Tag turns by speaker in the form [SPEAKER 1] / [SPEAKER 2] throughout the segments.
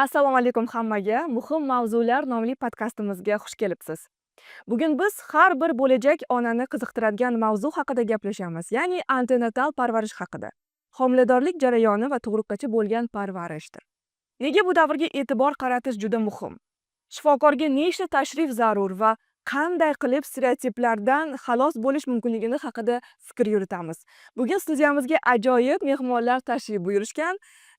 [SPEAKER 1] Assalomu alaykum hammaga. "Muhim mavzular" nomli podkastimizga xush kelibsiz. Bugun biz har bir bo'lajak onani qiziqtiradigan mavzu haqida gaplashamiz, ya'ni antenatal parvarish haqida. Homiladorlik jarayoni va tug'ruqgacha bo'lgan parvarishdir. Nega bu davrga e'tibor qaratish juda muhim? Shifokorga nechta tashrif zarur va qanday qilib stereotiplardan xalos bo'lish mumkinligini haqida fikr yuritamiz. Bugun studiyamizga ajoyib mehmonlar tashrif buyurishgan.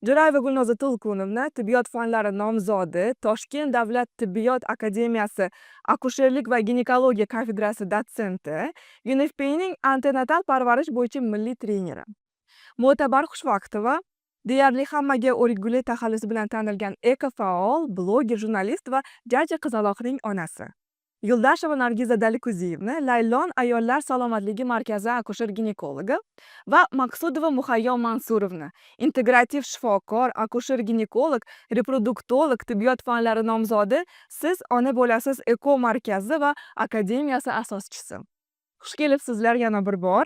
[SPEAKER 1] Jo'rayeva Gulnoza To'lqunovna, tibbiyot fanlari nomzodi, Toshkent davlat tibbiyot akademiyasi akusherlik va ginekologiya kafedrasi dotsenti, UNFPAning antenatal parvarish bo'yicha milliy treneri. Mo'tabar Xushvaqtova, deyarli hammaga O'rikguli taxallusi bilan tanilgan ekofaol, bloger, jurnalist va jajji qizaloqning onasi. Yo'ldasheva Nargiza Dalikuziyevna, Laylon ayollar salomatligi markazi akusher ginekologi va Maqsudova Muhayyo Mansurovna, integrativ shifokor, akusher ginekolog, reproduktolog, tibbiyot fanlari nomzodi, "Siz ona bo'lasiz" eko markazi va akademiyasi asoschisi. Xush kelibsizlar yana bir bor.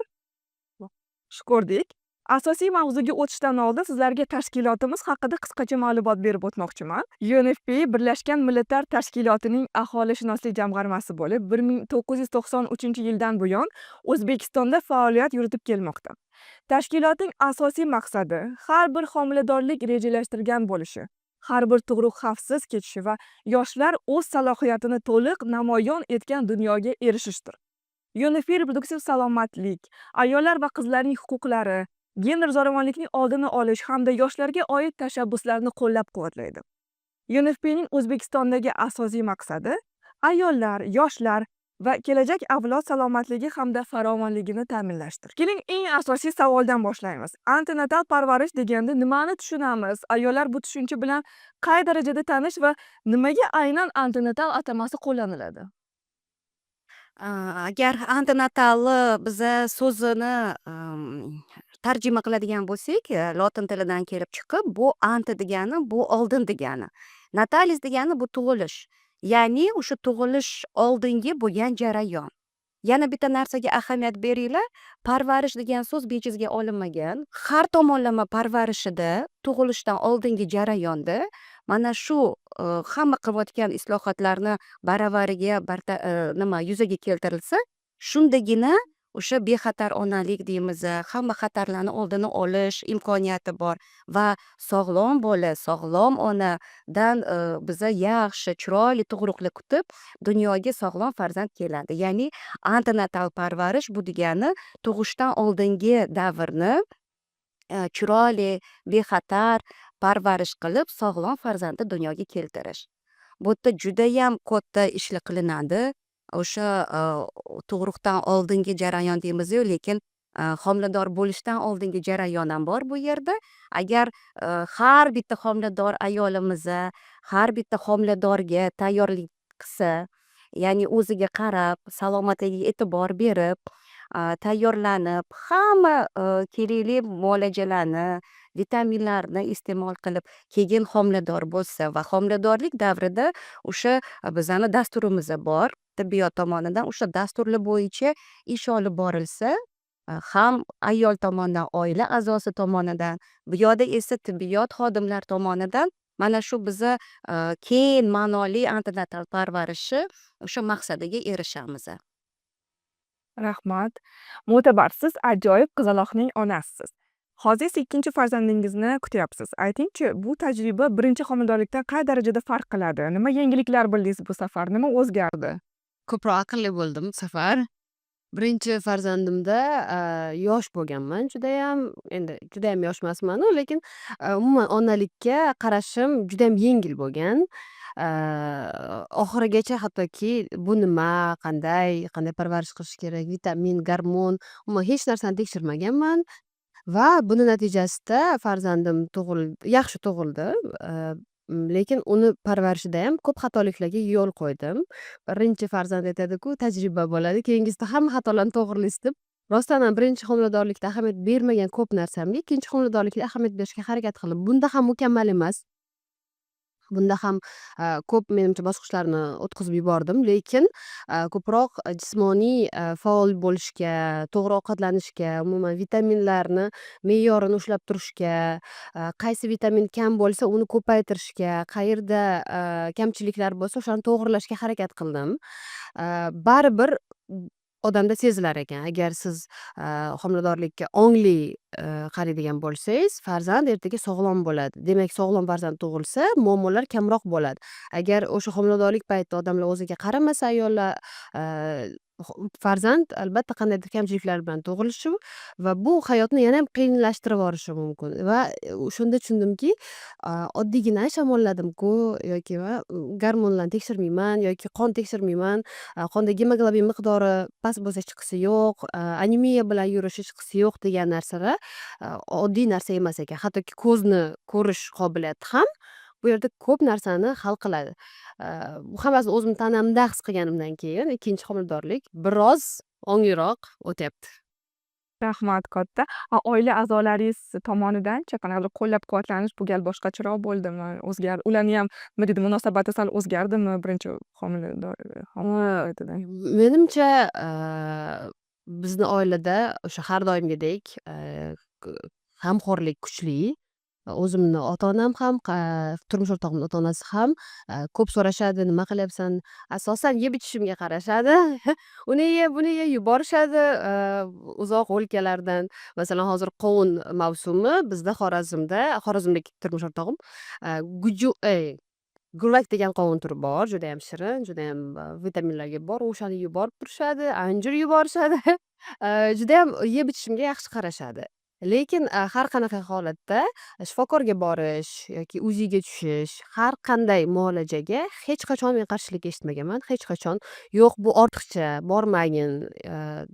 [SPEAKER 1] Xush ko'rdik. Asosiy mavzuga o'tishdan oldin sizlarga tashkilotimiz haqida qisqacha ma'lumot berib o'tmoqchiman. UNFPA Birlashgan Millatlar Tashkilotining aholishunoslik jamg'armasi bo'lib, 1993-yildan buyon O'zbekistonda faoliyat yuritib kelmoqda. Tashkilotning asosiy maqsadi har bir homiladorlik rejalashtirilgan bo'lishi, har bir tug'ruq xavfsiz kechishi va yoshlar o'z salohiyatini to'liq namoyon etgan dunyoga erishishdir. UNFPA reproduktiv salomatlik, ayollar va qizlarning huquqlari, gender zo'ravonlikning oldini olish hamda yoshlarga oid tashabbuslarni qo'llab-quvvatlaydi. UNFPAning O'zbekistondagi asosiy maqsadi ayollar, yoshlar va kelajak avlod salomatligi hamda farovonligini ta'minlashdir. Keling, eng asosiy savoldan boshlaymiz. Antenatal parvarish deganda nimani tushunamiz? Ayollar bu tushuncha bilan qay darajada tanish va nimaga aynan antenatal atamasi qo'llaniladi?
[SPEAKER 2] Agar antenatalni biza so'zini tarjima qiladigan bo'lsak, lotin tilidan kelib chiqib, bu ante degani bu oldin degani, natalis degani bu tug'ilish, ya'ni o'sha tug'ilish oldingi bo'lgan jarayon. Yana bitta narsaga ahamiyat beringlar: parvarish degan so'z bejizga olinmagan. Har tomonlama parvarishida, tug'ilishdan oldingi jarayonda mana shu hamma qilayotgan islohotlarni baravariga nima yuzaga keltirilsa, shundagina o'sha bexatar onalik deymiz, hamma xatarlarni oldini olish imkoniyati bor va sog'lom bola, sog'lom onadan biza yaxshi, chiroyli tug'ruqlar kutib, dunyoga sog'lom farzand keladi. Ya'ni antenatal parvarish bu degani tug'ishdan oldingi davrni chiroyli, bexatar parvarish qilib, sog'lom farzandni dunyoga keltirish. Bu yerda judayam katta ishlar qilinadi. O'sha tug'ruqdan oldingi jarayon deymizu, lekin homilador bo'lishdan oldingi jarayon ham bor bu yerda. Agar har bitta homilador ayolimiz har bitta homiladorga tayyorlik qilsa, ya'ni o'ziga qarab, salomatligiga e'tibor berib, tayyorlanib, hamma kerakli muolajalarni, vitaminlarni iste'mol qilib, keyin homilador bo'lsa va homiladorlik davrida o'sha bizani dasturimiz bor tibbiyot tomonidan, o'sha dasturlar bo'yicha ish olib borilsa, ham ayol tomonidan, oila a'zosi tomonidan, bu yoqda esa tibbiyot xodimlari tomonidan, mana shu biza keng ma'noli antenatal parvarishi o'sha maqsadiga erishamiz.
[SPEAKER 1] Rahmat. Mo'tabar, siz ajoyib qizaloqning onasisiz. Hozir esa ikkinchi farzandingizni kutyapsiz. Aytingchi, bu tajriba birinchi homiladorlikdan qay darajada farq qiladi? Nima yangiliklar bildingiz bu safar? Nima o'zgardi?
[SPEAKER 3] Ko'proq aqlli bo'ldim bu safar. Birinchi farzandimda yosh bo'lganman judayam. Endi judayam yosh emasmanu, lekin umuman onalikka qarashim judayam yengil bo'lgan. Oxirigacha hattoki bu nima, qanday, qanday parvarish qilish kerak, vitamin, gormon, umuman hech narsani tekshirmaganman va buni natijasida farzandim yaxshi tug'ildi. Lekin uni parvarishidayam ko'p xatoliklarga yo'l qo'ydim. Birinchi farzand, aytadiku, tajriba bo'ladi, keyingisida hamma xatolarni to'g'irlaysiz deb. Rostdan ham birinchi homiladorlikda ahamiyat bermagan ko'p narsamga ikkinchi homiladorlikda ahamiyat berishga harakat qildim. Bunda ham mukammal emas. Bunda ham ko'p, menimcha, bosqichlarni o'tkazib yubordim, lekin ko'proq jismoniy faol bo'lishga, to'g'ri ovqatlanishga, umuman vitaminlarni me'yorini ushlab turishga, qaysi vitamin kam bo'lsa, uni ko'paytirishga, qayerda kamchiliklar bo'lsa, o'shani to'g'irlashga harakat qildim. Baribir odamda sezilar ekan. Agar siz homiladorlikka ongli qaraydigan bo'lsangiz, farzand ertaga sog'lom bo'ladi. Demak, sog'lom farzand tug'ilsa, muammolar kamroq bo'ladi. Agar o'sha homiladorlik paytida odamlar o'ziga qaramasa, ayollar, farzand albatta qandaydir kamchiliklar bilan tug'ilishi va bu hayotni yanayam qiyinlashtirib yuborishi mumkin. Va o'shanda tushundimki, oddiygina shamolladimku yoki va gormonlarni tekshirmayman yoki qon tekshirmayman, qonda gemoglobin miqdori past bo'lsa, hechqisi yo'q, anemiya bilan yurish, hechqisi yo'q degan narsalar oddiy narsa emas ekan. Hattoki ko'zni ko'rish qobiliyati ham bu yerda ko'p narsani hal qiladi. Bu hammasini o'zim tanamda his qilganimdan keyin ikkinchi homiladorlik biroz ongliroq o'tyapti.
[SPEAKER 1] Rahmat katta. A oila a'zolaringiz tomonidanchi, qanaqadir qo'llab-quvvatlanish bu gal boshqacharoq bo'ldimi? Ularniyam, nima deydi, munosabati sal o'zgardimi birinchi homilador paytida?
[SPEAKER 3] Menimcha, bizni oilada o'sha har doimgidek g'amxo'rlik kuchli. O'zimni ota onam ham, turmush o'rtog'imni ota onasi ham ko'p so'rashadi: "Nima qilyapsan?" Asosan yeb ichishimga qarashadi. Uni ye, buni ye, yuborishadi uzoq o'lkalardan. Masalan, hozir qovun mavsumi bizda Xorazmda, xorazmlik turmush o'rtog'im, guju, gurvak degan qovun turi bor, judayam shirin, judayam vitaminlarga bor. O'shani yuborib turishadi, anjir yuborishadi. Judayam yeb ichishimga yaxshi qarashadi. Lekin har qanaqa holatda shifokorga borish yoki УЗИ ga tushish, har qanday muolajaga hech qachon men qarshilik eshitmaganman. Hech qachon "Yo'q, bu ortiqcha, bormagin,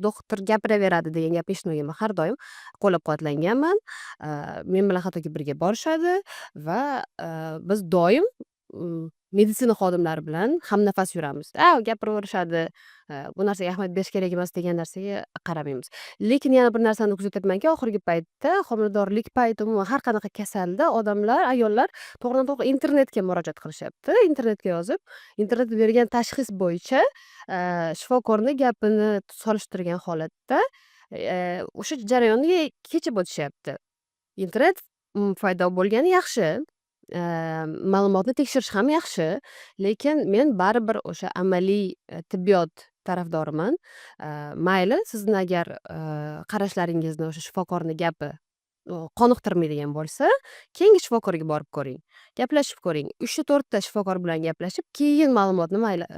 [SPEAKER 3] doktor gapiraveradi" degan gapni eshitmaganman. Har doim qo'llab-quvvatlanganman. Men bilan hattoki birga borishadi va biz doim meditsina xodimlari bilan hamnafas yuramiz. A, gapiraverishadi, bu narsaga ahamiyat berish kerak emas degan narsaga qaramaymiz. Lekin yana bir narsani kuzatyapmanki, oxirgi paytda, homiladorlik payti, umuman har qanaqa kasalda odamlar, ayollar to'g'ridan to'g'ri internetga murojaat qilishyapti. Internetga yozib, internetda bergan tashxis bo'yicha shifokorni gapini solishtirgan holatda o'sha jarayonni kechib o'tishyapti. Internet paydo bo'lgani yaxshi, ma'lumotni tekshirish ham yaxshi, lekin men baribir o'sha amaliy tibbiyot tarafdoriman. Mayli, sizni agar qarashlaringizni o'sha shifokorni gapi qoniqtirmaydigan bo'lsa, keyingi shifokorga borib ko'ring, gaplashib ko'ring. Uchta, to'rtta shifokor bilan gaplashib, keyin ma'lumotni, mayli,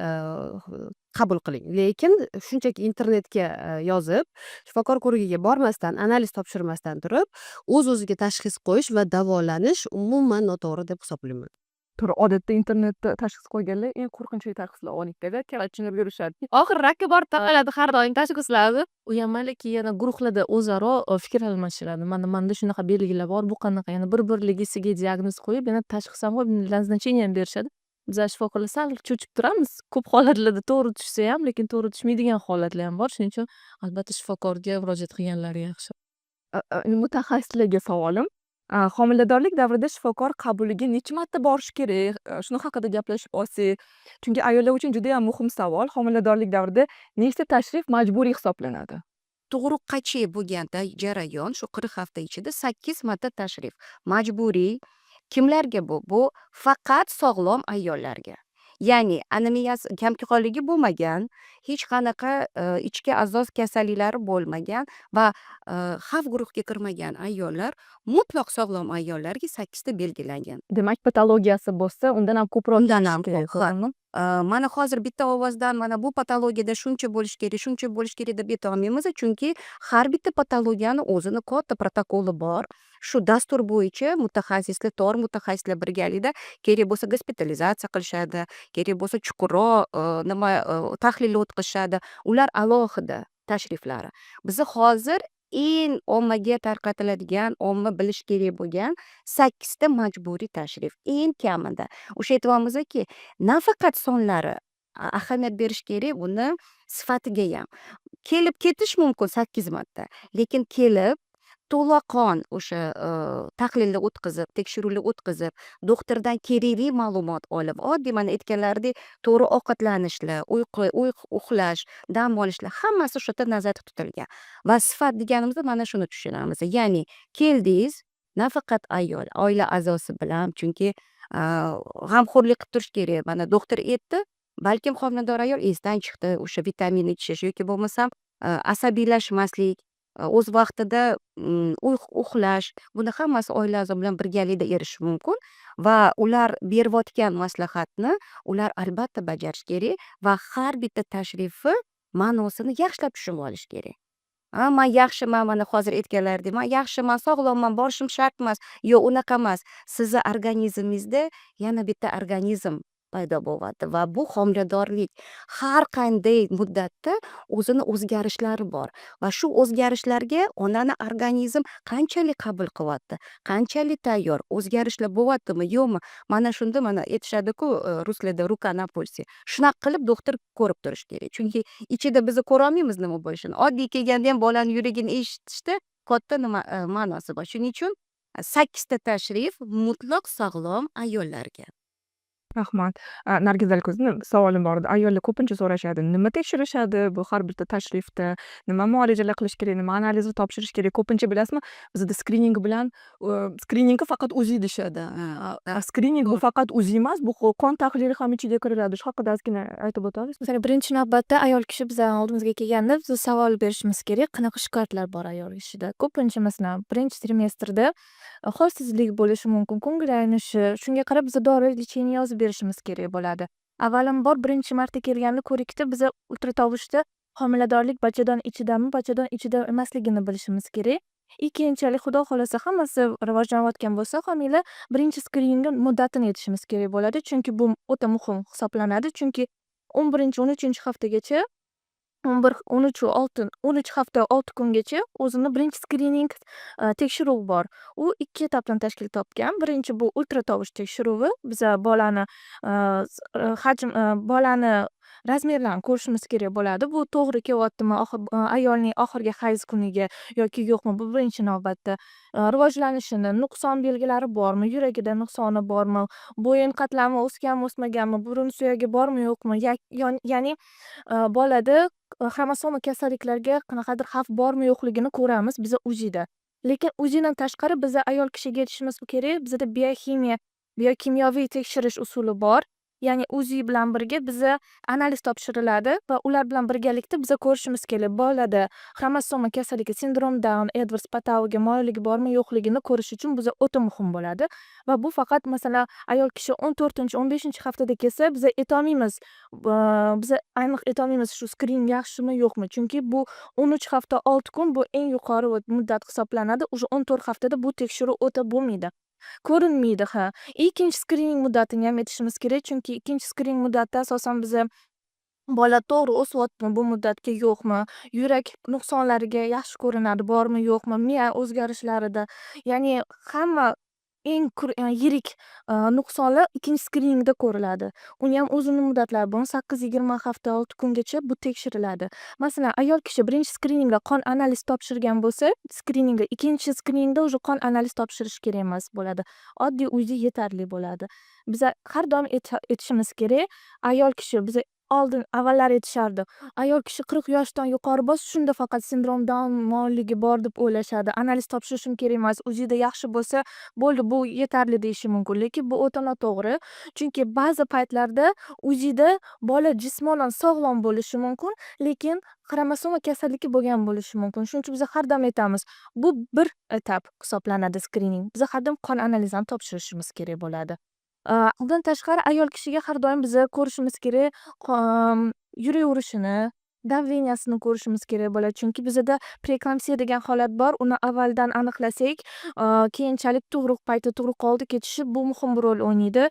[SPEAKER 3] qabul qiling. Lekin shunchaki internetga yozib, shifokor ko'rigiga bormasdan, analiz topshirmasdan turib, o'z o'ziga tashxis qo'yish va davolanish umuman noto'g'ri deb hisoblayman.
[SPEAKER 1] To'g'ri, odatda internetda tashxis qo'yganlar eng qo'rqinchli tashxislar oladi, tushunib yurishadi.
[SPEAKER 4] Oxiri rakka borib taqaladi har doim tashxislarni. U ham mayli, keyin yana guruhlarda o'zaro fikr almashiladi. Mana manda shunaqa belgilar bor, bu qanaqa? Yana bir birligisiga diagnoz qo'yib, yana tashxis ham qo'yib, назначение ham berishadi. Bizlar shifokorlar sal cho'chib turamiz. Ko'p holatlarda to'g'ri tushsa ham, lekin to'g'ri tushmaydigan holatlar ham bor. Shuning uchun albatta shifokorga murojaat qilganlari yaxshi.
[SPEAKER 1] Mutaxassislarga savolim. Homiladorlik davrida shifokor qabuliga necha marta borish kerak? Shuni haqida gaplashib olsak. Chunki ayollar uchun judayam muhim savol. Homiladorlik davrida nechta tashrif majburiy hisoblanadi?
[SPEAKER 2] Tug'ruqqacha bo'lgan jarayon, shu 40 hafta ichida sakkiz marta tashrif majburiy. Kimlarga bu? Bu faqat sog'lom ayollarga, ya'ni anemiyasi, kamqonligi bo'lmagan, hech qanaqa ichki a'zo kasalliklari bo'lmagan va xavf guruhga kirmagan ayollar, mutlaq sog'lom ayollarga sakkizta belgilangan.
[SPEAKER 1] Demak, patologiyasi bo'lsa, undan ham ko'proq
[SPEAKER 2] Undan ham
[SPEAKER 1] kerak,
[SPEAKER 2] ko'p, ha. Mana hozir bitta ovozdan mana bu patologiyada shuncha bo'lishi kerak, shuncha bo'lishi kerak deb aytolmaymiz, chunki har bitta patologiyani o'zini katta protokoli bor. Shu dastur bo'yicha mutaxassislar, tor mutaxassislar birgalikda kerak bo'lsa gospitalizatsiya qilishadi, kerak bo'lsa chuqurroq nima, tahlil o'tkazishadi. Ular alohida tashriflari. Biza hozir eng ommaga tarqatiladigan, omma bilishi kerak bo'lgan sakkizta majburiy tashrif eng kamida. O'sha aytyapmizki, nafaqat sonlari ahamiyat berish kerak, buni sifatigayam. Kelib ketish mumkin sakkiz marta, lekin kelib To'laqon o'sha tahlillar o'tkazib, tekshiruvlar o'tkazib, doktordan kerakli ma'lumot olib, oddiy mana aytganlaridek, to'g'ri ovqatlanishlar, uyqu, uxlash, dam olishlar, hammasi o'sha yerda nazarda tutilgan. Va sifat deganimizda mana shuni tushunamiz. Ya'ni keldingiz, nafaqat ayol, oila a'zosi bilan, chunki g'amxo'rlik qilib turish kerak. Mana doktor aytdi, balkim homilador ayol esdan chiqdi o'sha vitamin ichish yoki bo'lmasam asabiylashmaslik, o'z vaqtida uxlash, buni hammasi oila a'zo bilan birgalikda erishish mumkin va ular berayotgan maslahatni ular albatta bajarishi kerak va har bitta tashrifi ma'nosini yaxshilab tushunib olish kerak. "A, man yaxshiman", mana hozir aytganlaridek, "Man yaxshiman, sog'lomman, borishim shart emas". Yo'q, unaqa emas. Sizni organizmingizda yana bitta organizm paydo bo'lyapti va bu homiladorlik. Har qanday muddatda o'zini o'zgarishlari bor va shu o'zgarishlarga onani organizm qanchalik qabul qilyapti, qanchalik tayyor, o'zgarishlar bo'lyaptimi, yo'qmi, mana shunda, mana aytishadiku ruslarda, "рука на пульсе", shunaqa qilib doktor ko'rib turishi kerak. Chunki ichida biza ko'rolmaymiz nima bo'lishini. Oddiy kelganda ham bolani yuragini eshitishda katta nima ma'nosi bor. Shuning uchun sakkizta tashrif mutlaq sog'lom ayollarga.
[SPEAKER 1] Rahmat. Nargiz Alko'zni savolim bor edi. Ayollar ko'pincha so'rashadi, nima tekshirishadi bu har bitta tashrifda, nima muolajalar qilish kerak, nima analizlar topshirish kerak? Ko'pincha, bilasizmi, bizada skrining bilan skriningga faqat УЗИ deyishadi. A skrining bu faqat УЗИ emas, bu qon tahlili ham ichiga kiriladi. Shu haqida ozgina aytib o'ta olasizmi?
[SPEAKER 5] Masalan, birinchi navbatda ayol kishi bizani oldimizga kelganda, biz savol berishimiz kerak, qanaqa shikoyatlar bor ayol kishida. Ko'pincha, masalan, birinchi trimestrda holsizlik bo'lishi mumkin, ko'ngil aynishi, shunga qarab biza dori лечение yozib berishimiz kerak bo'ladi. Avvalambor, birinchi marta kelganda ko'rikda biza ultratovushda homiladorlik bachadon ichidami, bachadon ichida emasligini bilishimiz kerak. И keyinchalik, Xudo xohlasa, hammasi rivojlanayotgan bo'lsa, homila birinchi skriningni muddatini aytishimiz kerak bo'ladi. Chunki bu o'ta muhim hisoblanadi. Chunki 11-, 13-haftagacha, 11, 13, 6, 13 hafta 6 kungacha o'zini birinchi skrining tekshiruvi bor. U ikki etapdan tashkil topgan. Birinchi bu ultratovush tekshiruvi. Biza bolani hajm, bolani размер larini ko'rishimiz kerak bo'ladi. Bu to'g'ri kelyaptimi ayolning oxirgi hayz kuniga yoki yo'qmi, bu birinchi navbatda. Rivojlanishini, nuqson belgilari bormi, yuragida nuqsoni bormi, bo'yin qatlami o'sganmi, o'smaganmi, burun suyagi bormi, yo'qmi, ya'ni bolada xromosoma kasalliklarga qanaqadir xavf bormi, yo'qligini ko'ramiz biza УЗИ da. Lekin УЗИ dan tashqari biza ayol kishiga aytishimiz kerak, bizada bioximiya, biokimyoviy tekshirish usuli bor. Ya'ni УЗИ bilan birga biza analiz topshiriladi va ular bilan birgalikda biza ko'rishimiz kerak, bolada xromosoma kasalligi, sindrom Daun, Edvards, Patauga moyilligi bormi, yo'qligini ko'rish uchun biza o'ta muhim bo'ladi. Va bu faqat, masalan, ayol kishi 14-, 15-haftada kelsa, biza aytolmaymiz, biza aniq aytolmaymiz shu skrining yaxshimi, yo'qmi. Chunki bu 13 hafta 6 kun bu eng yuqori muddat hisoblanadi. Уже 14 haftada bu tekshiruv o'ta bo'lmaydi. Ko'rinmaydi, ha. Ikkinchi skrining muddatini ham aytishimiz kerak, chunki ikkinchi skrining muddatida asosan biza bola to'g'ri o'syaptimi bu muddatga, yo'qmi, yurak nuqsonlariga yaxshi ko'rinadi, bormi, yo'qmi, miya o'zgarishlarida, ya'ni hamma eng yirik nuqsonlar ikkinchi skriningda ko'riladi. Uniyam o'zini muddatlari bor, 18, 20 hafta 6 kungacha bu tekshiriladi. Masalan, ayol kishi birinchi skriningda qon analiz topshirgan bo'lsa, skriningda, ikkinchi skriningda уже qon analiz topshirish kerak emas bo'ladi. Oddiy УЗИ yetarli bo'ladi. Biza har doim aytishimiz kerak, ayol kishi, biza oldin, avvallari aytishardi, ayol kishi 40 yoshdan yuqori bo'lsa, shunda faqat sindrom Daun moyilligi bor deb o'ylashadi. Analiz topshirishim kerak emas, УЗИ da yaxshi bo'lsa bo'ldi, bu yetarli deyishi mumkin. Lekin bu o'ta noto'g'ri. Chunki ba'zi paytlarda УЗИ da bola jismonan sog'lom bo'lishi mumkin, lekin xromosoma kasalligi bo'lgan bo'lishi mumkin. Shuning uchun biz har doim aytamiz, bu bir etap hisoblanadi skrining. Biza har doim qon analizini topshirishimiz kerak bo'ladi. Undan tashqari, ayol kishiga har doim biza ko'rishimiz kerak yurak urishini, давления sini ko'rishimiz kerak bo'ladi. Chunki bizada preeklampsiya degan holat bor. Uni avvaldan aniqlasak, keyinchalik tug'ruq payti, tug'ruq oldi ketishi bu muhim rol o'ynaydi.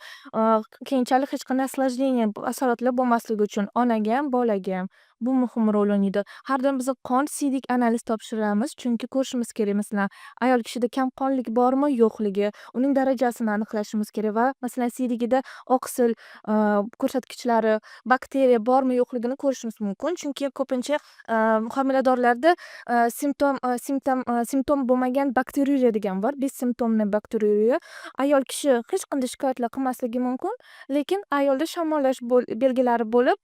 [SPEAKER 5] Keyinchalik hech qanday осложнение, asoratlar bo'lmasligi uchun onaga ham, bolaga ham. Bu muhim rol o'ynaydi. Har doim biz qon, siydik analiz topshiramiz, chunki ko'rishimiz kerak, masalan, ayol kishida kamqonlik bormi, yo'qligi, uning darajasini aniqlashimiz kerak va, masalan, siydigida oqsil ko'rsatkichlari, bakteriya bormi, yo'qligini ko'rishimiz mumkin. Chunki ko'pincha homiladorlarda simptom simptom simptom bo'lmagan бактериурия degan bor, бессимптомный бактериурия. Ayol kishi hech qanday shikoyatlar qilmasligi mumkin, lekin ayolda shamollash belgilari bo'lib,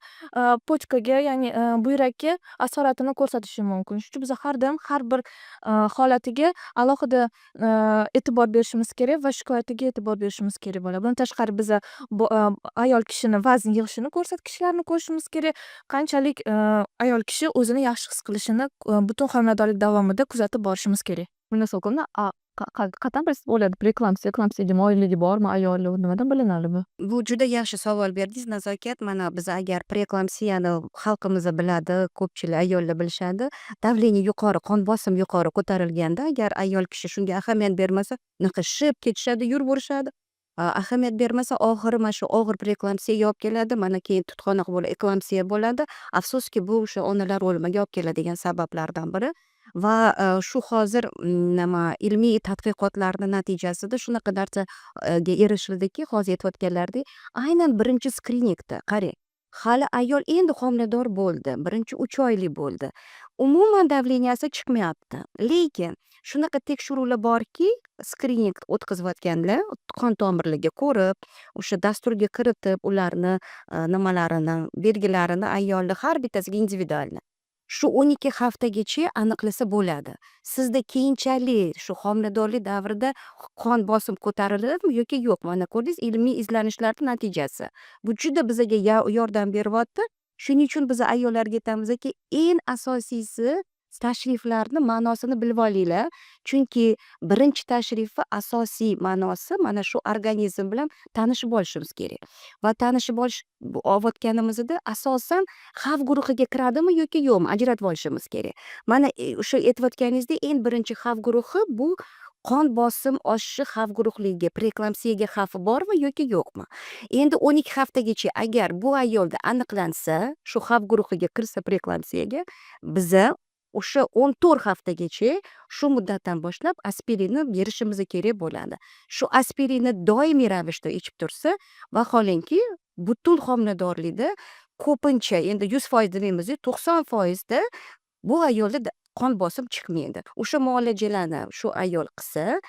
[SPEAKER 5] почка ga, ya'ni buyrakka asoratini ko'rsatishi mumkin. Shuning uchun biz har doim har bir holatiga alohida e'tibor berishimiz kerak va shikoyatiga e'tibor berishimiz kerak bo'ladi. Bundan tashqari, biza ayol kishini vazn yig'ishini ko'rsatkichlarini ko'rishimiz kerak. Qanchalik ayol kishi o'zini yaxshi his qilishini butun homiladorlik davomida kuzatib borishimiz kerak.
[SPEAKER 4] Munosabatni qayerdan bilsa bo'ladi preeklamsiya, eklampsiyaga moyilligi bormi ayolni, nimadan bilinadi bu?
[SPEAKER 2] Bu juda yaxshi savol berdingiz, Nazokat. Mana biz agar preeklampsiyani xalqimiz biladi, ko'pchilik ayollar bilishadi. Давление yuqori, qon bosim yuqori ko'tarilganda, agar ayol kishi shunga ahamiyat bermasa, unaqa shishib ketishadi, yuraverishadi. Ahamiyat bermasa, oxiri mana shu og'ir preeklampsiyaga olib keladi. Mana keyin tutqanoq bo'lib eklampsiya bo'ladi. Afsuski, bu o'sha onalar o'limiga olib keladigan sabablardan biri. Va shu hozir nima, ilmiy tadqiqotlarni natijasida shunaqa narsaga erishildiki, hozir aytayotganlaridek, aynan birinchi skriningda, qarang, hali ayol endi homilador bo'ldi, birinchi 3 oylik bo'ldi, umuman давления si chiqmayapti, lekin shunaqa tekshiruvlar borki, skrining o'tkazayotganlar qon tomirlarga ko'rib, o'sha dasturga kiritib, ularni nimalarini, belgilarini ayolni har bittasiga индивидуально shu 12 haftagacha aniqlasa bo'ladi. Sizda keyinchalik shu homiladorlik davrida qon bosim ko'tariladimi yoki yo'q? Mana ko'rdingiz, ilmiy izlanishlarni natijasi. Bu juda bizaga yordam beryapti. Shuning uchun biz ayollarga aytamizki, eng asosiysi, tashriflarni ma'nosini bilib olinglar, chunki birinchi tashrifi asosiy ma'nosi mana shu organizm bilan tanishib olishimiz kerak va tanishib olish olayotganimizda asosan xavf guruhiga kiradimi yoki yo'qmi, ajratib olishimiz kerak. Mana o'sha aytayotganingizdek, eng birinchi xavf guruhi bu qon bosim oshishi xavf guruhligiga, preeklampsiyaga xavfi bormi yoki yo'qmi. Endi 12 haftagacha agar bu ayolda aniqlansa, shu xavf guruhiga kirsa preeklampsiyaga, biza o'sha 14 haftagacha, shu muddatdan boshlab aspirinni berishimiz kerak bo'ladi. Shu aspirinni doimiy ravishda ichib tursa, vaholanki, butun homiladorlikda ko'pincha, endi 100% demaymizu, 90%da bu ayolda qon bosim chiqmaydi. O'sha muolajalarni shu ayol qilsa,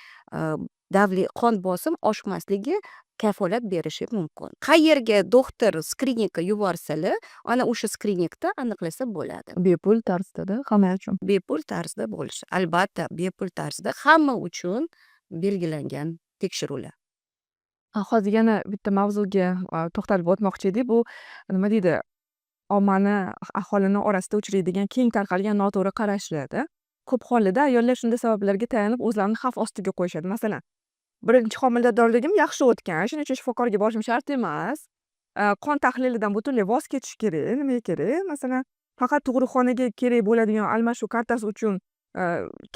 [SPEAKER 2] qon bosim oshmasligi kafolat berishi mumkin. Qayerga doktor skriningga yuborsalar, ana o'sha skriningda aniqlasa bo'ladi.
[SPEAKER 1] Bepul tarzda hamma uchun.
[SPEAKER 2] Bepul tarzda bo'lishi, albatta, bepul tarzda hamma uchun belgilangan tekshiruvlar.
[SPEAKER 1] Hozir yana bitta mavzuga to'xtalib o'tmoqchi edik. Bu, nima deydi, ommani, aholini orasida uchraydigan keng tarqalgan noto'g'ri qarashlarda. Ko'p hollarda ayollar shunday sabablarga tayanib, o'zlarini xavf ostiga qo'yishadi. Masalan, birinchi homiladorligim yaxshi o'tgan, shuning uchun shifokorga borishim shart emas. Qon tahlilidan butunlay voz kechish kerak, nimaga kerak? Masalan, faqat tug'ruqxonaga kerak bo'ladigan almashuv kartasi uchun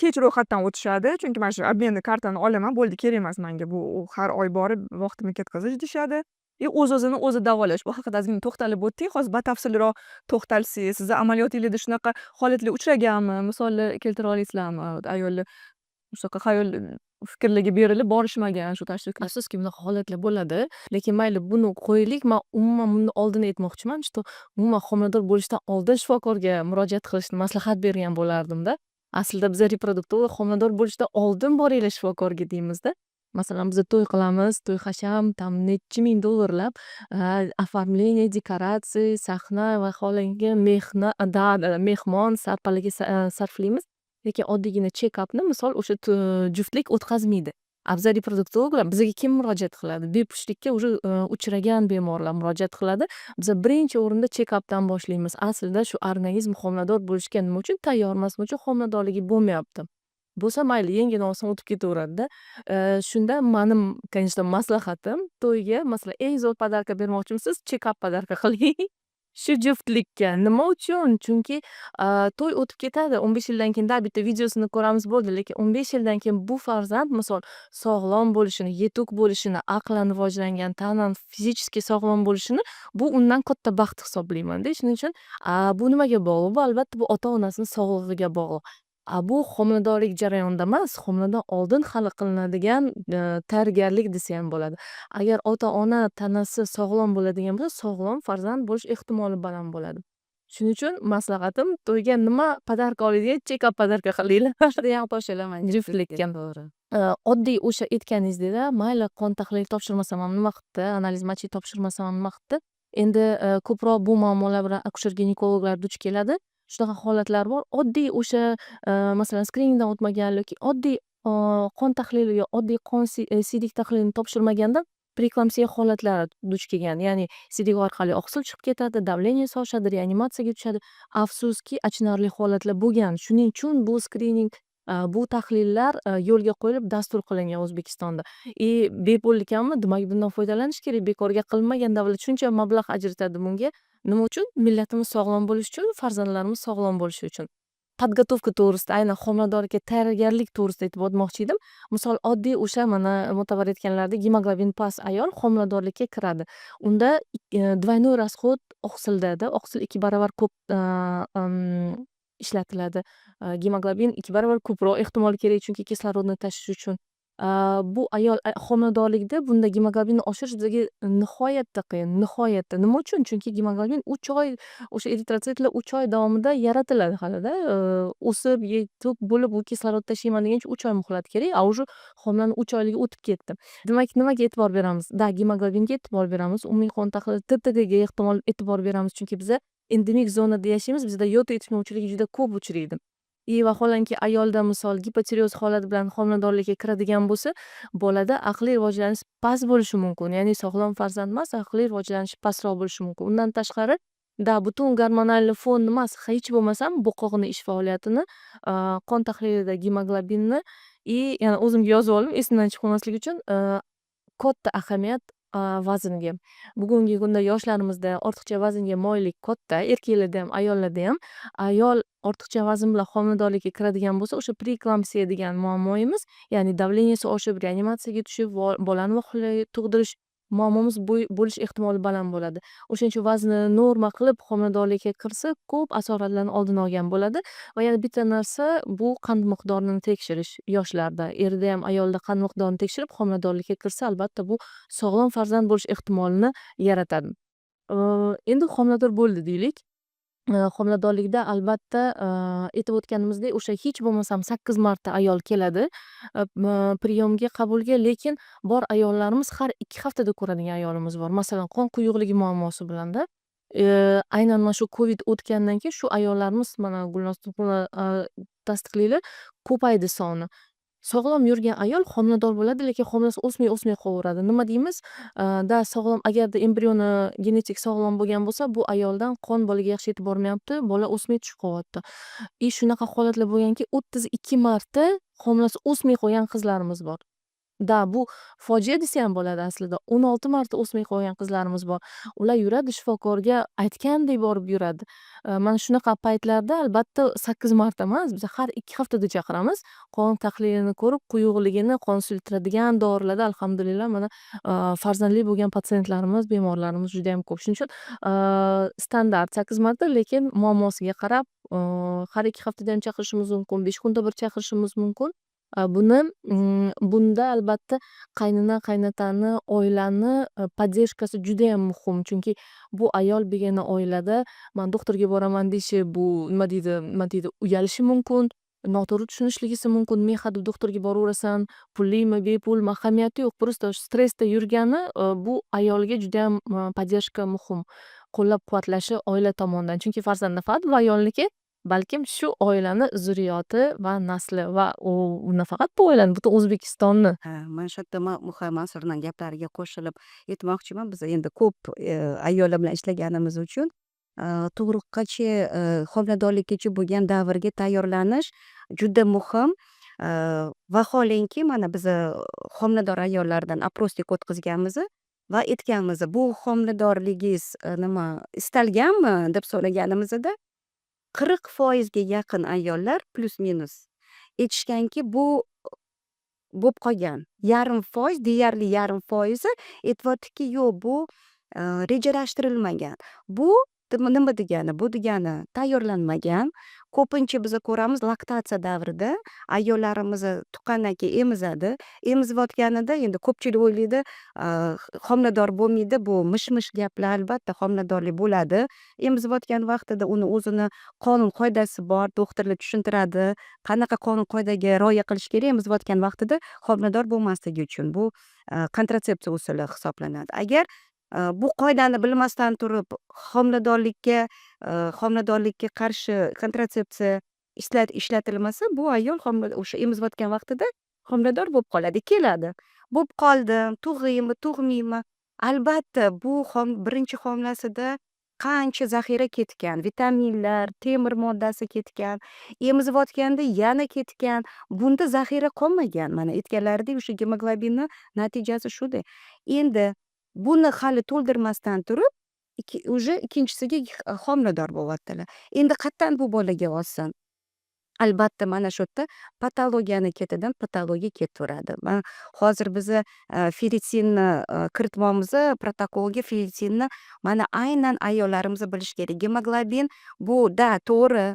[SPEAKER 1] kech ro'yxatdan o'tishadi, chunki mana shu обменный kartani olaman, bo'ldi, kerak emas manga bu har oy borib vaqtimni ketkazish, deyishadi. И o'z o'zini o'zi davolash. Bu haqida ozgina to'xtalib o'tdik. Hozir batafsilroq to'xtalsangiz, sizni amaliyotinglarda shunaqa holatlar uchraganmi? Misollar keltira olasizlarmi? Ayollar shunaqa xayol fikrlarga berilib borishmagan shu tashrifga.
[SPEAKER 4] Afsuski, bunaqa holatlar bo'ladi, lekin mayli, buni qo'yaylik. Man umuman buni oldin aytmoqchiman, что umuman homilador bo'lishdan oldin shifokorga murojaat qilishni maslahat bergan bo'lardimda. Aslida biza reproduktolog homilador bo'lishdan oldin boringlar shifokorga deymizda. Masalan, biza to'y qilamiz, to'y hasham, там necha ming dollarlab оформление, dekoratsiya, sahna, vaholanki да, mehmon sarpalaga sarflaymiz. Lekin oddiygina check-upni, misol, o'sha juftlik o'tkazmaydi. A biza reproduktologlar, bizga kim murojaat qiladi? Bepushtlikka уже uchragan bemorlar murojaat qiladi. Biza birinchi o'rinda check-updan boshlaymiz. Aslida shu organizm homilador bo'lishga nima uchun tayyor emas, nima uchun homiladorligi bo'lmayapti? Bo'lsa mayli, yengil oson o'tib ketaveradida. Shunda mani, конечно, maslahatim: to'yga, masalan, eng zo'r подарка bermoqchimisiz, check-up подарка qiling. Shu juftlikka. Nima uchun? Chunki to'y o'tib ketadi. 15 yildan keyin da bitta videosini ko'ramiz, bo'ldi. Lekin 15 yildan keyin bu farzand, misol, sog'lom bo'lishini, yetuk bo'lishini, aqlan rivojlangan, tanan, физически sog'lom bo'lishini, bu undan katta baxt hisoblaymanda. Shuning uchun bu nimaga bog'liq? Bu, albatta, bu ota onasini sog'lig'iga bog'liq. Bu homiladorlik jarayonida emas, homiladan oldin hali qilinadigan tayyorgarlik desa ham bo'ladi. Agar ota ona tanasi sog'lom bo'ladigan bo'lsa, sog'lom farzand bo'lish ehtimoli baland bo'ladi. Shuning uchun maslahatim: to'yga nima подарка oladigan, чекап подарка qilinglar.
[SPEAKER 2] Judayam qo'shilaman.
[SPEAKER 4] Juftlikka.
[SPEAKER 2] To'g'ri.
[SPEAKER 4] Oddiy o'sha aytganingizdek, mayli, qon tahlili topshirmasam ham nima qilibdi, анализ мочи topshirmasam ham nima qilibdi. Endi ko'proq bu muammolar bilan akusher ginekologlar duch keladi. Shunaqa holatlar bor. Oddiy o'sha, masalan, skriningdan o'tmagan yoki oddiy qon tahlili yo oddiy qon siydik tahlilini topshirmagandan preeklamsiya holatlari duch kelgan. Ya'ni siydik orqali oqsil chiqib ketadi, давление si oshadi, reanimatsiyaga tushadi. Afsuski, achinarli holatlar bo'lgan. Shuning uchun bu skrining, bu tahlillar yo'lga qo'yilib, dastur qilingan O'zbekistonda. И bepul ekanmi, demak, bundan foydalanish kerak. Bekorga qilinmagan, davlat shuncha mablag' ajratadi bunga. Nima uchun? Millatimiz sog'lom bo'lishi uchun, farzandlarimiz sog'lom bo'lishi uchun. Подготовка to'g'risida, aynan homiladorlikka tayyorgarlik to'g'risida aytib o'tmoqchi edim. Misol, oddiy o'sha mana Mo'tabar aytganlaridek, gemoglobin past ayol homiladorlikka kiradi. Unda двойной расход oqsildada, oqsil 2 baravar ko'p ishlatiladi. Gemoglobin 2 baravar ko'proq ehtimol kerak, chunki kislorodni tashish uchun. Bu ayol homiladorlikda bunda gemoglobinni oshirish bizga nihoyatda qiyin, nihoyatda. Nima uchun? Chunki gemoglobin 3 oy, o'sha eritrotsitlar 3 oy davomida yaratiladi halida. O'sib, yetuk bo'lib, u kislorod tashiyman deguncha 3 oy muhlat kerak, a уже homilani 3 oyligi o'tib ketdi. Demak, nimaga e'tibor beramiz? Да, gemoglobinga e'tibor beramiz, umumiy qon tahlili, ТТГga ehtimol e'tibor beramiz, chunki biza endemik zonada yashaymiz, bizda yod yetishmovchiligi juda ko'p uchraydi. И vaholanki, ayolda, misol, gipotireoz holati bilan homiladorlikka kiradigan bo'lsa, bolada aqliy rivojlanish past bo'lishi mumkin. Ya'ni sog'lom farzand emas, aqliy rivojlanishi pastroq bo'lishi mumkin. Undan tashqari, да, butun gormonal fon emas, hech bo'lmasam bo'qoqni ish faoliyatini, qon tahlilida gemoglobinni и yana o'zimga yozib oldim, esimdan chiqib qolmasligi uchun, katta ahamiyat vaznga. Bugungi kunda yoshlarimizda ortiqcha vaznga moyillik katta, erkaklarda ham, ayollarda ham. Ayol ortiqcha vazn bilan homiladorlikka kiradigan bo'lsa, o'sha preeklamsiya degan muammoyimiz, ya'ni давление si oshib, reanimatsiyaga tushib, bolani vaqtli tug'dirish muammomiz bo'lish ehtimoli baland bo'ladi. O'shaning uchun vaznini norma qilib homiladorlikka kirsa, ko'p asoratlarni oldini olgan bo'ladi. Va yana bitta narsa, bu qand miqdorini tekshirish yoshlarda. Erda ham, ayolda qand miqdorini tekshirib homiladorlikka kirsa, albatta, bu sog'lom farzand bo'lish ehtimolini yaratadi. Endi homilador bo'ldi deylik. Homiladorlikda, albatta, aytib o'tganimizdek, o'sha hech bo'lmasam 8 marta ayol keladi приём ga, qabulga, lekin bor ayollarimiz, har 2 haftada ko'radigan ayolimiz bor. Masalan, qon quyuqligi muammosi bilanda. Aynan mana shu Covid o'tgandan keyin shu ayollarimiz, mana Gulnoz tasdiqlaylar, ko'paydi soni. Sog'lom yurgan ayol homilador bo'ladi, lekin homilasi o'smay o'smay qolaveradi. Nima deymiz? Да, sog'lom, agarda embrioni genetik sog'lom bo'lgan bo'lsa, bu ayoldan qon bolaga yaxshi yetib bormayapti, bola o'smay tushib qolyapti. И shunaqa holatlar bo'lganki, 32 marta homilasi o'smay qolgan qizlarimiz bor. Да, bu fojia desa ham bo'ladi aslida. 16 marta o'smay qolgan qizlarimiz bor. Ular yuradi shifokorga, aytgandek borib yuradi. Mana shunaqa paytlarda, albatta, 8 marta emas, biz har 2 haftada chaqiramiz. Qon tahlilini ko'rib, quyuqligini, qon suyultiradigan dorilarda, alhamdulillah, mana farzandli bo'lgan patsientlarimiz, bemorlarimiz judayam ko'p. Shuning uchun standart 8 marta, lekin muammosiga qarab har 2 haftada ham chaqirishimiz mumkin, 5 kunda bir chaqirishimiz mumkin. Buni bunda, albatta, qaynona, qaynotani, oilani поддержка si judayam muhim. Chunki bu ayol begona oilada "Man doktorga boraman" deyishi, bu nima deydi, uyalishi mumkin, noto'g'ri tushunishligisi mumkin. "Men hadeb doktorga boraverasan, pullimi, bepulmi, ahamiyati yo'q". Просто stressda yurgani, bu ayolga judayam поддержка muhim. Qo'llab-quvvatlashi oila tomonidan. Chunki farzand nafaqat bu ayolniki, balkim shu oilani zurriyoti va nasli va u nafaqat bu oilani, butun O'zbekistonni.
[SPEAKER 2] Ha, mana shu yerda man Muha Mansurni gaplariga qo'shilib aytmoqchiman. Biz endi ko'p ayollar bilan ishlaganimiz uchun tug'ruqgacha, homiladorlikkacha bo'lgan davrga tayyorlanish juda muhim. Vaholanki, mana biza homilador ayollardan опросник o'tkazganmiz va Va aytganmiz: "Bu homiladorligingiz nima, istalganmi?" deb so'raganimizda 40%ga yaqin ayollar, плюс минус, aytishganki, bu bo'lib qolgan. Yarim foiz, deyarli yarim foizi aytyaptiki, yo'q, bu rejalashtirilmagan. Bu nima degani? Bu degani tayyorlanmagan. Ko'pincha biza ko'ramiz, laktatsiya davrida ayollarimiz tuqqandan keyin emizadi. Emizayotganida endi ko'pchilik o'ylaydi, homilador bo'lmaydi, bu mish mish gaplar. Albatta homiladorlik bo'ladi. Emizayotgan vaqtida uni o'zini qonun qoidasi bor, doktorlar tushuntiradi, qanaqa qonun qoidaga rioya qilish kerak emizayotgan vaqtida homilador bo'lmasligi uchun. Bu kontratsepsiya usuli hisoblanadi. Agar bu qoidani bilmasdan turib homiladorlikka qarshi kontratsepsiya ishlatilmasa, bu ayol o'sha emizayotgan vaqtida homilador bo'lib qoladi. Keladi: "Bo'lib qoldim, tug'aymi, tug'maymi?" Albatta, bu birinchi homilasida qancha zaxira ketgan, vitaminlar, temir moddasi ketgan, emizayotganda yana ketgan, bunda zaxira qolmagan. Mana, aytganlaridek, o'sha gemoglobinni natijasi shuda. Endi buni hali to'ldirmasdan turib, уже ikkinchisiga homilador bo'lyaptilar. Endi qayerdan bu bolaga olsin? Albatta, mana shu yerda patologiyani ketidan patologiya ketaveradi. Man hozir biza ferritinni kiritmoqmiz protokolga, ferritinni. Mana, aynan ayollarimiz bilishi kerak. Gemoglobin bu да, to'g'ri,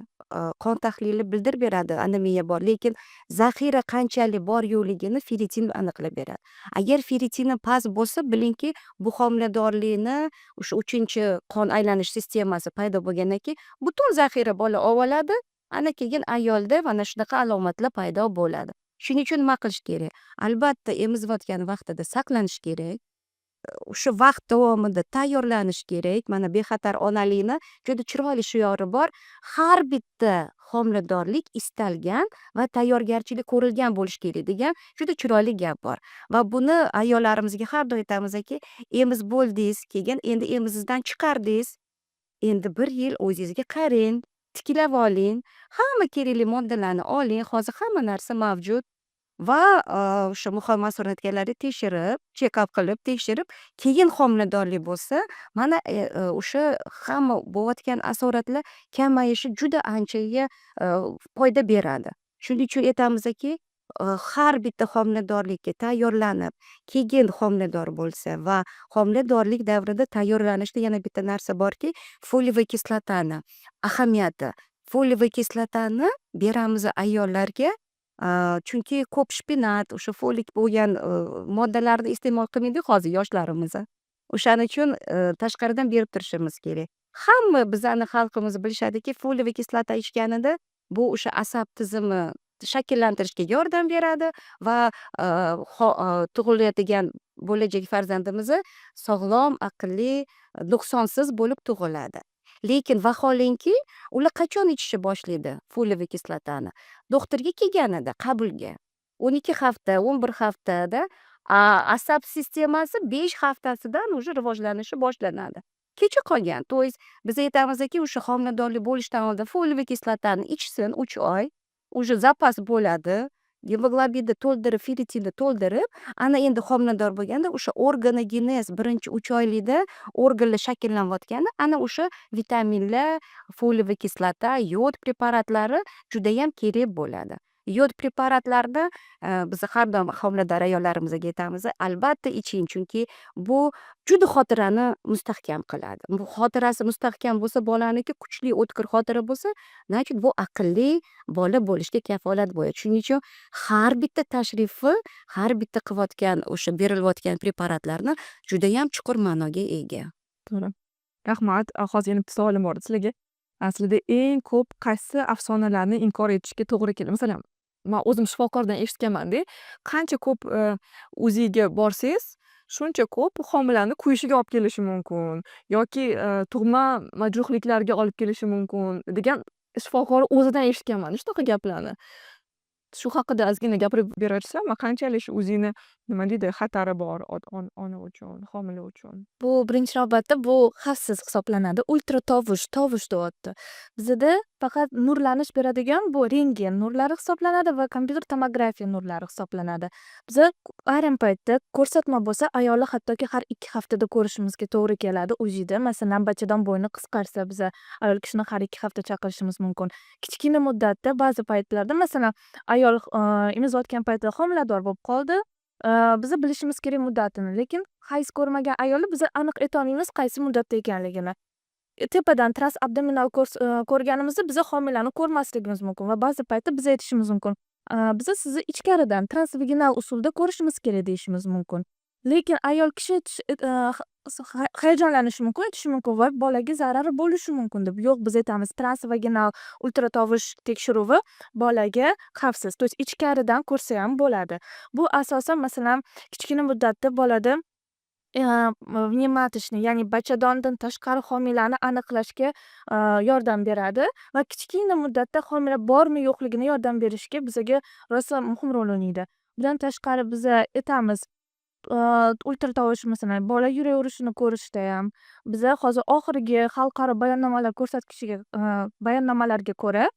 [SPEAKER 2] qon tahlili bildirib beradi anemiya bor, lekin zaxira qanchalik bor yo'qligini ferritin aniqlab beradi. Agar ferritini past bo'lsa, bilingki, bu homiladorlikni o'sha uchinchi qon aylanish sistemasi paydo bo'lgandan keyin butun zaxira bola olib oladi, ana keyin ayolda mana shunaqa alomatlar paydo bo'ladi. Shuning uchun nima qilish kerak? Albatta, emizayotgan vaqtida saqlanish kerak, o'sha vaqt davomida tayyorlanish kerak. Mana, bexatar onalikni juda chiroyli shiori bor: "Har bitta homiladorlik istalgan va tayyorgarchilik ko'rilgan bo'lishi kerak", degan juda chiroyli gap bor. Va buni ayollarimizga har doim aytamizki, emizib bo'ldingiz, keyin endi emizingizdan chiqardingiz, endi bir yil o'zingizga qarang, tiklab oling, hamma kerakli moddalarni oling, hozir hamma narsa mavjud. Va o'sha Muhammad Mansur aytganlaridek, tekshirib, check up qilib, tekshirib, keyin homiladorlik bo'lsa, mana, o'sha hamma bo'layotgan asoratlar kamayishi juda anchaga foyda beradi. Shuning uchun aytamizki, har bitta homiladorlikka tayyorlanib, keyin homilador bo'lsa. Va homiladorlik davrida tayyorlanishda yana bitta narsa borki, фолиевый kislotani ahamiyati. Фолиевый kislotani beramiz ayollarga, chunki ko'p shpinat, o'sha folik bo'lgan moddalarni iste'mol qilmaydiku hozir yoshlarimiz. O'shaning uchun tashqaridan berib turishimiz kerak. Hamma bizani xalqimiz bilishadiki, фолиевый kislota ichganida bu o'sha asab tizimi shakllantirishga yordam beradi va tug'ilayotgan bo'lajak farzandimiz sog'lom, aqlli, nuqsonsiz bo'lib tug'iladi. Lekin vaholanki, ular qachon ichishni boshlaydi фолиевый kislotani? Doktorga kelganida, qabulga. 12 hafta, 11 haftada, asab sistemasi 5 haftasidan уже rivojlanishi boshlanadi. Kecha qolgan. То есть biz aytamizki, o'sha homiladorlik bo'lishdan oldin фолиевый kislotani ichsin 3 oy, уже zapas bo'ladi. Gemoglobinni to'ldirib, ferritinni to'ldirib, ana endi homilador bo'lganda, o'sha organogenez birinchi 3 oylikda organlar shakllanayotganda, ana o'sha vitaminlar, фолиевый kislota, yod preparatlari judayam kerak bo'ladi. Yod preparatlarni biz har doim homilador ayollarimizga aytamiz: albatta iching, chunki bu juda xotirani mustahkam qiladi. Bu xotirasi mustahkam bo'lsa, bolaniki kuchli, o'tkir xotira bo'lsa, значит, bu aqlli bola bo'lishiga kafolat bo'ladi. Shuning uchun har bitta tashrifi, har bitta qilayotgan, o'sha berilayotgan preparatlarni judayam chuqur ma'noga ega.
[SPEAKER 1] To'g'ri. Rahmat. Hozir yana bitta savolim bor edi sizlarga. Aslida eng ko'p qaysi afsonalarni inkor etishga to'g'ri keladi? Masalan, man o'zim shifokordan eshitganmanda, qancha ko'p УЗИga borsangiz, shuncha ko'p homilani kuyishiga olib kelishi mumkin yoki tug'ma majruhliklarga olib kelishi mumkin degan, shifokor o'zidan eshitganman shunaqa gaplarni. Shu haqida ozgina gapirib berasizlarmi? Qanchalik shu УЗИni, nima deydi, xatari bor ona uchun, homila uchun?
[SPEAKER 5] Bu birinchi navbatda bu xavfsiz hisoblanadi. Ultra tovush, tovush deyapti. Bizada Faqat nurlanish beradigan bu rentgen nurlari hisoblanadi va kompyuter tomografiya nurlari hisoblanadi. Biza ayrim paytda ko'rsatma bo'lsa, ayolni hattoki har 2 haftada ko'rishimizga to'g'ri keladi УЗИda. Masalan, bachadon bo'yni qisqarsa, biza ayol kishini har 2 hafta chaqirishimiz mumkin. Kichkina muddatda ba'zi paytlarda, masalan, ayol emizayotgan paytida homilador bo'lib qoldi. Biza bilishimiz kerak muddatini, lekin hayz ko'rmagan ayolni biza aniq aytolmaymiz qaysi muddatda ekanligini. Tepadan transabdominal ko'rganimizda biza homilani ko'rmasligimiz mumkin va ba'zi paytda biz aytishimiz mumkin: "Biza sizni ichkaridan, transvaginal usulda ko'rishimiz kerak", deyishimiz mumkin. Lekin ayol kishi hayajonlanishi mumkin, aytishi mumkin: "Voy, bolaga zarari bo'lishi mumkin", deb. Yo'q, biz aytamiz, transvaginal ultratovush tekshiruvi bolaga xavfsiz, то есть ichkaridan ko'rsa ham bo'ladi. Bu asosan, masalan, kichkina muddatda bolada внематочный, ya'ni bachadondan tashqari homilani aniqlashga yordam beradi va kichkina muddatda homila bormi, yo'qligini yordam berishga bizaga rosa muhim rol o'ynaydi. Bundan tashqari, biza aytamiz, ultratovush, masalan, bola yurak urishini ko'rishdayam biza hozir oxirgi xalqaro bayonnomalar ko'rsatkichiga, bayonnomalarga ko'ra,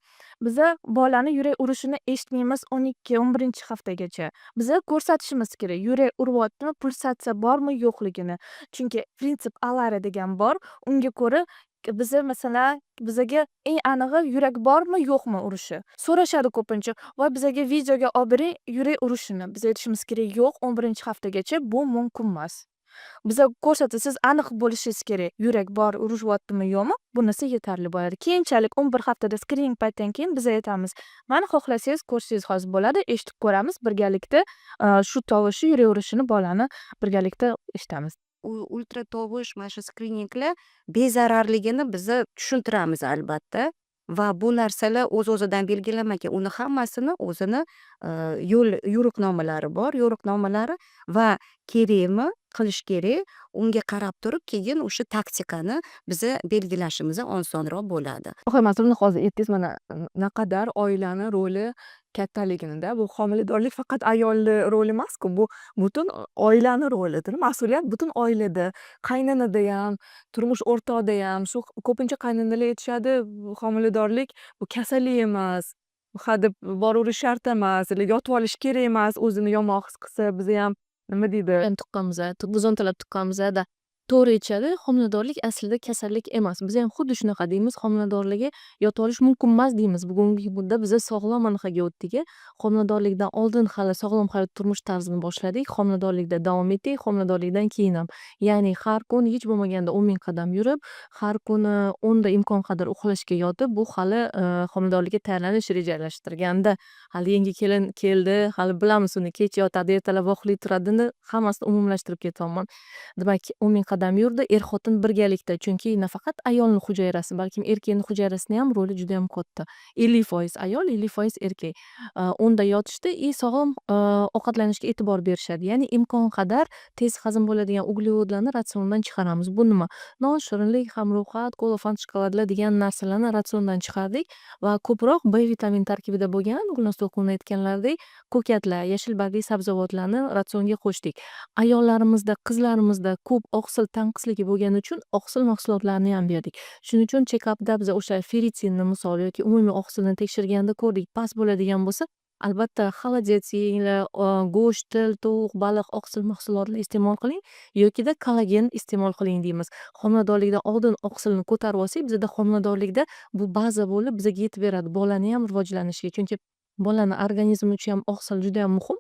[SPEAKER 5] biza bolani yurak urishini eshitmaymiz 12, 11-haftagacha. Biza ko'rsatishimiz kerak, yurak uryaptimi, pulsatsiya bormi, yo'qligini. Chunki принцип Alari degan bor, unga ko'ra biza, masalan, bizaga eng anig'i yurak bormi, yo'qmi urishi. So'rashadi ko'pincha: "Voy, bizaga videoga olib bering yurak urishini." Biz aytishimiz kerak: yo'q, 11-haftagacha bu mumkin emas. Biza ko'rsatsa, siz aniq bo'lishingiz kerak, yurak bor, urishyaptimi, yo'qmi, bunisi yetarli bo'ladi. Keyinchalik 11 haftada skrining paytidan keyin biz aytamiz: "Mana, xohlasangiz, ko'rsangiz hozir bo'ladi, eshitib ko'ramiz birgalikda, shu tovushni, yurak urishini bolani birgalikda eshitamiz."
[SPEAKER 2] U ultratovush, mana shu skrininglar bezararligini biza tushuntiramiz, albatta, va bu narsalar o'z o'zidan belgilanmagan, uni hammasini o'zini yo'l yo'riqnomalari bor, yo'riqnomalari va kerakmi, qilish kerak, unga qarab turib, keyin o'sha taktikani biza belgilashimiz osonroq bo'ladi.
[SPEAKER 1] Masalan, hozir aytdingiz, mana, naqadar oilani roli kattaliginida. Bu homiladorlik faqat ayolni roli emasku, bu butun oilani rolidir. Mas'uliyat butun oilada, qaynonadayam, turmush o'rtoqdayam. Shu ko'pincha qaynonalar aytishadi: "Homiladorlik bu kasallik emas, hadeb boraverish shart emas, yotib olish kerak emas o'zini yomon his qilsa." Bizayam, nima deydi,
[SPEAKER 4] Tuqqanmiz, biz o'ntalab tuqqanmiz-da. To'g'ri aytishadi, homiladorlik aslida kasallik emas. Bizayam xuddi shunaqa deymiz, homiladorligi yotib olish mumkin emas deymiz. Bugungi kunda biza sog'lom anaqaga o'tdik. Homiladorlikdan oldin hali sog'lom hayot turmush tarzini boshladik, homiladorlikda davom etdik, homiladorlikdan keyin ham. Ya'ni har kun hech bo'lmaganda 10 000 qadam yurib, har kuni 10da imkon qadar uxlashga yotib, bu hali homiladorlikka tayyorlanish rejalashtirganda, hali yangi kelin keldi, hali bilamiz uni kech yotadi, ertalab vaqtli turadini, hammasini umumlashtirib ketyapman. Demak, 10 000 qadam yurdi, er xotin birgalikda, chunki nafaqat ayolni hujayrasi, balkim erkakni hujayrasini ham roli judayam katta. 50% ayol, 50% erkak. 10da yotishdi и sog'lom ovqatlanishga e'tibor berishadi. Ya'ni imkon qadar tez hazm bo'ladigan uglevodlarni ratsiondan chiqaramiz. Bu nima? Non, shirinlik, xamir-ovqat, kola, Fanta, shokoladlar degan narsalarni ratsiondan chiqardik va ko'proq B vitamini tarkibida bo'lgan, Gulnoz To'lqinova aytganlaridek, ko'katlar, yashil bargli sabzavotlarni ratsionga qo'shdik. Ayollarimizda, qizlarimizda ko'p oqsil tanqisligi bo'lgani uchun oqsil mahsulotlarini ham berdik. Shuning uchun check-upda biz o'sha ferritinni misol yoki umumiy oqsilni tekshirganda ko'rdik, past bo'ladigan bo'lsa, albatta холодец yenglar, go'sht, til, tovuq, baliq, oqsil mahsulotlar iste'mol qiling yokida kollagen iste'mol qiling deymiz. Homiladorlikdan oldin oqsilni ko'tarib olsak, bizada homiladorlikda bu baza bo'lib bizaga yetib beradi bolani ham rivojlanishiga. Chunki bolani organizmi uchun ham oqsil judayam muhim.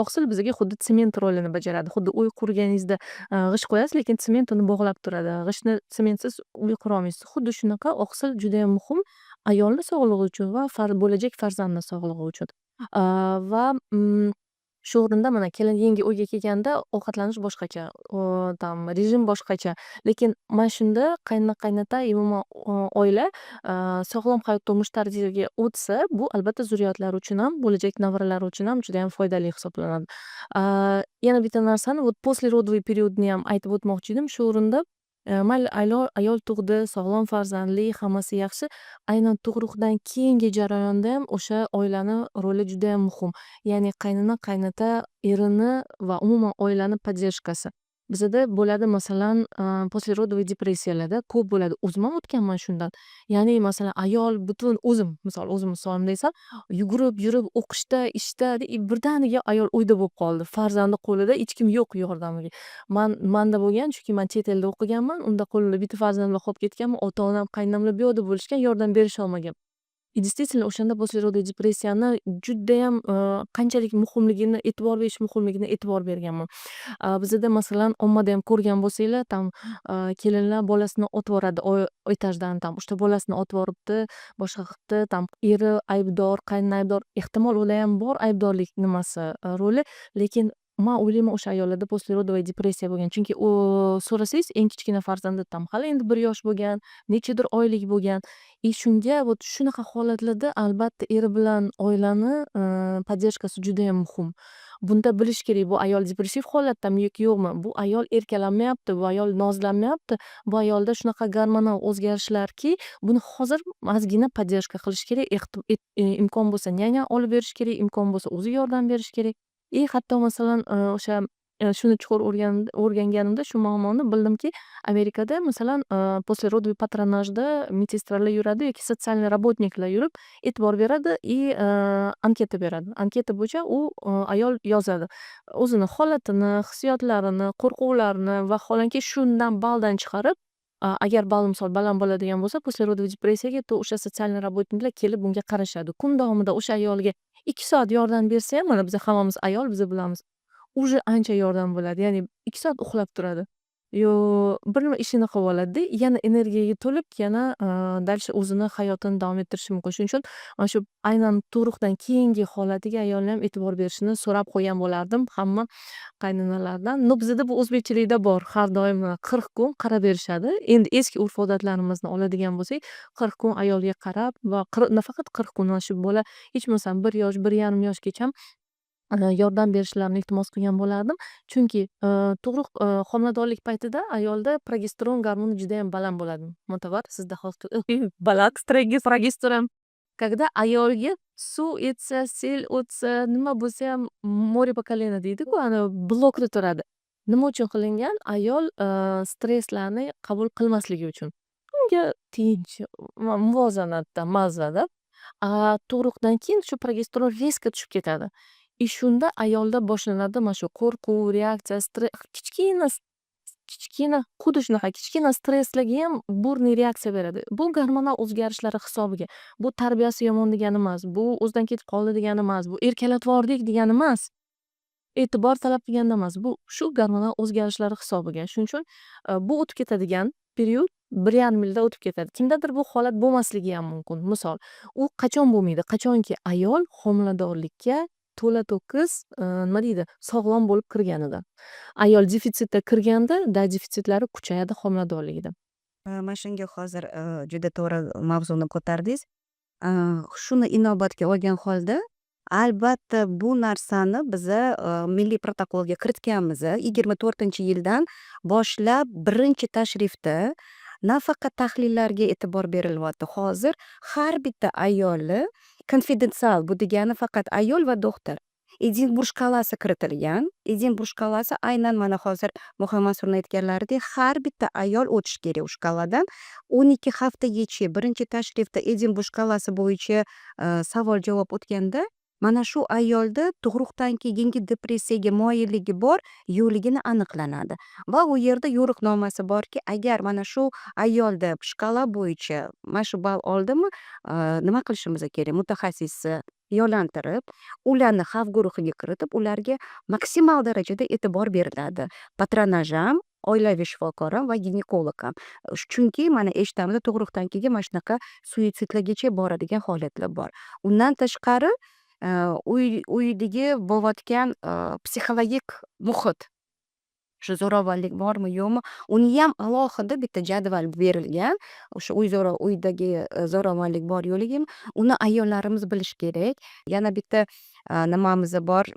[SPEAKER 4] Oqsil bizga xuddi sement rolini bajaradi. Xuddi uy qurganingizda g'isht qo'yasiz, lekin sement uni bog'lab turadi. G'ishtni sementsiz uy qurolmaysiz. Xuddi shunaqa oqsil judayam muhim ayolni sog'lig'i uchun va bo'lajak farzandni sog'lig'i uchun. Va shu o'rinda, mana, kelin yangi uyga kelganda ovqatlanish boshqacha, там rejim boshqacha. Lekin mana shunda qaynona, qaynota и umuman oila sog'lom hayot turmush tarziga o'tsa, bu albatta zurriyotlari uchun ham, bo'lajak nevaralari uchun ham judayam foydali hisoblanadi. Yana bitta narsani, вот, послеродовый период ni ham aytib o'tmoqchi edim. Shu o'rinda, mayli, ayol tug'di, sog'lom farzandli, hammasi yaxshi. Aynan tug'ruqdan keyingi jarayonda ham o'sha oilani roli judayam muhim. Ya'ni qaynona, qaynota, erini va umuman oilani поддержка si. Bizada bo'ladi, masalan, послеродовый depressiyalarda ko'p bo'ladi. O'zim ham o'tganman shundan. Ya'ni, masalan, ayol butun o'zim, misol, o'zim misolimda aytsam, yugurib yurib o'qishda, ishda и birdaniga ayol uyda bo'lib qoldi. Farzandi qo'lida, hech kim yo'q yordamiga. Manda bo'lgan, chunki man chet elda o'qiganman. Unda qo'limda bitta farzand bilan qolib ketganman. Ota onam, qaynonamlar bu yoqda bo'lishgan, yordam berisholmagan. И действительно o'shanda послеродовый depressiyani judayam qanchalik muhimligini, e'tibor berish muhimligini e'tibor berganman. Bizada, masalan, ommada ham ko'rgan bo'lsanglar, там kelinlar bolasini otib yuboradi etajdan, там uchta bolasini otib yuboribdi, boshqa qilibdi, там eri aybdor, qaynona aybdor. Ehtimol, ularham bor aybdorlik nimasi, roli, lekin man o'ylayman, o'sha ayollarda послеродовая depressiya bo'lgan. Chunki u so'rasangiz, eng kichkina farzandi там hali endi 1 yosh bo'lgan, nechadir oylik bo'lgan. И shunga вот shunaqa holatlarda, albatta, eri bilan oilani поддержка si judayam muhim. Bunda bilish kerak, bu ayol depressiv holatdami yoki yo'qmi? Bu ayol erkalanmayapti, bu ayol nozlanmayapti. Bu ayolda shunaqa gormonal o'zgarishlarki, buni hozir ozgina поддержка qilish kerak. Imkon bo'lsa, няня olib berish kerak, imkon bo'lsa, o'zi yordam berish kerak. И hatto, masalan, o'sha shuni chuqur o'rganganimda shu muammoni bildimki, Amerikada, masalan, послеродовый patronajda medsestralar yuradi yoki социальный работник lar yurib, e'tibor beradi и anketa beradi. Anketa bo'yicha u ayol yozadi. O'zini holatini, hissiyotlarini, qo'rquvlarini, vaholanki shundan balldan chiqarib, agar ball, misol, baland bo'ladigan bo'lsa послеродовый depressiyaga, то o'sha социальный работник lar kelib bunga qarashadi. Kun davomida o'sha ayolga 2 soat yordam bersa ham, mana biza hammamiz ayol, biza bilamiz, уже ancha yordam bo'ladi. Ya'ni 2 soat uxlab turadi. Yo bir nima ishini qilib oladida, yana energiyaga to'lib, yana дальше o'zini hayotini davom ettirishi mumkin. Shuning uchun mana shu aynan tug'ruqdan keyingi holatiga ayolni ham e'tibor berishini so'rab qo'ygan bo'lardim hamma qaynonalardan. Но bizada bu o'zbekchilikda bor. Har doim 40 kun qarab berishadi. Endi eski urf-odatlarimizni oladigan bo'lsak, 40 kun ayolga qarab va nafaqat 40 kun, mana shu bola hech bo'lmasam 1 yosh, 1,5 yoshgacha yordam berishlarini iltimos qilgan bo'lardim. Chunki tug'ruq, homiladorlik paytida ayolda progesteron gormoni judayam baland bo'ladi. Mo'tabar, sizda baland progesteron. Когда ayolga suv etsa, sel o'tsa, nima bo'lsayam, море по колено deydi-ku, anavi blokda turadi. Nima uchun qilingan? Ayol stresslarni qabul qilmasligi uchun. Unga tinch, muvozanatda, mazzada. A tug'ruqdan keyin shu progesteron резко tushib ketadi. И shunda ayolda boshlanadi mana shu qo'rquv, reaksiya, kichkina kichkina, xuddi shunaqa kichkina stresslargayam бурный reaksiya beradi. Bu gormonal o'zgarishlari hisobiga. Bu tarbiyasi yomon degani emas, bu o'zidan ketib qoldi degani emas, bu erkalatvordik degani emas. E'tibor talab qilganda emas. Bu shu gormonal o'zgarishlari hisobiga. Shuning uchun bu o'tib ketadigan период, 1,5 yilda o'tib ketadi. Kimdadir bu holat bo'lmasligiyam mumkin. Misol, u qachon bo'lmaydi? Qachonki ayol homiladorlikka to'la to'kis, nima deydi, sog'lom bo'lib kirganida. Ayol defitsitda kirganda, да, defitsitlari kuchayadi homiladorligida.
[SPEAKER 2] Mana shunga hozir juda to'g'ri mavzuni ko'tardingiz. Shuni inobatga olgan holda, albatta, bu narsani biza milliy protokolga kiritganmiz. 24-yildan boshlab birinchi tashrifda nafaqat tahlillarga e'tibor berilyapti. Hozir har bitta ayolni konfidensial, bu degani faqat ayol va doktor, Edinburg shkalasi kiritilgan. Edinburg shkalasi aynan mana hozir Muhammad aytganlaridek, har bitta ayol o'tishi kerak u shkaladan. 12 haftagacha birinchi tashrifda Edinburg shkalasi bo'yicha savol javob o'tganda, mana shu ayolda tug'ruqdan keyingi depressiyaga moyilligi bor yo'qligini aniqlanadi va u yerda yo'riqnomasi borki, agar mana shu ayolda shkala bo'yicha mana shu ball oldimi, nima qilishimiz kerak? Mutaxassisni yo'naltirib, ularni xavf guruhiga kiritib, ularga maksimal darajada e'tibor beriladi. Patronaj ham, oilaviy shifokor ham va ginekolog ham. Chunki mana eshitamiz, tug'ruqdan keyin mana shunaqa suitsidlargacha boradigan holatlar bor. Undan tashqari, uydagi bo'layotgan psixologik muhit, shu zo'ravonlik bormi, yo'qmi, uniyam alohida bitta jadval berilgan. O'sha uydagi zo'ravonlik bor yo'qligini, uni ayollarimiz bilishi kerak. Yana bitta nimamiz bor,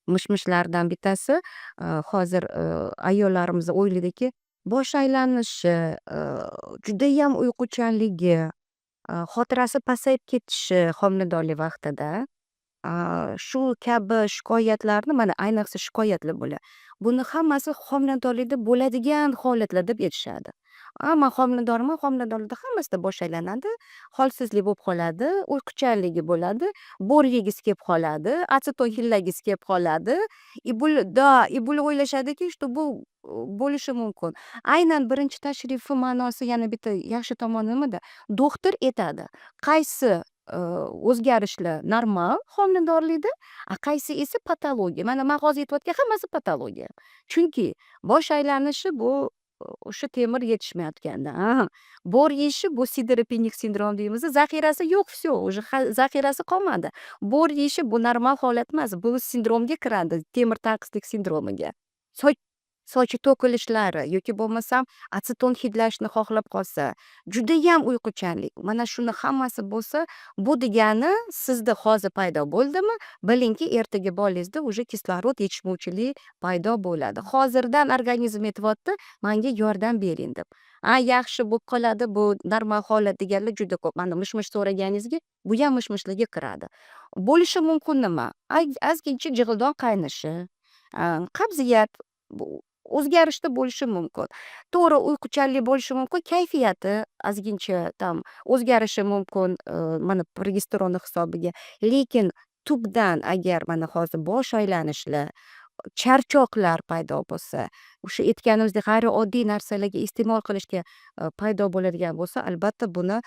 [SPEAKER 2] mish mishlardan bittasi, hozir ayollarimiz o'ylaydiki, bosh aylanishi, judayam uyquchanligi, xotirasi pasayib ketishi homiladorlik vaqtida. Shu kabi shikoyatlarni, mana, ayniqsa shikoyatlar bular. Buni hammasi homiladorlikda bo'ladigan holatlar deb aytishadi. "A, man homiladorman, homiladorlikda hammasida bosh aylanadi, holsizlik bo'lib qoladi, uyquchanligi bo'ladi, bor yegisi kelib qoladi, atseton hidlagisi kelib qoladi". И bu, да, и bular o'ylashadiki, что bu bo'lishi mumkin. Aynan birinchi tashrifi ma'nosi, yana bitta yaxshi tomoni nimada? Doktor aytadi, qaysi o'zgarishlar normal homiladorlikda, a qaysi esa patologiya. Mana, man hozir aytayotgan hammasi patologiya. Chunki bosh aylanishi bu o'sha temir yetishmayotganda. Aha. Bor yeyishi bu sideropenik sindrom deymiz. Zaxirasi yo'q, всё, уже zaxirasi qolmadi. Bor yeyishi bu normal holat emas, bu sindromga kiradi, temir tanqislik sindromiga. Sochi to'kilishlari yoki bo'lmasam atseton hidlashni xohlab qolsa, judayam uyquchanlik. Mana shuni hammasi bo'lsa, bu degani sizda hozir paydo bo'ldimi, bilingki, ertaga bolangizda уже kislorod yetishmovchiligi paydo bo'ladi. Hozirdan organizm aytyapti, manga yordam bering deb. A, yaxshi bo'lib qoladi, bu normal holat deganlar juda ko'p. Mana, mish-mish so'raganingizga, buyam mish-mishlarga kiradi. Bo'lishi mumkin nima? Ozgincha jig'ildon qaynishi, qabziyat o'zgarishda bo'lishi mumkin. To'g'ri, uyquchanlik bo'lishi mumkin, kayfiyati ozgincha там o'zgarishi mumkin, mana, progesteronni hisobiga. Lekin tubdan agar mana hozir bosh aylanishlar, charchoqlar paydo bo'lsa, o'sha aytganimizdek g'ayrioddiy narsalarga iste'mol qilishga paydo bo'ladigan bo'lsa, albatta buni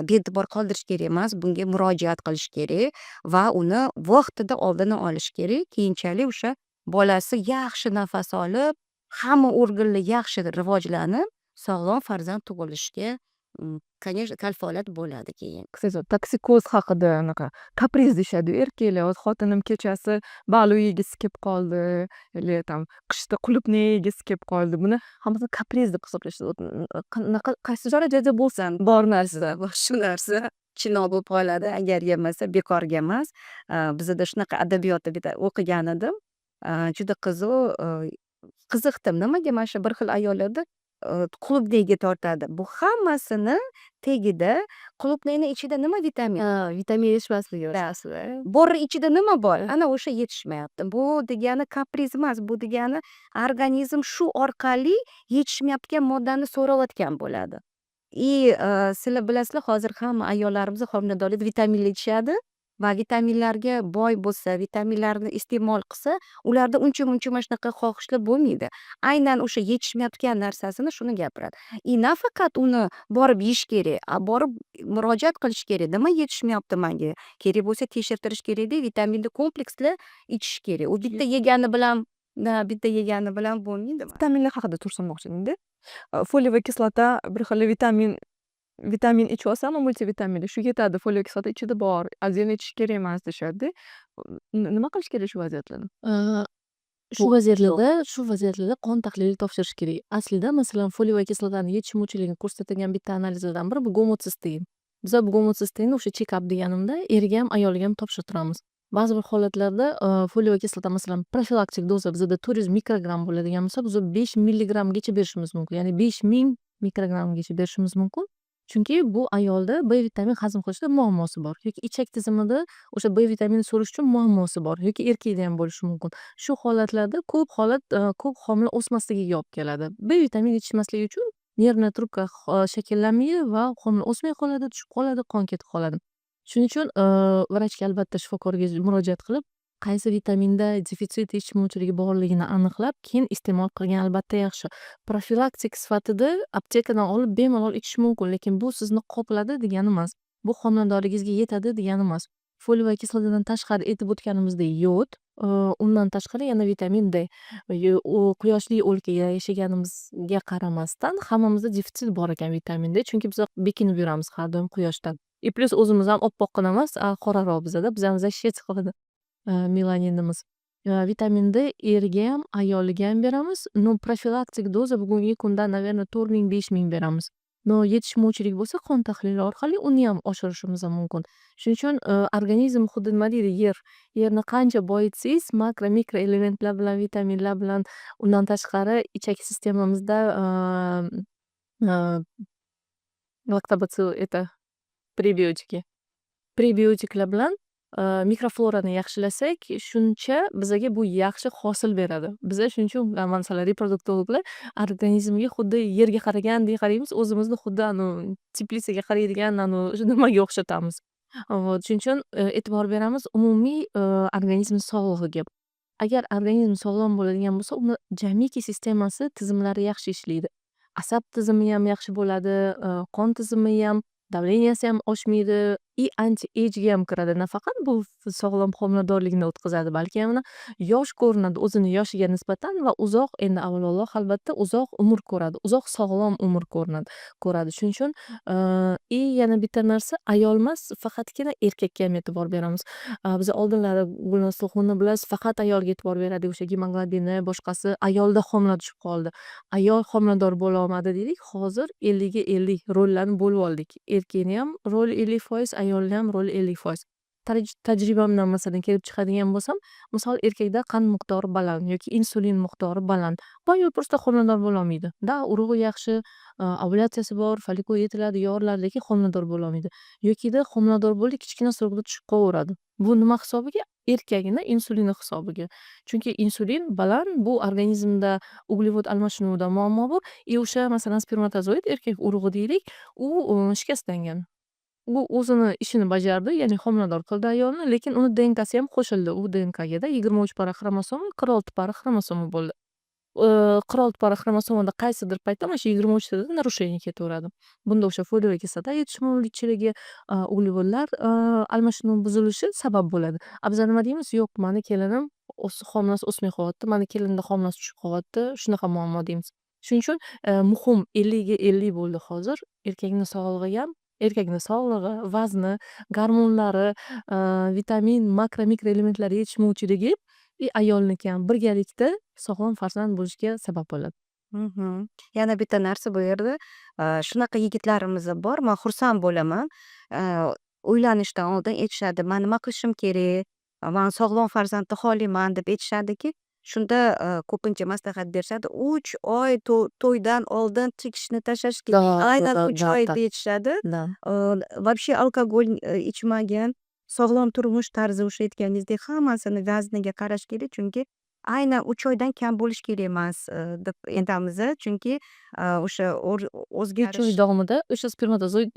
[SPEAKER 2] bee'tibor qoldirish kerak emas, bunga murojaat qilish kerak va uni vaqtida oldini olish kerak. Keyinchalik o'sha bolasi yaxshi nafas olib, hamma organlar yaxshi rivojlanib, sog'lom farzand tug'ilishiga, конечно, kafolat bo'ladi keyin.
[SPEAKER 1] Кстати, toksikoz haqida, anaqa kapriz deyishadi erkaklar. Hozir xotinim kechasi baliq yegisi kelib qoldi или там qishda qulupnay yegisi kelib qoldi. Buni hammasini kapriz deb hisoblashadi. Qanaqa, qaysi darajada bo'lsa bor narsa.
[SPEAKER 2] Shu narsa chinoq bo'lib qoladi agar yemasa, bekorga emas. Bizada shunaqa adabiyotda bitta o'qigan edim. Juda qiziq, qiziqdim, nimaga mana shu bir xil ayollarda qulupnayga tortadi. Bu hammasini tagida qulupnayni ichida nima vitamin?
[SPEAKER 3] Ha, vitamin yetishmasligi.
[SPEAKER 2] Borni ichida nima bor? Ana o'sha yetishmayapti. Bu degani kapriz emas, bu degani organizm shu orqali yetishmayotgan moddani so'rayotgan bo'ladi. И sizlar bilasizlar, hozir hamma ayollarimiz homiladorlikda vitaminlar ichishadi va vitaminlarga boy bo'lsa, vitaminlarni iste'mol qilsa, ularda uncha muncha mana shunaqa xohishlar bo'lmaydi. Aynan o'sha yetishmayotgan narsasini, shuni gapiradi. И nafaqat uni borib yeyish kerak, a borib murojaat qilish kerak. Nima yetishmayapti manga? Kerak bo'lsa, tekshirtirish kerakda, vitaminni kompleksli ichish kerak. U bitta yegani bilan, bitta yegani bilan bo'lmaydi.
[SPEAKER 1] Vitaminlar haqida so'ramoqchi edimda. Фолиевая кислота, bir xil vitamin ichib olsam, multivitaminli, shu yetadi, фолиевая кислота ichida bor, отдельно ichish kerak emas deyishadida. Nima qilish kerak shu vaziyatlarda?
[SPEAKER 4] Shu vaziyatlarda qon tahlili topshirish kerak. Aslida, masalan, фолиевая кислота ni yetishmovchiligini ko'rsatadigan bitta analizlardan biri bu gomotsistein. Biza bu gomotsisteinni o'sha check up deganimda erga ham, ayolga ham topshirtiramiz. Ba'zi bir holatlarda фолиевая кислота, masalan, profilaktik doza bizada 400 mikrogramm bo'ladigan bo'lsa, biz 5 milligrammgacha berishimiz mumkin, ya'ni 5000 mikrogrammgacha berishimiz mumkin. Chunki bu ayolda B vitamin hazm qilishda muammosi bor yoki ichak tizimida o'sha B vitamini so'rish uchun muammosi bor yoki erkakda ham bo'lishi mumkin. Shu holatlarda ko'p holat, ko'p homila o'smasligiga olib keladi. B vitamin yetishmasligi uchun нервная трубка shakllanmaydi va homila o'smay qoladi, tushib qoladi, qon ketib qoladi. Shuning uchun vrachga, albatta shifokorga murojaat qilib, qaysi vitaminda defitsit, yetishmovchiligi borligini aniqlab, keyin iste'mol qilgan albatta yaxshi. Profilaktik sifatida aptekadan olib bemalol ichish mumkin, lekin bu sizni qopladi degani emas. Bu homiladorligingizga yetadi degani emas. Фолиевая кислота dan tashqari, aytib o'tganimizdek, yod, undan tashqari yana vitamin D. U quyoshli o'lkada yashaganimizga qaramasdan, hammamizda defitsit bor ekan vitamin D, chunki biz bekinib yuramiz har doim quyoshdan. И плюс o'zimiz ham oppoqqina emas, qoraroq bizada, bizani защищать qiladi melaninimiz. Vitamin D erga ham, ayoliga ham beramiz. Но profilaktik doza bugungi kunda, наверное, 4000, 5000 beramiz. Но yetishmovchilik bo'lsa, qon tahlili orqali uniyam oshirishimiz mumkin. Shuning uchun organizm xuddi, nima deydi, yer. Yerni qancha boyitsangiz makro, mikro elementlar bilan, vitaminlar bilan, undan tashqari ichak sistemamizda лактобацилл, это пребиотики. Prebiotiklar bilan Mikroflorani yaxshilasak, shuncha bizaga bu yaxshi hosil beradi. Biza shuning uchun, masalan, reproduktologlar organizmga xuddi yerga qaragandek qaraymiz, o'zimizni xuddi anavi teplitsaga qaraydigan anavi nimaga o'xshatamiz. Вот, shuning uchun e'tibor beramiz umumiy organizm sog'lig'iga. Agar organizm sog'lom bo'ladigan bo'lsa, uni jamiki sistemasi, tizimlari yaxshi ishlaydi. Asab tizimiyam yaxshi bo'ladi, qon tizimiyam, давления si ham oshmaydi и anti age'ga ham kiradi. Nafaqat bu sog'lom homiladorlikni o'tkazadi, balki yana yosh ko'rinadi o'zini yoshiga nisbatan va uzoq, endi avvalambor, albatta, uzoq umr ko'radi, uzoq sog'lom umr ko'radi. Shuning uchun и yana bitta narsa, ayolmas, faqatgina erkakka ham e'tibor beramiz. Biz oldinlari, Gulnoz So'xuni bilasiz, faqat ayolga e'tibor berardik, o'sha gemoglobini, boshqasi, ayolda homila tushib qoldi. Ayol homilador bo'lolmadi deylik. Hozir 50ga 50 rollarni bo'lib oldik. Erkakniyam roli 50%, ayolniyam roli 50%. Tajribamdan, masalan, kelib chiqadigan bo'lsam, misol, erkakda qand miqdori baland yoki insulin miqdori baland. Bu ayol просто homilador bo'lolmaydi. Да, urug'i yaxshi, ovulyatsiyasi bor, follikul yetiladi, yoriladi, lekin homilador bo'lolmaydi. Yokida homilador bo'ldi, kichkina срок da tushib qolaveradi. Bu nima hisobiga? Erkagini insulini hisobiga. Chunki insulin baland, bu organizmda uglevod almashinuvida muammo bor и o'sha, masalan, spermatozoid, erkak urug'i deylik, u shikastlangan. U o'zini ishini bajardi, ya'ni homilador qildi ayolni, lekin uni ДНК si ham qo'shildi. U ДНК gada 23 пара xromosoma, 46 пара xromosoma bo'ldi. 46 пара xromosomada qaysidir paytda mana shu 23 tada нарушение ketaveradi. Bunda o'sha фолиевая kislota yetishmovchiligi, uglevodlar almashinuvi buzilishi sabab bo'ladi. A biza nima deymiz? Yo'q, mani kelinim homilasi o'smay qolyapti, mani kelinimda homilasi tushib qolyapti, shunaqa muammo deymiz. Shuning uchun muhim 50ga 50 bo'ldi hozir. Erkakni sog'lig'iyam, erkakni sog'lig'i, vazni, gormonlari, vitamin, makro, mikroelementlar yetishmovchiligi и ayolniki ham birgalikda sog'lom farzand bo'lishga sabab bo'ladi.
[SPEAKER 2] Yana bitta narsa bu yerda, shunaqa yigitlarimiz bor, man xursand bo'laman. Uylanishdan oldin aytishadi: "Man nima qilishim kerak? Man sog'lom farzandni xohlayman", deb aytishadiki, shunda ko'pincha maslahat berishadi: "3 oy to'ydan oldin chekishni tashlash kerak". Aynan 3 oy deyishadi. Вообще alkogol ichmagan, sog'lom turmush tarzi, o'sha aytganingizdek, hammasini vazniga qarash kerak, chunki aynan 3 oydan kam bo'lishi kerak emas, deb aytamiz, chunki o'sha
[SPEAKER 4] 3 oy
[SPEAKER 2] o'zgarish
[SPEAKER 4] davomida o'sha spermatozoid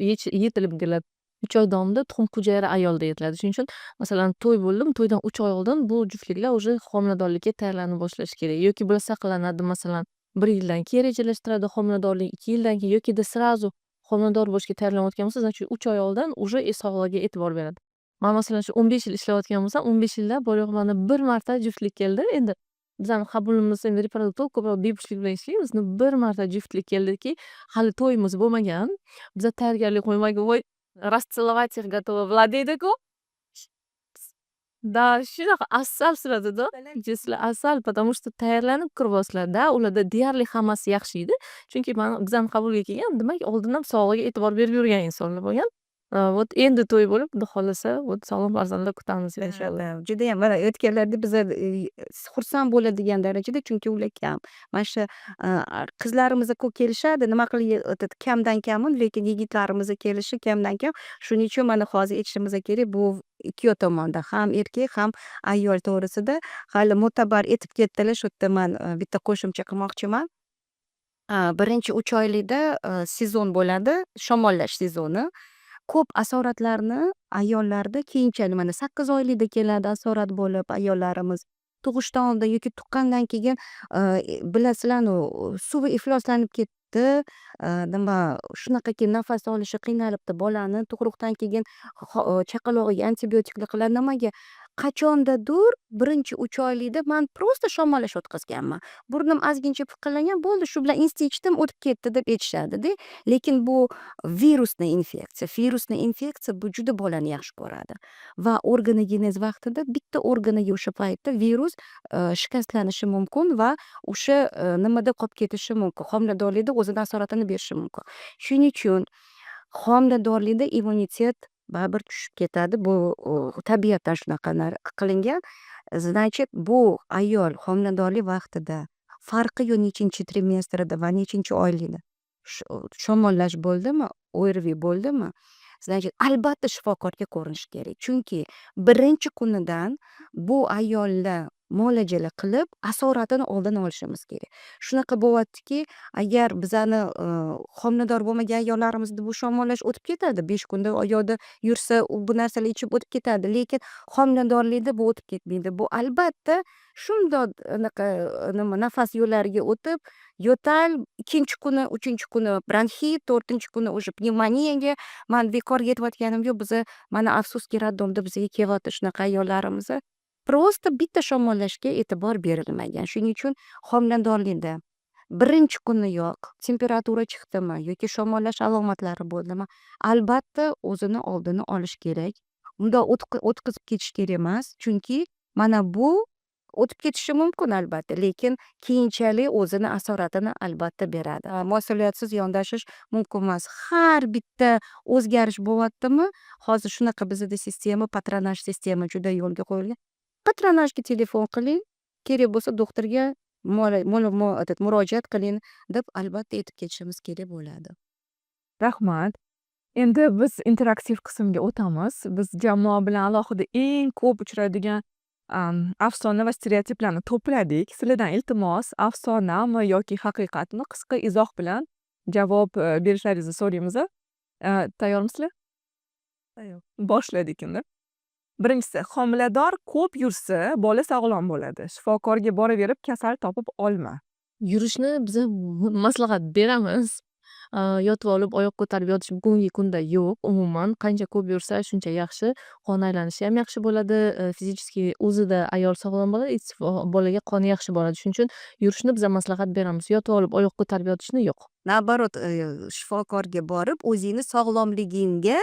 [SPEAKER 4] yetilib keladi. 3 oy davomida tuxum hujayra ayolda yetiladi. Shuning uchun, masalan, to'y bo'ldimi, to'ydan 3 oy oldin bu juftliklar уже homiladorlikka tayyorlana boshlashi kerak. Yoki bular saqlanadi, masalan, bir yildan keyin rejalashtiradi homiladorlik, 2 yildan keyin yokida сразу homilador bo'lishga tayyorlanayotgan bo'lsa, значит, 3 oy oldin уже sog'lig'iga e'tibor beradi. Man, masalan, shu 15 yil ishlayotgan bo'lsam, 15 yilda bor yo'g'i mana bir marta juftlik keldi. Endi bizani qabulimiz, endi reproduktolog ko'proq bepushtlik bilan ishlaymiz. Bir marta juftlik keldiki, hali to'yimiz bo'lmagan. Biza tayyorgarlik qo'ymagan, voy, расцеловать их готова была deydi-ku. Да, shunaqa asal sifatida sizlar asal, потому что tayyorlanib kiryapsizlar-da, ularda deyarli hammasi yaxshi edi. Chunki mani, bizani qabulga kelgan, demak, oldindan sog'lig'iga e'tibor berib yurgan insonlar bo'lgan. Вот endi to'y bo'lib, xudo xohlasa, вот sog'lom farzandlar kutamiz, inshaalloh.
[SPEAKER 2] Judayam mana o'tganlarda biza xursand bo'ladigan darajada, chunki ular kam. Mana shu qizlarimiz ko'p kelishadi, nima qilib, этот kamdan kamin, lekin yigitlarimiz kelishi kamdan kam. Shuning uchun mana hozir aytishimiz kerak, bu ikki tomonda ham erkak, ham ayol to'g'risida hali mo'tabar aytib ketdilar. Shu yerda man bitta qo'shimcha qilmoqchiman. Birinchi 3 oylikda sezon bo'ladi, shamollash sezoni. Ko'p asoratlarni ayollarda keyinchalik, mana 8 oylikda keladi asorat bo'lib ayollarimiz. Tug'ishdan oldin yoki tuqqandan keyin, bilasizlarni, suvi ifloslanib ketdi, nima, shunaqaki nafas olishi qiynalibdi bolani, tug'ruqdan keyin chaqalog'iga antibiotiklar qiladi. Nimaga? Qachondadir birinchi 3 oylikda man просто shamollash o'tkazganman. Burnim ozgincha piqillagan, bo'ldi, shu bilan insti ichdim, o'tib ketdi, deb aytishadida. Lekin bu virusli infeksiya. Virusli infeksiya bu juda bolani yaxshi ko'radi va organogenez vaqtida bitta organiga o'sha paytda virus shikastlanishi mumkin va o'sha nimada qolib ketishi mumkin, homiladorlikda o'zini asoratini berishi mumkin. Shuning uchun homiladorlikda immunitet baribir tushib ketadi. Bu tabiatdan shunaqa qilingan. Значит, bu ayol homiladorlik vaqtida, farqi yo'q nechinchi trimestrida va nechinchi oylikda shamollash bo'ldimi, ОРВИ bo'ldimi. Значит, albatta shifokorga ko'rinish kerak, chunki birinchi kunidan bu ayollar muolajalar qilib, asoratini oldini olishimiz kerak. Shunaqa bo'lyaptiki, agar bizani homilador bo'lmagan ayollarimizda bu shamollash o'tib ketadi, 5 kunda oyoqda yursa, u bu narsalar ichib o'tib ketadi, lekin homiladorlikda bu o'tib ketmaydi. Bu albatta shundoq anaqa nima, nafas yo'llariga o'tib, yo'tal, ikkinchi kuni, uchinchi kuni bronxit, to'rtinchi kuni уже pnevmoniyaga. Man bekorga aytayotganim yo'q, biza mana, afsuski, роддом da bizga kelyapti shunaqa ayollarimiz, просто bitta shamollashga e'tibor berilmagan. Shuning uchun homiladorlikda birinchi kuniyoq temperatura chiqdimi yoki shamollash alomatlari bo'ldimi, albatta o'zini oldini olish kerak. Undoq o'tkazib ketish kerak emas, chunki mana bu o'tib ketishi mumkin albatta, lekin keyinchalik o'zini asoratini albatta beradi. Mas'uliyatsiz yondashish mumkin emas. Har bitta o'zgarish bo'lyaptimi, hozir shunaqa bizada sistema, patronaj sistema juda yo'lga qo'yilgan. Patronajga telefon qiling, kerak bo'lsa doktorga этот murojaat qiling deb albatta aytib ketishimiz kerak bo'ladi.
[SPEAKER 1] Rahmat. Endi biz interaktiv qismga o'tamiz. Biz jamoa bilan alohida eng ko'p uchraydigan afsona va stereotiplarni to'pladik. Sizlardan iltimos, afsonami yoki haqiqatmi, qisqa izoh bilan javob berishlaringizni so'raymiz. Tayyormisizlar? Tayyor. Boshladik unda. Birinchisi, homilador ko'p yursa, bola sog'lom bo'ladi. Shifokorga boraverib kasal topib olma.
[SPEAKER 4] Yurishni biza maslahat beramiz. Yotib olib, oyoq ko'tarib yotish bugungi kunda yo'q umuman. Qancha ko'p yursa, shuncha yaxshi. Qon aylanishi ham yaxshi bo'ladi. Физически o'zida ayol sog'lom bo'ladi, bolaga qoni yaxshi boradi. Shuning uchun yurishni biza maslahat beramiz. Yotib olib, oyoq ko'tarib yotishni yo'q.
[SPEAKER 2] Наоборот, shifokorga borib, o'zingni sog'lomligingga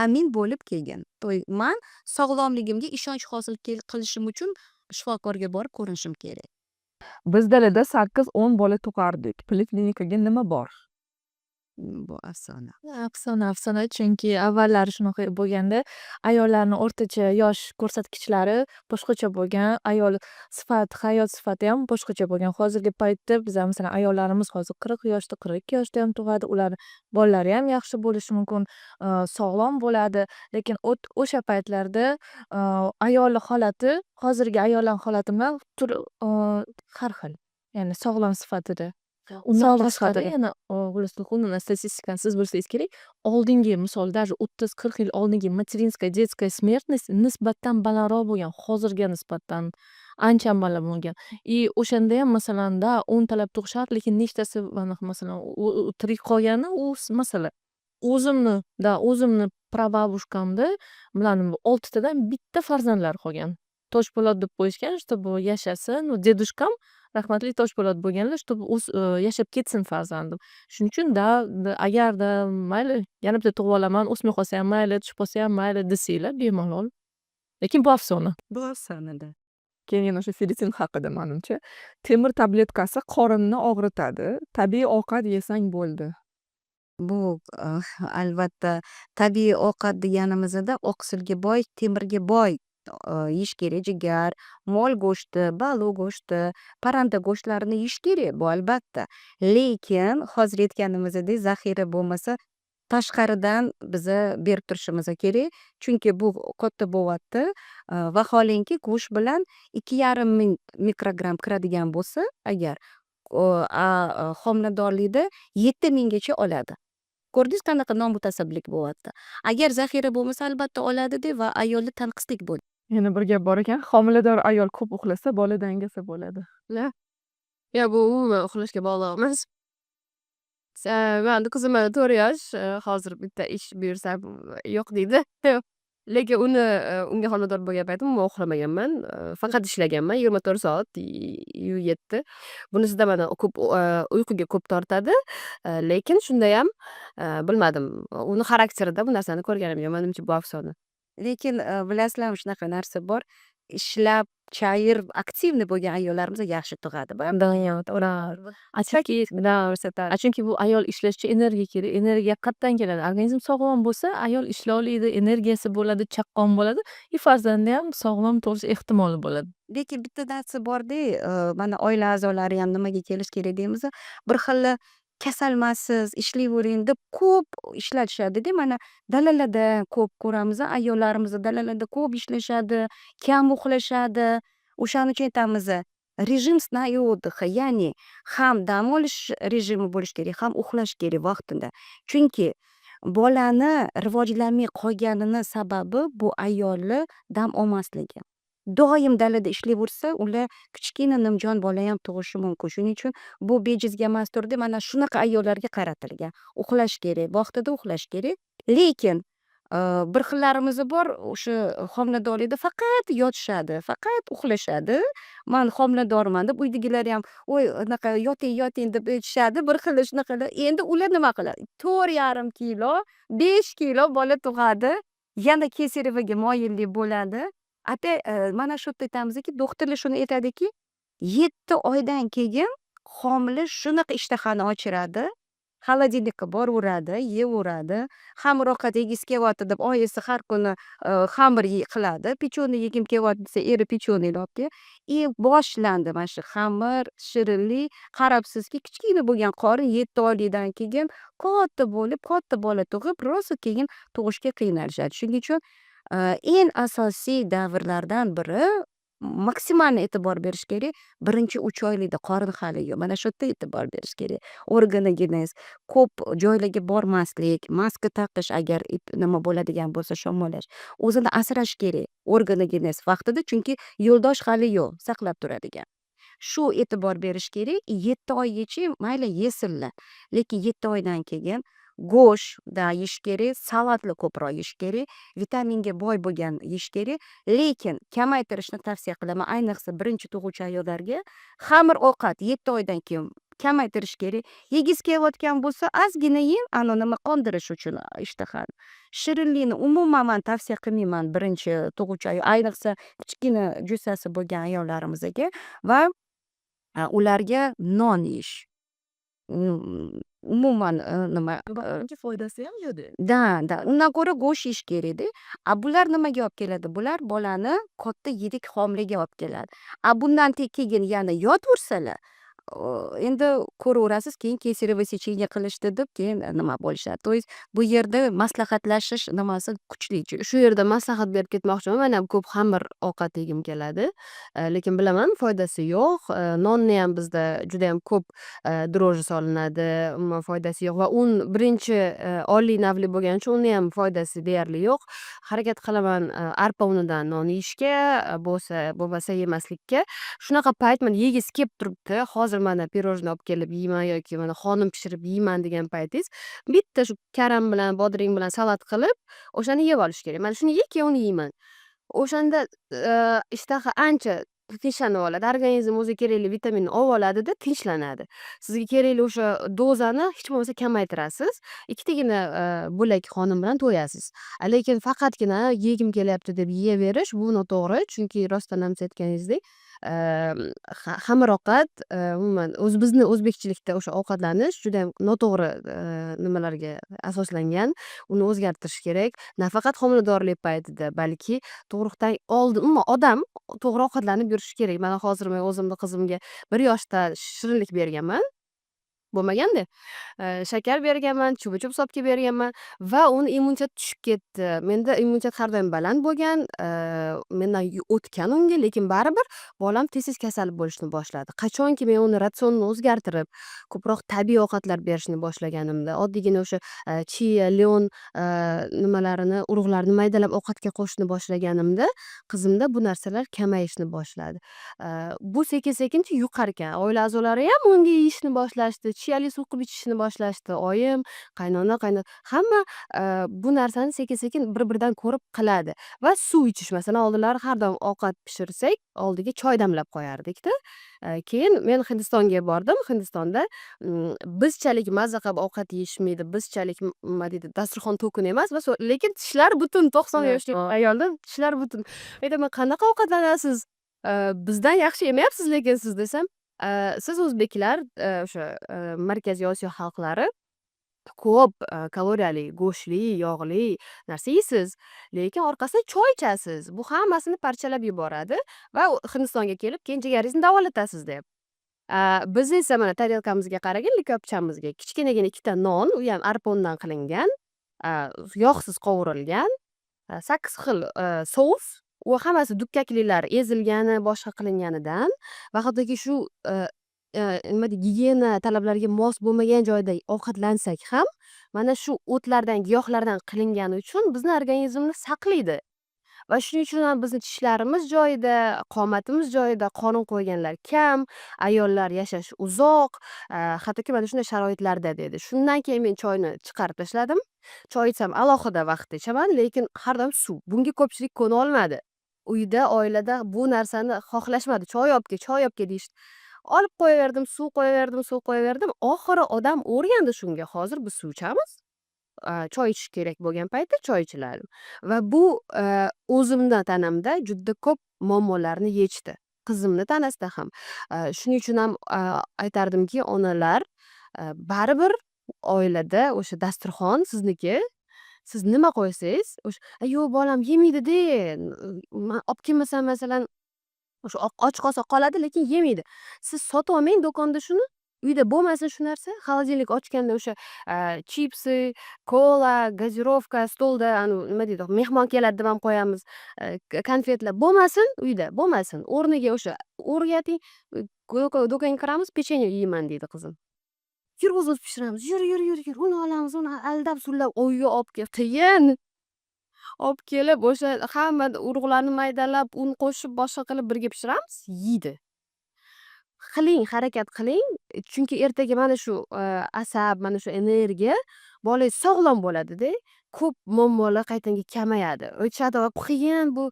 [SPEAKER 2] amin bo'lib kelgin. То есть man sog'lomligimga ishonch hosil qilishim uchun shifokorga borib ko'rinishim kerak.
[SPEAKER 1] Biz dalada 8-10 bola tug'ardik. Poliklinikaga nima bor?
[SPEAKER 2] Bu afsona.
[SPEAKER 5] Afsona, afsona, chunki avvallari shunaqa bo'lganda, ayollarni o'rtacha yosh ko'rsatkichlari boshqacha bo'lgan, ayol sifati, hayot sifati ham boshqacha bo'lgan. Hozirgi paytda biza, masalan, ayollarimiz hozir 40 yoshda, 42 yoshda ham tug'adi, ular bolalari ham yaxshi bo'lishi mumkin, sog'lom bo'ladi. Lekin o'sha paytlarda ayolni holati hozirgi ayollar holati bilan har xil, ya'ni sog'lom sifatida.
[SPEAKER 4] Undan
[SPEAKER 5] Sog'liq
[SPEAKER 4] tashqari
[SPEAKER 5] sifatida.
[SPEAKER 4] yana statistikani siz bilsangiz kerak, oldingi, misol, даже 30-40 yil oldingi материнская детская смертность nisbatan balandroq bo'lgan hozirga nisbatan, ancha baland bo'lgan. И o'shandayam, masalan, да, o'ntalab tug'ishardi, lekin nechtasi anaqa, masalan, tirik qolgani u masala. O'zimni, да, o'zimni прабабушка mda bularni oltitadan bitta farzandlari qolgan. Toshpo'lat deb qo'yishgan, чтобы yashasin. Дедушка m rahmatli Toshpo'lat bo'lganlar, чтобы yashab ketsin farzandim. Shuning uchun, да, agarda mayli, yana bitta tug'ib olaman, o'smay qolsa ham mayli, tushib qolsa ham mayli desanglar, bemalol. Lekin bu afsona.
[SPEAKER 2] Bu afsonada.
[SPEAKER 1] Keyin yana o'sha ferritin haqida manimcha. Temir tabletkasi qorinni og'ritadi. Tabiiy ovqat yesang bo'ldi.
[SPEAKER 2] Bu albatta tabiiy ovqat deganimizda oqsilga boy, temirga boy yeyish kerak. Jigar, mol go'shti, baliq go'shti, parranda go'shtlarini yeyish kerak, bu albatta. Lekin hozir aytganimizdek, zaxira bo'lmasa, tashqaridan biza berib turishimiz kerak, chunki bu katta bo'lyapti. Vaholanki, go'sht bilan 2,5 ming mikrogramm kiradigan bo'lsa agar, homiladorlikda 7000 gacha oladi. Ko'rdingiz, qanaqa nomutanosiblik bo'lyapti. Agar zaxira bo'lmasa, albatta oladida va ayolda tanqislik bo'ladi.
[SPEAKER 1] Yana bir gap bor ekan: homilador ayol ko'p uxlasa, bola dangasa bo'ladi.
[SPEAKER 3] Yo, bu umuman uxlashga bog'liq emas. Mani qizim mana 4 yosh, hozir bitta ish buyursam, yo'q deydi. Lekin uni, unga homilador bo'lgan paytim umuman uxlamaganman. Faqat ishlaganman 24 soat 7. Bunisida mana ko'p uyquga ko'p tortadi. Lekin shundayam, bilmadim, uni xarakterida bu narsani ko'rganim yo'q. Manimcha, bu afsona.
[SPEAKER 2] Lekin bilasizlarmi, shunaqa narsa bor. Ishlab, chayir, активный bo'lgan ayollarimiz yaxshi tug'adi.
[SPEAKER 4] A chunki, да, chunki bu ayol ishlash uchun energiya kerak. Energiya qayerdan keladi? Organizm sog'lom bo'lsa, ayol ishlay oladi, energiyasi bo'ladi, chaqqon bo'ladi и farzandni ham sog'lom tug'ish ehtimoli bo'ladi.
[SPEAKER 2] Lekin bitta narsa borda, mana oila a'zolari ham nimaga kelish kerak deymiz. Bir xil Kasalmassiz, ishlayvering deb ko'p ishlatishadida. Mana, dalalarda ko'p ko'ramiz, ayollarimiz dalalarda ko'p ishlashadi, kam uxlashadi. O'shaning uchun aytamiz: режим сна и отдыха, ya'ni ham dam olish rejimi bo'lishi kerak, ham uxlash kerak vaqtida. Chunki bolani rivojlanmay qolganini sababi bu ayolni dam olmasligi. Doim dalada ishlayversa, ular kichkina nimjon bolayam tug'ishi mumkin. Shuning uchun bu bejizga emasdirda, mana shunaqa ayollarga qaratilgan. Uxlash kerak, vaqtida uxlash kerak. Lekin bir xillarimiz bor, o'sha homiladorlikda faqat yotishadi, faqat uxlashadi. "Man homiladorman", deb uydagilariyam "Voy, anaqa, yoting, yoting", deb aytishadi. Bir xili shunaqalar. Endi ular nima qiladi? 4,5 kilo, 5 kilo bola tug'adi, yana кесарево ga moyillik bo'ladi. Опять mana shu yerda aytamizki, doktorlar shuni aytadiki, 7 oydan keyin homila shunaqa ishtahani ochiradi, холодильник ka boraveradi, yeyaveradi. Xamir ovqat yegisi kelyapti deb, oyisi har kuni xamir qiladi. Печёный yegim kelyapti desa, eri печёный olib keladi и boshlandi mana shu xamir, shirinlik. Qarabsizki, kichkina bo'lgan qorin 7 oylikdan keyin katta bo'lib, katta bola tug'ib, rosa keyin tug'ishga qiynalishadi. Shuning uchun eng asosiy davrlardan biri, максимальный e'tibor berish kerak birinchi 3 oylikda. Qorin hali yo'q, mana shu yerda e'tibor berish kerak. Organogenez, ko'p joylarga bormaslik, maska taqish, agar nima bo'ladigan bo'lsa, shamollash, o'zini asrash kerak organogenez vaqtida, chunki yo'ldosh hali yo'q saqlab turadigan. Shu e'tibor berish kerak. 7 oygacha mayli, yesinlar, lekin 7 oydan keyin go'sht da yeyish kerak, salatni ko'proq yeyish kerak, vitaminga boy bo'lgan yeyish kerak. Lekin kamaytirishni tavsiya qilaman, ayniqsa birinchi tug'uvchi ayollarga xamir ovqat 7 oydan keyin kamaytirish kerak. Yegisi kelayotgan bo'lsa, ozgina yeng, anavi nima, qondirish uchun ishtahani. Shirinlikni umuman man tavsiya qilmayman birinchi tug'uvchi ayol, ayniqsa kichkina jussasi bo'lgan ayollarimizga va ularga non yeyish umuman nima.
[SPEAKER 1] Uncha foydasiyam yo'qda.
[SPEAKER 2] Да, undan ko'ra go'sht yeyish kerakda. A bular nimaga olib keladi? Bular bolani katta yirik homilaga olib keladi. A bundan keyin yana yotaversalar, endi ko'raverasiz, keyin кесарево сечение qilishdi deb, keyin nima bo'lishadi. То есть bu yerda maslahatlashish nimasi kuchli.
[SPEAKER 3] Shu yerda maslahat berib ketmoqchiman. Man ham ko'p xamir ovqat yegim keladi, lekin bilaman, foydasi yo'q. Nonniyam bizda judayam ko'p дрожжи solinadi, umuman foydasi yo'q va un birinchi oliy navli bo'lgani uchun uniyam foydasi deyarli yo'q. Harakat qilaman arpa unidan non yeyishga, bo'lsa, bo'lmasa yemaslikka. Shunaqa payt, mana, yegisi kelib turibdi, hozir mana пирожный olib kelib yeyman yoki mana xonim pishirib yeyman degan paytingiz, bitta shu karam bilan, bodring bilan salat qilib, o'shani yeb olish kerak. Mana shuni ye, keyin uni yeyman. O'shanda ishtaha ancha tinchlanib oladi. Organizm o'ziga kerakli vitaminni olib oladida, tinchlanadi. Sizga kerakli o'sha dozani hech bo'lmasa kamaytirasiz. Ikkitagina bo'lak xonim bilan to'yasiz. Lekin faqatgina yegim kelyapti deb yeyaverish, bu noto'g'ri. Chunki rostdan ham siz aytganingizdek, xamir ovqat, umuman o'zi bizni o'zbekchilikda o'sha ovqatlanish judayam noto'g'ri nimalarga asoslangan. Uni o'zgartirish kerak. Nafaqat homiladorlik paytida, balki tug'ruqdan oldin umuman odam to'g'ri ovqatlanib yurishi kerak. Mana, hozir men o'zimni qizimga 1 yoshda shirinlik berganman. Bo'lmaganda. Shakar berganman, chupa-chups olib kelib berganman va uni immuniteti tushib ketdi. Menda immunitet har doim baland bo'lgan, mendan o'tgan unga, lekin baribir bolam tez-tez kasal bo'lishni boshladi. Qachonki men uni ratsionini o'zgartirib, ko'proq tabiiy ovqatlar berishni boshlaganimda, oddiygina o'sha chiya, лён nimalarini, urug'larini maydalab ovqatga qo'shishni boshlaganimda, qizimda bu narsalar kamayishni boshladi. Bu sekin-sekinchi yuqarkan. Oila a'zolariyam unga yeyishni boshlashdi, chiyali suv qilib ichishni boshlashdi. Oyim, qaynona, hamma bu narsani sekin-sekin bir-biridan ko'rib qiladi va suv ichish, masalan, oldinlari har doim ovqat pishirsak, oldiga choy damlab qo'yardikda. Keyin men Hindistonga bordim. Hindistonda bizchalik maza qilib ovqat yeyishmaydi, bizchalik, nima deydi, dasturxon to'kin emas va lekin tishlar butun, 90 yoshli ayolda tishlar butun. Aytaman: "Qanaqa ovqatlanasiz? Bizdan yaxshi yemayapsiz lekin siz", desam, "Siz o'zbeklar, o'sha Markaziy Osiyo xalqlari ko'p kaloriyali, go'shtli, yog'li narsa yeysiz, lekin orqasidan choy ichasiz. Bu hammasini parchalab yuboradi va Hindistonga kelib keyin jigaringizni davolatasiz", deyapti. Biz esa mana tarelkamizga qaragin, likopchamizga kichkinagina ikkita non, u ham arpa unidan qilingan, yog'siz qovurilgan, sakkiz xil sous, u hammasi dukkaklilar ezilgani, boshqa qilinganidan va hattoki shu, nima deydi, gigiyena talablariga mos bo'lmagan joyda ovqatlansak ham, mana shu o'tlardan, giyohlardan qilingani uchun bizni organizmni saqlaydi. Va shuning uchun ham bizni tishlarimiz joyida, qomatimiz joyida, qorin qo'yganlar kam, ayollar yashashi uzoq, hattoki mana shunday sharoitlarda dedi. Shundan keyin men choyni chiqarib tashladim. Choy ichsam, alohida vaqtda ichaman, lekin har doim suv. Bunga ko'pchilik ko'na olmadi. Uyda, oilada bu narsani xohlashmadi. "Choy olib kel, choy olib kel", deyishdi. Olib qo'yaverdim, suv qo'yaverdim, suv qo'yaverdim. Oxiri odam o'rgandi shunga. Hozir biz suv ichamiz. Choy ichish kerak bo'lgan paytda choy ichiladi. Va bu o'zimni tanamda juda ko'p muammolarni yechdi. Qizimni tanasida ham. Shuning uchun ham aytardimki, onalar, baribir oilada o'sha dasturxon sizniki. Siz nima qo'ysangiz, o'sha "Yo'q, bolam yemaydi-da, man olib kelmasam, masalan, o'sha och qolsa qoladi, lekin yemaydi." Siz sotib olmang do'konda shuni, uyda bo'lmasin shu narsa. Холодильник ochganda o'sha чипсы, kola, газировка stolda, anavi, nima deydi, mehmon keladi deb ham qo'yamiz. Konfetlar bo'lmasin uyda, bo'lmasin. O'rniga o'sha o'rgating, do'konga kiramiz, "Pechenye yeyman", deydi qizim. Yur, o'zimiz pishiramiz. Yur, yur, yur, yur. Uni olamiz, uni aldab suldab uyga olib kel. Qiyin. Olib kelib, o'sha hamma urug'larni maydalab, un qo'shib, boshqa qilib birga pishiramiz, yeydi. Qiling, harakat qiling, chunki ertaga mana shu asab, mana shu energiya, bolangiz sog'lom bo'ladida, ko'p muammolar qaytanga kamayadi. Aytishadi, qiyin bu.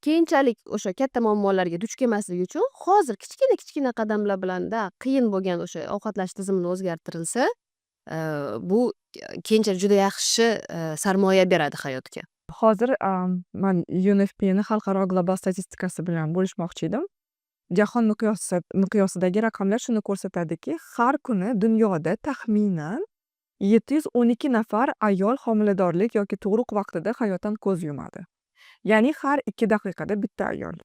[SPEAKER 3] Keyinchalik o'sha katta muammolarga duch kelmaslik uchun hozir kichkina kichkina qadamlar bilanda qiyin bo'lgan o'sha ovqatlanish tizimini o'zgartirilsa, bu keyinchalik juda yaxshi sarmoya beradi hayotga.
[SPEAKER 1] Hozir man UNFPAni xalqaro global statistikasi bilan bo'lishmoqchi edim. Jahon miqyosidagi raqamlar shuni ko'rsatadiki, har kuni dunyoda taxminan 712 nafar ayol homiladorlik yoki tug'ruq vaqtida hayotdan ko'z yumadi. Ya'ni har 2 daqiqada bitta ayol.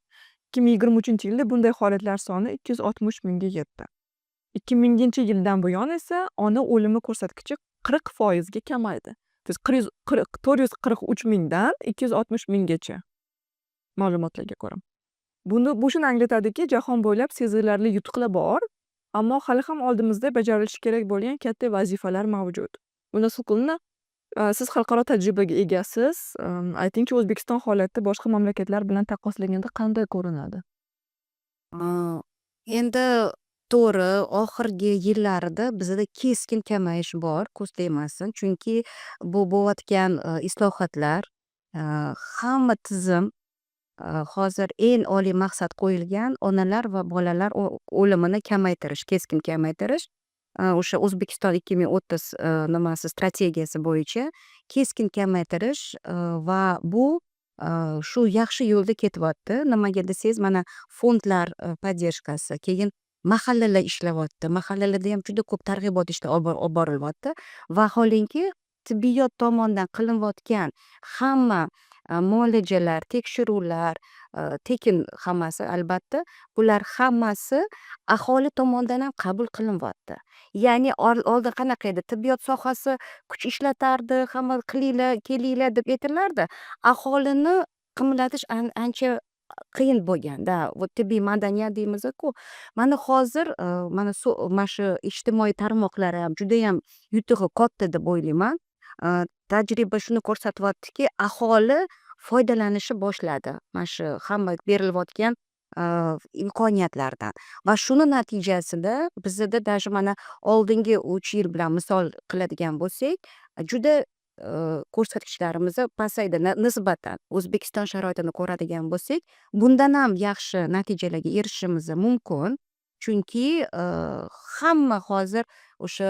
[SPEAKER 1] 2023-yilda bunday holatlar soni 260 mingga yetdi. 2000-yildan buyon esa ona o'limi ko'rsatkichi 40%ga kamaydi. То есть 443 mingdan 260 minggacha ma'lumotlarga ko'ra. Bu shuni anglatadiki, jahon bo'ylab sezilarli yutuqlar bor, ammo hali ham oldimizda bajarilishi kerak bo'lgan katta vazifalar mavjud. Bunda siz xalqaro tajribaga egasiz. Aytingchi, O'zbekiston holati boshqa mamlakatlar bilan taqqoslaganda qanday ko'rinadi?
[SPEAKER 2] Endi to'g'ri, oxirgi yillarida bizada keskin kamayish bor, ko'z tegmasin. Chunki bu bo'layotgan islohotlar, hamma tizim, hozir eng oliy maqsad qo'yilgan onalar va bolalar o'limini kamaytirish, keskin kamaytirish. O'sha O'zbekiston 2030 nimasi, strategiyasi bo'yicha keskin kamaytirish va bu shu yaxshi yo'lda ketyapti. Nimaga desangiz, mana fondlar поддержка si, keyin mahallalar ishlayapti. Mahallalarda ham juda ko'p targ'ibot ishlar olib borilyapti. Vaholanki, tibbiyot tomonidan qilinayotgan hamma muolajalar, tekshiruvlar tekin hammasi albatta, bular hammasi aholi tomonidan ham qabul qilinyapti. Ya'ni oldin qanaqa edi? Tibbiyot sohasi kuch ishlatardi, hamma qilinglar, kelinglar deb aytilardi. Aholini qimirlatish ancha qiyin bo'lganda. Вот tibbiy madaniyat deymiz-ku. Mana hozir mana shu ijtimoiy tarmoqlar ham judayam yutug'i katta deb o'ylayman. Tajriba shuni ko'rsatyaptiki, aholi foydalanishni boshladi mana shu hamma berilayotgan imkoniyatlardan va shuni natijasida bizada даже mana oldingi 3 yil bilan misol qiladigan bo'lsak, juda ko'rsatkichlarimiz pasaydi nisbatan. O'zbekiston sharoitini ko'radigan bo'lsak, bundan ham yaxshi natijalarga erishishimiz mumkin. Chunki hamma hozir o'sha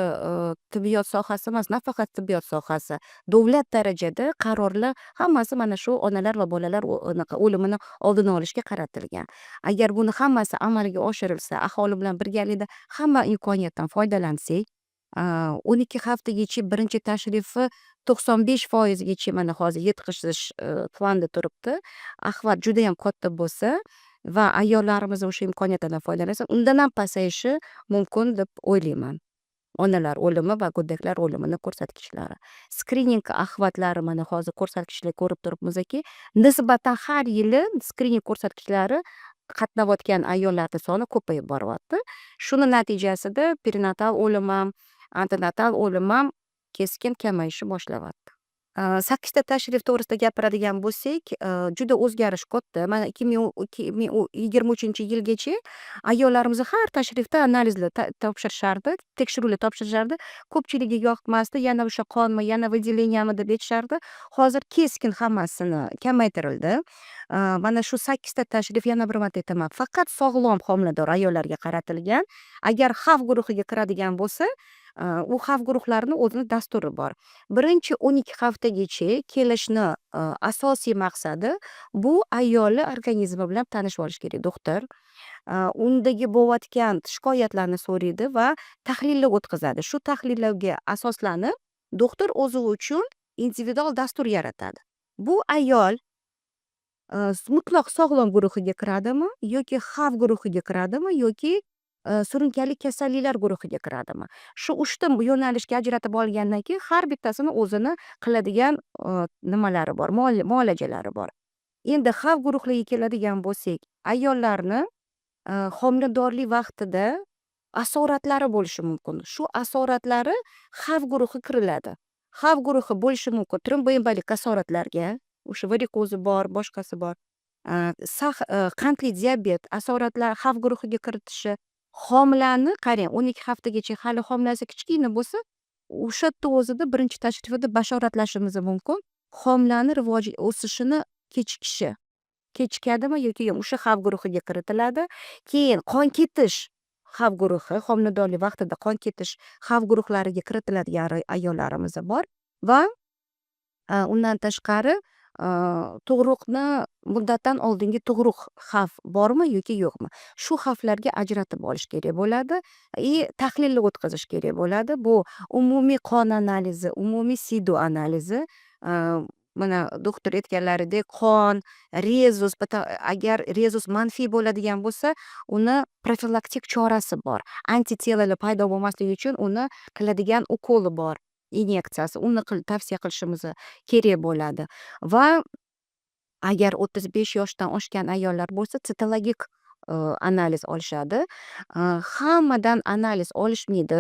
[SPEAKER 2] tibbiyot sohasi emas, nafaqat tibbiyot sohasi, davlat darajada qarorlar hammasi mana shu onalar va bolalar anaqa o'limini oldini olishga qaratilgan. Agar buni hammasi amalga oshirilsa, aholi bilan birgalikda hamma imkoniyatdan foydalansak, 12 haftagacha birinchi tashrifi 95%gacha mana hozir yetkazish planda turibdi. Охват judayam katta bo'lsa Va ayollarimiz o'sha imkoniyatdan foydalansa, undan ham pasayishi mumkin deb o'ylayman onalar o'limi va go'daklar o'limini ko'rsatkichlari. Skrining охват lari, mana hozir ko'rsatkichlar ko'rib turibmizki, nisbatan har yili skrining ko'rsatkichlari qatnayotgan ayollarni soni ko'payib boryapti. Shuni natijasida perinatal o'lim ham, antenatal o'lim ham keskin kamayishni boshlayapti. Sakkizta tashrif to'g'risida gapiradigan bo'lsak, juda o'zgarish katta. Mana, 2023-yilgacha ayollarimiz har tashrifda analizlar topshirishardi, tekshiruvlar topshirishardi. Ko'pchiligiga yoqmasdi, yana o'sha qonmi, yana выделения mi deb aytishardi. Hozir keskin hammasini kamaytirildi. Mana shu sakkizta tashrif, yana bir marta aytaman, faqat sog'lom homilador ayollarga qaratilgan. Agar xavf guruhiga kiradigan bo'lsa, u xavf guruhlarini o'zini dasturi bor. Birinchi 12 haftagacha kelishni asosiy maqsadi bu ayolni organizmi bilan tanishib olish kerak doktor. Undagi bo'layotgan shikoyatlarni so'raydi va tahlillar o'tkazadi. Shu tahlillarga asoslanib, doktor o'zi uchun individual dastur yaratadi. Bu ayol mutlaq sog'lom guruhiga kiradimi yoki xavf guruhiga kiradimi yoki surunkali kasalliklar guruhiga kiradimi, shu uchta yo'nalishga ajratib olgandan keyin har bittasini o'zini qiladigan nimalari bor, muolajalari bor. Endi xavf guruhlariga keladigan bo'lsak, ayollarni homiladorlik vaqtida asoratlari bo'lishi mumkin. Shu asoratlari xavf guruhiga kiriladi. Xavf guruhi bo'lishi mumkin tromboembolik asoratlarga, o'sha varikozi bor, boshqasi bor, qandli diabet asoratlar xavf guruhiga kiritishi. Homilani qarang, 12 haftagacha hali homilasi kichkina bo'lsa, o'sha yerda o'zida birinchi tashrifida bashoratlashimiz mumkin homilani rivoji o'sishini kechikishi, kechikadimi yoki yo'q, o'sha xavf guruhiga kiritiladi. Keyin qon ketish xavf guruhi, homiladorlik vaqtida qon ketish xavf guruhlariga kiritiladigan ayollarimiz bor. Va undan tashqari, tug'ruqni, muddatdan oldingi tug'ruq xavf bormi yoki yo'qmi, shu xavflarga ajratib olish kerak bo'ladi и tahlillar o'tkazish kerak bo'ladi. Bu umumiy qon analizi, umumiy siydik analizi. Mana, doktor aytganlaridek, qon, rezus. Agar rezus manfiy bo'ladigan bo'lsa, uni profilaktik chorasi bor, антитела lar paydo bo'lmasligi uchun uni qiladigan ukoli bor, inyeksiyasi, uni tavsiya qilishimiz kerak bo'ladi. Va agar 35 yoshdan oshgan ayollar bo'lsa, sitologik analiz olishadi. Hammadan analiz olishmaydi,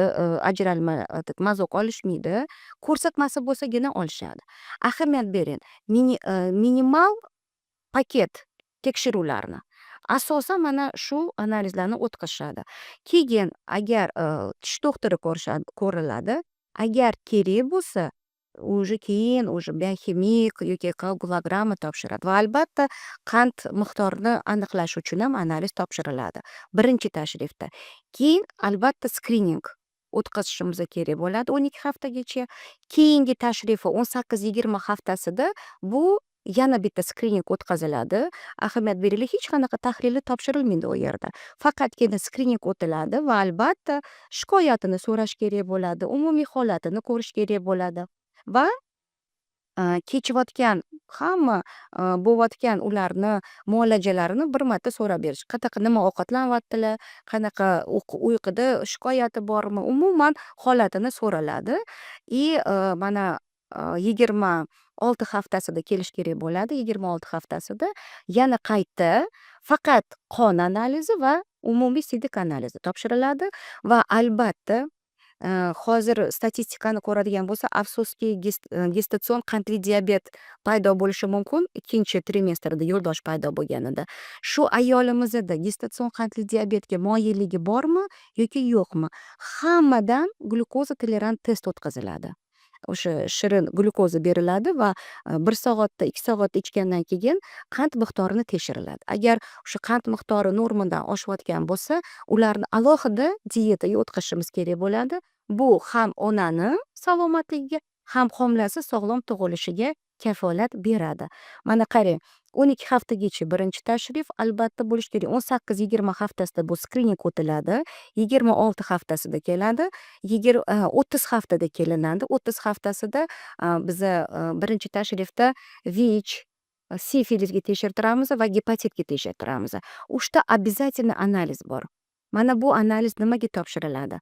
[SPEAKER 2] ajralma, этот мазок olishmaydi, ko'rsatmasi bo'lsagina olishadi. Ahamiyat bering, minimal paket tekshiruvlarni asosan mana shu analizlarni o'tkazishadi. Keyin agar tish doktori ko'riladi, agar kerak bo'lsa, уже keyin уже bioximik yoki koagulogramma topshiradi. Va albatta qand miqdorini aniqlash uchun ham analiz topshiriladi birinchi tashrifda. Keyin albatta skrining o'tkazishimiz kerak bo'ladi 12 haftagacha. Keyingi tashrifi 18-20 haftasida, bu yana bitta skrining o'tkaziladi. Ahamiyat beraylik, hech qanaqa tahlillar topshirilmaydi u yerda, faqatgina skrining o'tiladi. Va albatta shikoyatini so'rash kerak bo'ladi, umumiy holatini ko'rish kerak bo'ladi va kechayotgan hamma bo'layotgan ularni muolajalarini bir marta so'rab berish, qanaqa, nima ovqatlanyaptilar, qanaqa, uyquda shikoyati bormi, umuman holatini so'raladi. И mana, 26 haftasida kelish kerak bo'ladi. 26 haftasida yana qayta faqat qon analizi va umumiy siydik analizi topshiriladi. Va albatta hozir statistikani ko'radigan bo'lsa, afsuski, gestatsion qandli diabet paydo bo'lishi mumkin ikkinchi trimestrda, yo'ldosh paydo bo'lganida. Shu ayolimizda gestatsion qandli diabetga moyilligi bormi yoki yo'qmi, hammadan glyukoza tolerant test o'tkaziladi. O'sha shirin glyukoza beriladi va bir soatda, 2 soatda ichgandan keyin qand miqdorini tekshiriladi. Agar o'sha qand miqdori normadan oshayotgan bo'lsa, ularni alohida diyetaga o'tkazishimiz kerak bo'ladi. Bu ham onani salomatligiga, ham homilasi sog'lom tug'ilishiga kafolat beradi. Mana qarang, 12 haftagacha birinchi tashrif albatta bo'lishi kerak. 18-20 haftasida bu skrining o'tiladi, 26 haftasida keladi, 30 haftada kelinadi. 30 haftasida biza birinchi tashrifda ВИЧ Sifilizga tekshirtiramiz va gepatitga tekshirtiramiz. Uchta обязательно analiz bor. Mana bu analiz nimaga topshiriladi?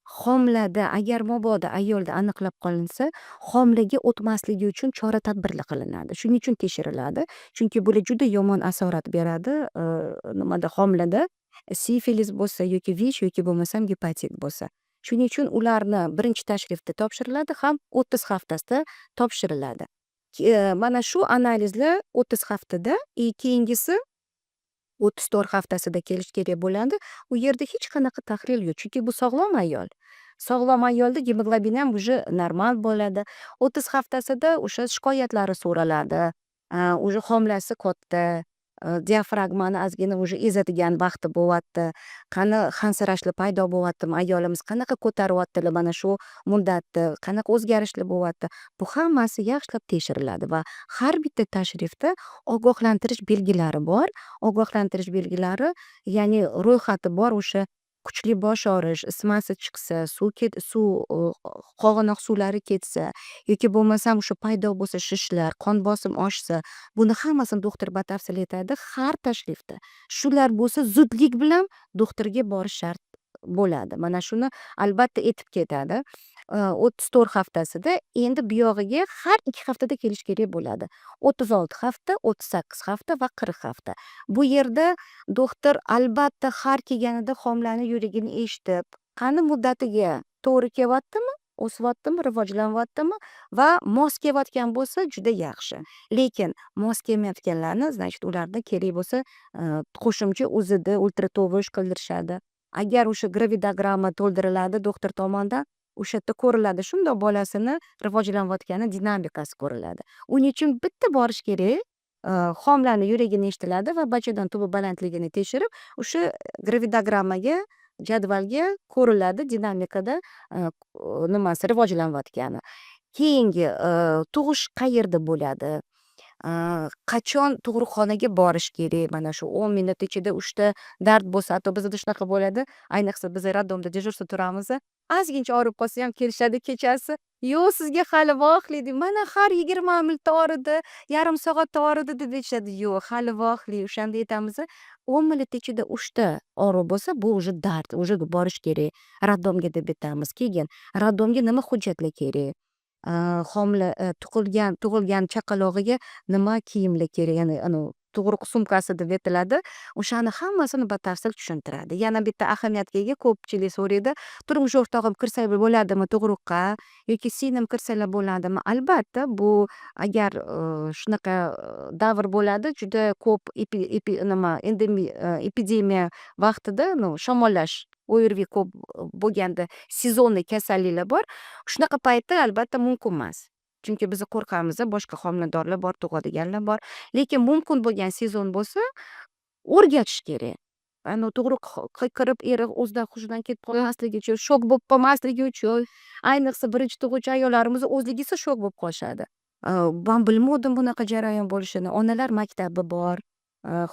[SPEAKER 2] Homilada agar mabodo ayolda aniqlab qolinsa, homilaga o'tmasligi uchun chora tadbirlar qilinadi. Shuning uchun tekshiriladi. Chunki bular juda yomon asorat beradi nimada, homilada sifiliz bo'lsa yoki ВИЧ yoki bo'lmasam gepatit bo'lsa. Shuning uchun ularni birinchi tashrifda topshiriladi ham 30 haftasida topshiriladi. Mana shu analizlar 30 haftada и keyingisi 34 haftasida kelish kerak bo'ladi. U yerda hech qanaqa tahlil yo'q, chunki bu sog'lom ayol. Sog'lom ayolda gemoglobin ham уже normal bo'ladi. 30 haftasida o'sha shikoyatlari so'raladi. Уже homilasi katta, diafragmani ozgina уже ezadigan vaqti bo'lyapti. Qani hansirashlar paydo bo'lyaptimi, ayolimiz qanaqa ko'taryaptilar mana shu muddatni, qanaqa o'zgarishlar bo'lyapti. Bu hammasi yaxshilab tekshiriladi va har bitta tashrifda ogohlantirish belgilari bor. Ogohlantirish belgilari, ya'ni ro'yxati bor. O'sha kuchli bosh og'rish, isitmasi chiqsa, suv, qog'onoq suvlari ketsa yoki bo'lmasam o'sha paydo bo'lsa shishlar, qon bosim oshsa, buni hammasini doktor batafsil aytadi har tashrifda. Shular bo'lsa, zudlik bilan doktorga borish shart bo'ladi. Mana shuni albatta aytib ketadi. 34 haftasida endi buyog'iga har 2 haftada kelish kerak bo'ladi. 36 hafta, 38 hafta va 40 hafta. Bu yerda doktor albatta har kelganida homilani yuragini eshitib, qani muddatiga to'g'ri kelyaptimi, o'syaptimi, rivojlanyaptimi va mos kelayotgan bo'lsa, juda yaxshi. Lekin mos kelmayotganlarni, значит, ularda kerak bo'lsa, qo'shimcha УЗД, ultratovush qildirishadi. Agar o'sha gravidogramma to'ldiriladi doktor tomonidan, o'sha yerda ko'riladi, shundoq bolasini rivojlanayotgani dinamikasi ko'riladi. Uning uchun bitta borish kerak, homilani yuragini eshitiladi va bachadon tubi balandligini tekshirib, o'sha gravidogrammaga, jadvalga ko'riladi dinamikada nimasi rivojlanayotgani. Keyingi tug'ish qayerda bo'ladi, qachon tug'ruqxonaga borish kerak, mana shu 10 minut ichida uchta dard bo'lsa, hatto bizada shunaqa bo'ladi, ayniqsa biz роддом da дежурство turamiz, ozgincha og'rib qolsa ham kelishadi kechasi: "Yo'q, sizga hali vaqtli", deydi. "Mana har 20 minutda og'ridi, yarim soatda og'ridi", deb aytishadi. "Yo'q, hali vaqtli". O'shanda aytamiz, 10 minut ichida uchta og'riq bo'lsa, bu уже dard, уже borish kerak роддом ga, deb aytamiz. Keyin роддом ga nima hujjatlar kerak, homila, tug'ilgan chaqalog'iga nima kiyimlar kerak, ya'ni anavi tug'ruq sumkasi deb aytiladi, o'shani hammasini batafsil tushuntiradi. Yana bitta ahamiyatga ega, ko'pchilik so'raydi: turmush o'rtog'im kirsa bo'ladimi tug'ruqqa yoki singlim kirsalar bo'ladimi? Albatta, bu agar shunaqa davr bo'ladi, juda ko'p nima, epidemiya vaqtida, ну, shamollash, ОРВИ ko'p bo'lganda, сезонный kasalliklar bor, shunaqa paytda albatta mumkin emas, chunki biz qo'rqamiz, boshqa homiladorlar bor, tug'adiganlar bor. Lekin mumkin bo'lgan sezon bo'lsa, o'rgatish kerak. Anavi tug'ruqqa kirib, eri o'zidan hushidan ketib qolmasligi uchun, shok bo'lib qolmasligi uchun. Ayniqsa birinchi tug'uvchi ayollarimiz o'zligisi shok bo'lib qolishadi: "Man bilmovdim bunaqa jarayon bo'lishini". Onalar maktabi bor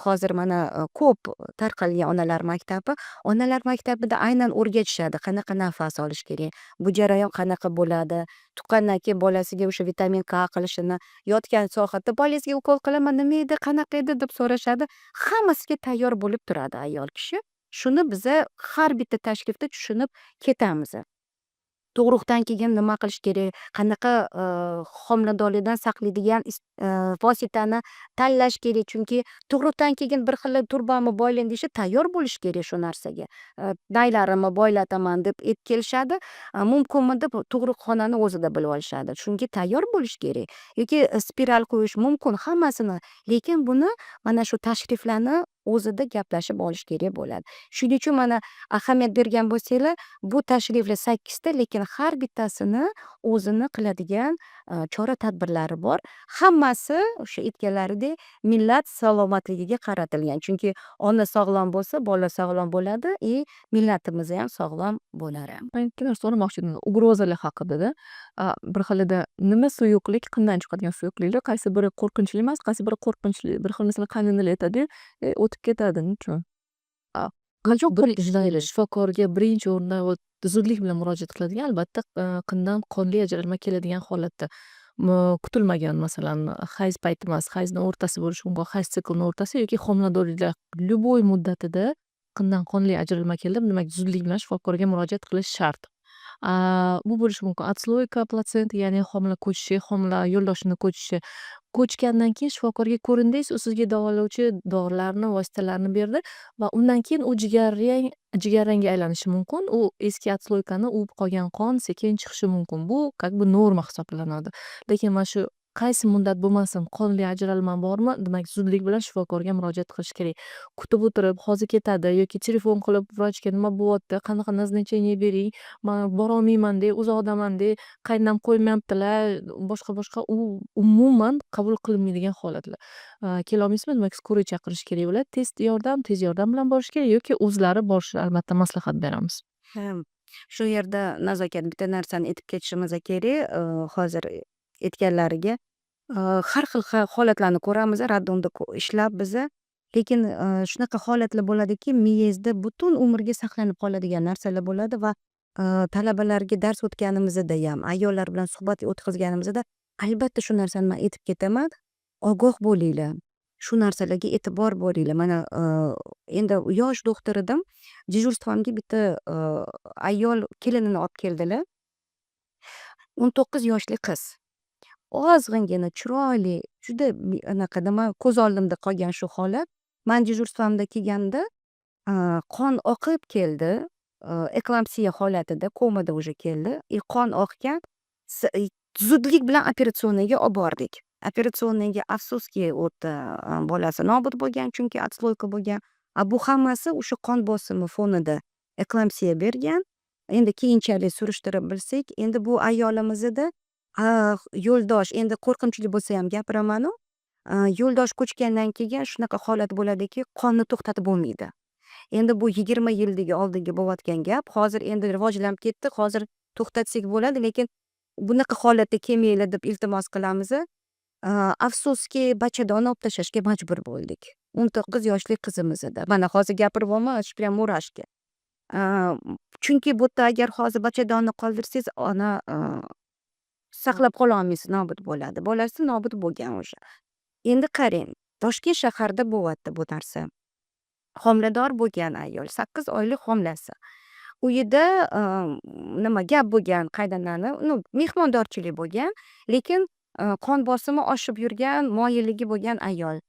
[SPEAKER 2] hozir, mana ko'p tarqalgan onalar maktabi. Onalar maktabida aynan o'rgatishadi, qanaqa nafas olish kerak, bu jarayon qanaqa bo'ladi, tuqqandan keyin bolasiga o'sha vitamin K qilishini, yotgan soatda "Bolangizga ukol qilaman, nima edi, qanaqa edi?" deb so'rashadi. Hammasiga tayyor bo'lib turadi ayol kishi. Shuni biza har bitta tashrifda tushunib ketamiz. Tug'ruqdan keyin nima qilish kerak, qanaqa homiladorlikdan saqlaydigan vositani tanlash kerak, chunki tug'ruqdan keyin bir xil "Turbamni boylang" deyishadi, tayyor bo'lish kerak shu narsaga. Naylarimni boylataman deb aytib kelishadi, mumkinmi deb tug'ruqxonani o'zida bilib olishadi. Shunga tayyor bo'lish kerak yoki spiral qo'yish mumkin hammasini, lekin buni mana shu tashriflarni o'zida gaplashib olish kerak bo'ladi. Shuning uchun mana ahamiyat bergan bo'lsanglar, bu tashriflar sakkizta, lekin har bittasini o'zini qiladigan chora tadbirlari bor. Hammasi o'sha aytganlaridek millat salomatligiga qaratilgan, chunki ona sog'lom bo'lsa, bola sog'lom bo'ladi и millatimiz ham sog'lom bo'lar.
[SPEAKER 4] Man bitta narsa so'ramoqchi edim, угроза lar haqidada. Bir xilida nima, suyuqlik, qindan chiqadigan suyuqliklar qaysi biri qo'rqinchli emas, qaysi biri qo'rqinchli? Bir xil, masalan, qaynonalar aytadiyu: "E, o'tib ketadi, nechun?" Qachon shifokorga birinchi o'rinda zudlik bilan murojaat qiladigan, albatta, qindan qonli ajralma keladigan holatda. Kutilmagan, masalan, hayz payti emas, hayzni o'rtasi bo'lishi mumkin, hayz siklini o'rtasi yoki homiladorliklar любой muddatida qindan qonli ajralma keldimi, demak, zudlik bilan shifokorga murojaat qilish shart. Bu bo'lishi mumkin отслойка плаценты, ya'ni homila ko'chishi, homila yo'ldoshini ko'chishi. Ko'chgandan keyin shifokorga ko'rindingiz, u sizga davolovchi dorilarni, vositalarni berdi va undan keyin u jigarrang jigarrangga aylanishi mumkin. U eski отслойка ni uvib qolgan qon sekin chiqishi mumkin. Bu как бы norma hisoblanadi. Lekin mana shu qaysi muddat bo'lmasin, qonli ajralma bormi, demak, zudlik bilan shifokorga murojaat qilish kerak. Kutib o'tirib, hozir ketadi yoki telefon qilib vrachga nima bo'lyapti, qanaqa назначение bering, man borolmayman-de, uzoqdaman-de, qaynonam qo'ymayaptilar, boshqa boshqa, u umuman qabul qilinmaydigan holatlar. Kelolmaysizmi, demak, скорый chaqirish kerak bo'ladi. Tez yordam, tez yordam bilan borish kerak yoki o'zlari borishini albatta maslahat beramiz.
[SPEAKER 2] Shu yerda, Nazokat, bitta narsani aytib ketishimiz kerak, hozir aytganlariga. Har xil holatlarni ko'ramiz роддом da ishlab biza, lekin shunaqa holatlar bo'ladiki, miyangizda butun umrga saqlanib qoladigan narsalar bo'ladi va talabalarga dars o'tganimizdayam, ayollar bilan suhbat o'tkazganimizda albatta shu narsani man aytib ketaman: ogoh bo'linglar, shu narsalarga e'tibor bo'linglar. Mana, endi yosh doktor edim, дежурство mga bitta ayol kelinini olib keldilar, 19 yoshli qiz, ozg'ingina, chiroyli, juda anaqa nima, ko'z oldimda qolgan shu holat. Man дежурство mda kelganda qon oqib keldi, eklampsiya holatida, komada уже keldi и qon oqgan. Zudlik bilan операционный ga olib bordik. Операционный ga, afsuski, u yerda bolasi nobud bo'lgan, chunki отслойка bo'lgan. A bu hammasi o'sha qon bosimi fonida eklampsiya bergan. Endi keyinchalik surishtirib bilsak, endi bu ayolimizda yo'ldosh, endi qo'rqinchli bo'lsayam gapiramanu, yo'ldosh ko'chgandan keyin shunaqa holat bo'ladiki, qonni to'xtatib bo'lmaydi. Endi bu 20 yillik oldingi bo'layotgan gap. Hozir endi rivojlanib ketdi, hozir to'xtatsak bo'ladi, lekin bunaqa holatda kelmanglar deb iltimos qilamiz. Afsuski, bachadonni olib tashlashga majbur bo'ldik. 19 yoshli qizimiz edi. Mana, hozir gapiryapman, прям мурашки. Chunki bu yerda agar hozir bachadonni qoldirsangiz, ona saqlab qololmaysiz, nobud bo'ladi. Bolasi nobud bo'lgan уже. Endi qarang, Toshkent shaharida bo'lyapti bu narsa. Homilador bo'lgan ayol, 8 oylik homilasi. Uyida nima gap bo'lgan, qaynonani, ну, mehmondorchilik bo'lgan, lekin qon bosimi oshib yurgan, moyilligi bo'lgan ayol.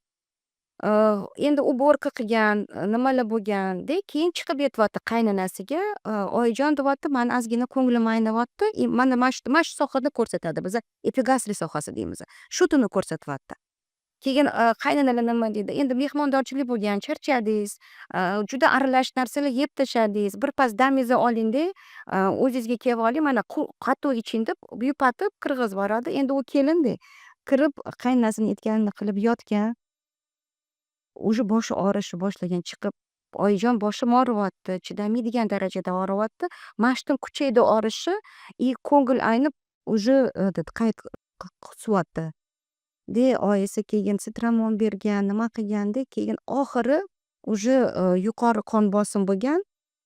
[SPEAKER 2] Endi уборка qilgan, nimalar bo'lganda, keyin chiqib aytyapti qaynonasiga: "Oyijon, — deyapti, — mani ozgina ko'nglim aynyapti". И mana shu sohada ko'rsatadi, biza эпигастрик sohasi deymiz. Shu tuni ko'rsatyapti. Keyin qaynonalar nima deydi: "Endi mehmondorchilik bo'lgan, charchadingiz, juda aralash narsalar yeb tashladingiz, birpas damingizni olingda, o'zingizga kelib oling, mana qatiq iching", deb yupatib kirg'izib yuboradi. Endi u kelinda kirib, qaynonasini aytganini qilib yotgan. Уже boshi og'rishni boshlagan. Chiqib: "Oyijon, boshim og'riyapti, chidamaydigan darajada og'riyapti". Mana shu kuchaydi og'rishi и ko'ngil aynib, уже этот qayt qusyapti. De oyisi keyin sitramon bergan, nima qilganda, keyin oxiri уже yuqori qon bosim bo'lgan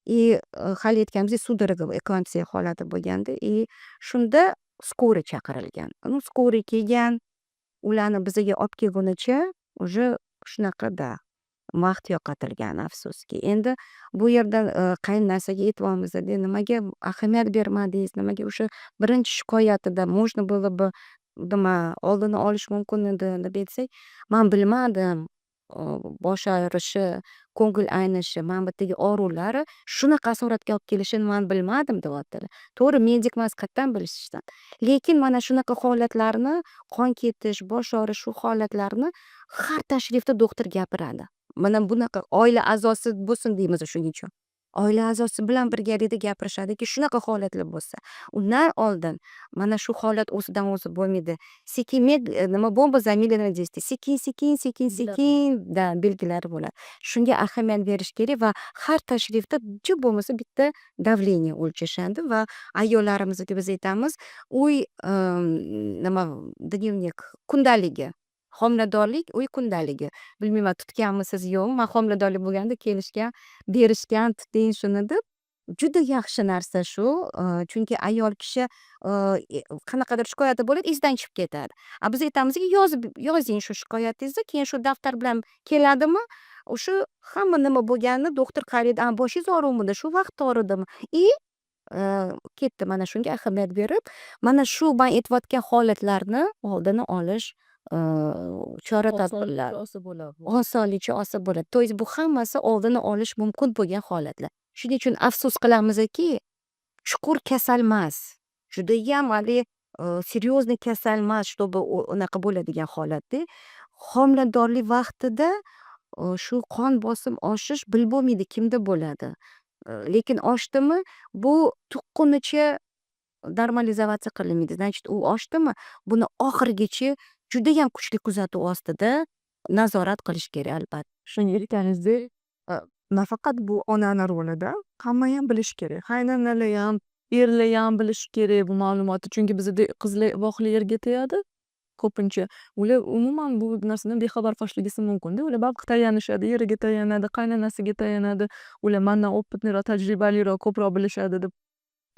[SPEAKER 2] и hali aytganimizdek, судорога, eklampsiya holati bo'lganda и shunda скорый chaqirilgan. Ну, скорый kelgan, ularni bizaga olib kelgunicha уже shunaqada vaqt yo'qotilgan, afsuski. Endi bu yerda qaynonasiga aytyapmizda, nimaga ahamiyat bermadingiz, nimaga o'sha birinchi shikoyatida можно было бы nima, oldini olish mumkin edi, deb aytsak, "Man bilmadim, bosh og'rishi, ko'ngil aynishi, mana bu yerdagi og'riqlari shunaqa asoratga olib kelishini man bilmadim", deyaptilar. To'g'ri, medik emas, qayerdan bilishsin. Lekin mana shunaqa holatlarni, qon ketish, bosh og'rish, shu holatlarni har tashrifda doktor gapiradi. Mana bunaqa oila a'zosi bo'lsin deymiz shuning uchun. Oila a'zosi bilan birgalikda gapirishadiki, shunaqa holatlar bo'lsa, undan oldin mana shu holat o'zidan o'zi bo'lmaydi. Sekin, nima, бомба замедленного действия, sekin, sekin, sekin, sekin, да, belgilari bo'ladi. Shunga ahamiyat berish kerak va har tashrifda jim bo'lmasa bitta давление o'lchashadi va ayollarimizga biz aytamiz, uy nima, дневник, kundaligi. Homiladorlik uy kundaligi. Bilmayman, tutganmisiz, yo'qmi. Man homiladorlik bo'lganda kelishgan, berishgan, tuting shuni deb. Juda yaxshi narsa shu, chunki ayol kishi qanaqadir shikoyati bo'ladi, esidan chiqib ketadi. A biz aytamizki, yozib yozing shu shikoyatingizni, keyin shu daftar bilan keladimi, o'sha hamma nima bo'lganini doktor qaraydi: "A, boshingiz og'rivmidi, shu vaqtda og'ridimi?" И ketdi. Mana shunga ahamiyat berib, mana shu man aytayotgan holatlarni oldini olish chora tadbirlar
[SPEAKER 4] olsa bo'ladi.
[SPEAKER 2] Osonlikcha olsa bo'ladi. То есть bu hammasi oldini olish mumkin bo'lgan holatlar. Shuning uchun afsus qilamizki, chuqur kasalmas, judayam haligi серьезный kasalmas, чтобы unaqa bo'ladigan holatda. Homiladorlik vaqtida shu qon bosim oshish bilib bo'lmaydi kimda bo'ladi. Lekin oshdimi, bu tuqqunicha normalizatsiya qilinmaydi. Значит, u oshdimi, buni oxirigacha judayam kuchli kuzatuv ostida nazorat qilish kerak, albatta.
[SPEAKER 1] Shunga aytganingizdek, nafaqat bu onani rolida, hammayam bilishi kerak. Qaynonaliyam, erlayam bilishi kerak bu ma'lumotni. Chunki bizada qizlar vohli erga tegadi ko'pincha. Ular umuman bu narsadan bexabar qolishligisi mumkinda. Ular baribir tayanishadi, eriga tayanadi, qaynonasiga tayanadi. Ular mandan опытный roq, tajribaliroq, ko'proq bilishadi deb.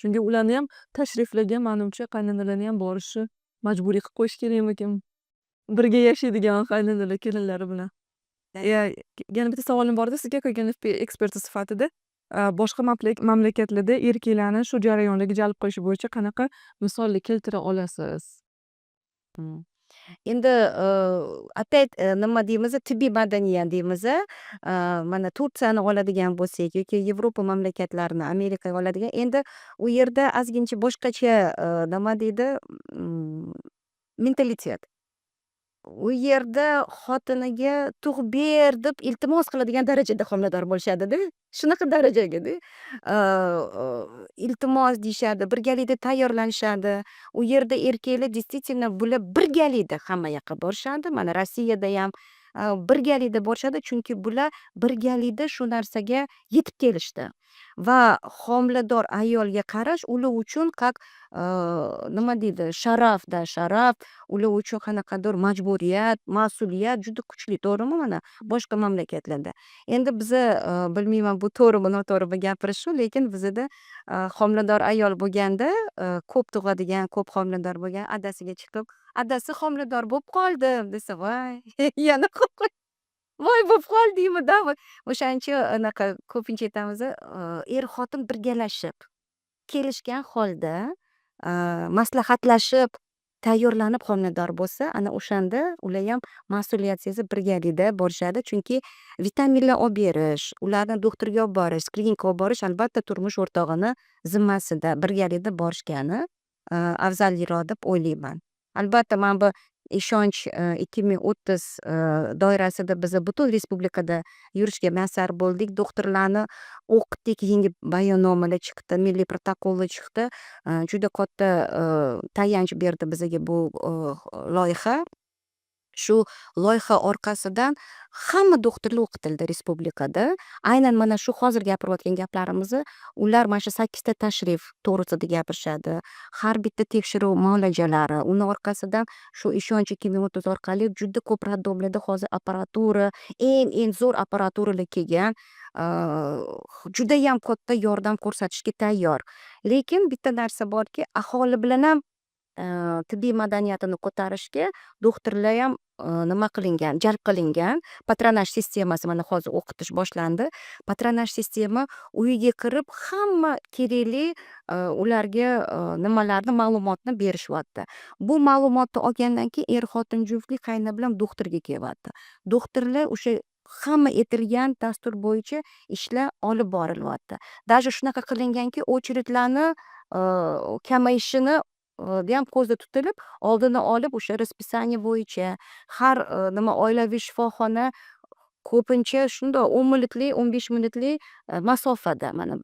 [SPEAKER 1] Chunki ularniyam tashriflarga, manimcha, qaynonalarniyam borishi majburiy qilib qo'yish kerakmikin? Birga yashaydigan qaynonalar kelinlari bilan. Yana bitta savolim bor edi sizga, как NFP eksperti sifatida. Boshqa mamlakatlarda erkaklarni shu jarayonlarga jalb qilish bo'yicha qanaqa misollar keltira olasiz?
[SPEAKER 2] Endi опять nima deymiz, tibbiy madaniyat deymiz. Mana Turkiyani oladigan bo'lsak yoki Yevropa mamlakatlarini, Amerikaga oladigan, endi u yerda ozgincha boshqacha, nima deydi, mentalitet. U yerda xotiniga "Tug'ib ber" deb iltimos qiladigan darajada homilador bo'lishadida. Shunaqa darajagada. Iltimos deyishadi, birgalikda tayyorlanishadi. U yerda erkaklar действительно bular birgalikda hamma yoqqa borishadi. Mana Rossiyadayam birgalikda borishadi, chunki bular birgalikda shu narsaga yetib kelishdi. Va homilador ayolga qarash ular uchun как, nima deydi, sharafda sharaf, ular uchun qanaqadir majburiyat, mas'uliyat juda kuchli, to'g'rimi, mana boshqa mamlakatlarda. Endi biza, bilmayman, bu to'g'rimi, noto'g'rimi gapirishu, lekin bizada homilador ayol bo'lganda, ko'p tug'adigan, ko'p homilador bo'lgan adasiga chiqib: "Adasi, homilador bo'lib qoldim", desa, "Voy, yana voy, bo'lib qoldingmi-da". O'shaning uchun anaqa ko'pincha aytamiz, er xotin birgalashib, kelishgan holda, maslahatlashib, tayyorlanib homilador bo'lsa, ana o'shanda ularham mas'uliyat sezib birgalikda borishadi. Chunki vitaminlar olib berish, ularni doktorga olib borish, skriningga olib borish, albatta, turmush o'rtog'ini zimmasida birgalikda borishgani afzalroq deb o'ylayman. Albatta, mana bu Ishonch 2030 doirasida biza butun respublikada yurishga muyassar bo'ldik. Doktorlarni o'qitdik, yangi bayonnomalar chiqdi, milliy protokollar chiqdi. Juda katta tayanch berdi bizaga bu loyiha. Shu loyiha orqasidan hamma doktorlar o'qitildi respublikada. Aynan mana shu hozir gapirayotgan gaplarimizni ular mana shu sakkizta tashrif to'g'risida gapirishadi. Har bitta tekshiruv muolajalari, uni orqasidan shu Ishonch 2030 orqali juda ko'p роддом larda hozir apparatura, eng eng zo'r apparaturalar kelgan. Judayam katta yordam ko'rsatishga tayyor. Lekin bitta narsa borki, aholi bilan ham tibbiy madaniyatini ko'tarishga doktorlarham nima qilingan, jalb qilingan. Patronaj sistemasi mana hozir o'qitish boshlandi. Patronaj sistema uyiga kirib, hamma kerakli ularga nimalarni, ma'lumotni berishyapti. Bu ma'lumotni olgandan keyin er xotin juftlik qayna bilan doktorga kelyapti. Doktorlar o'sha hamma aytilgan dastur bo'yicha ishlar olib borilyapti. Даже shunaqa qilinganki, очередь larni kamayishini ham ko'zda tutilib, oldini olib, o'sha расписание bo'yicha har nima, oilaviy shifoxona ko'pincha shundoq 10 minutlik, 15 minutlik masofada, mana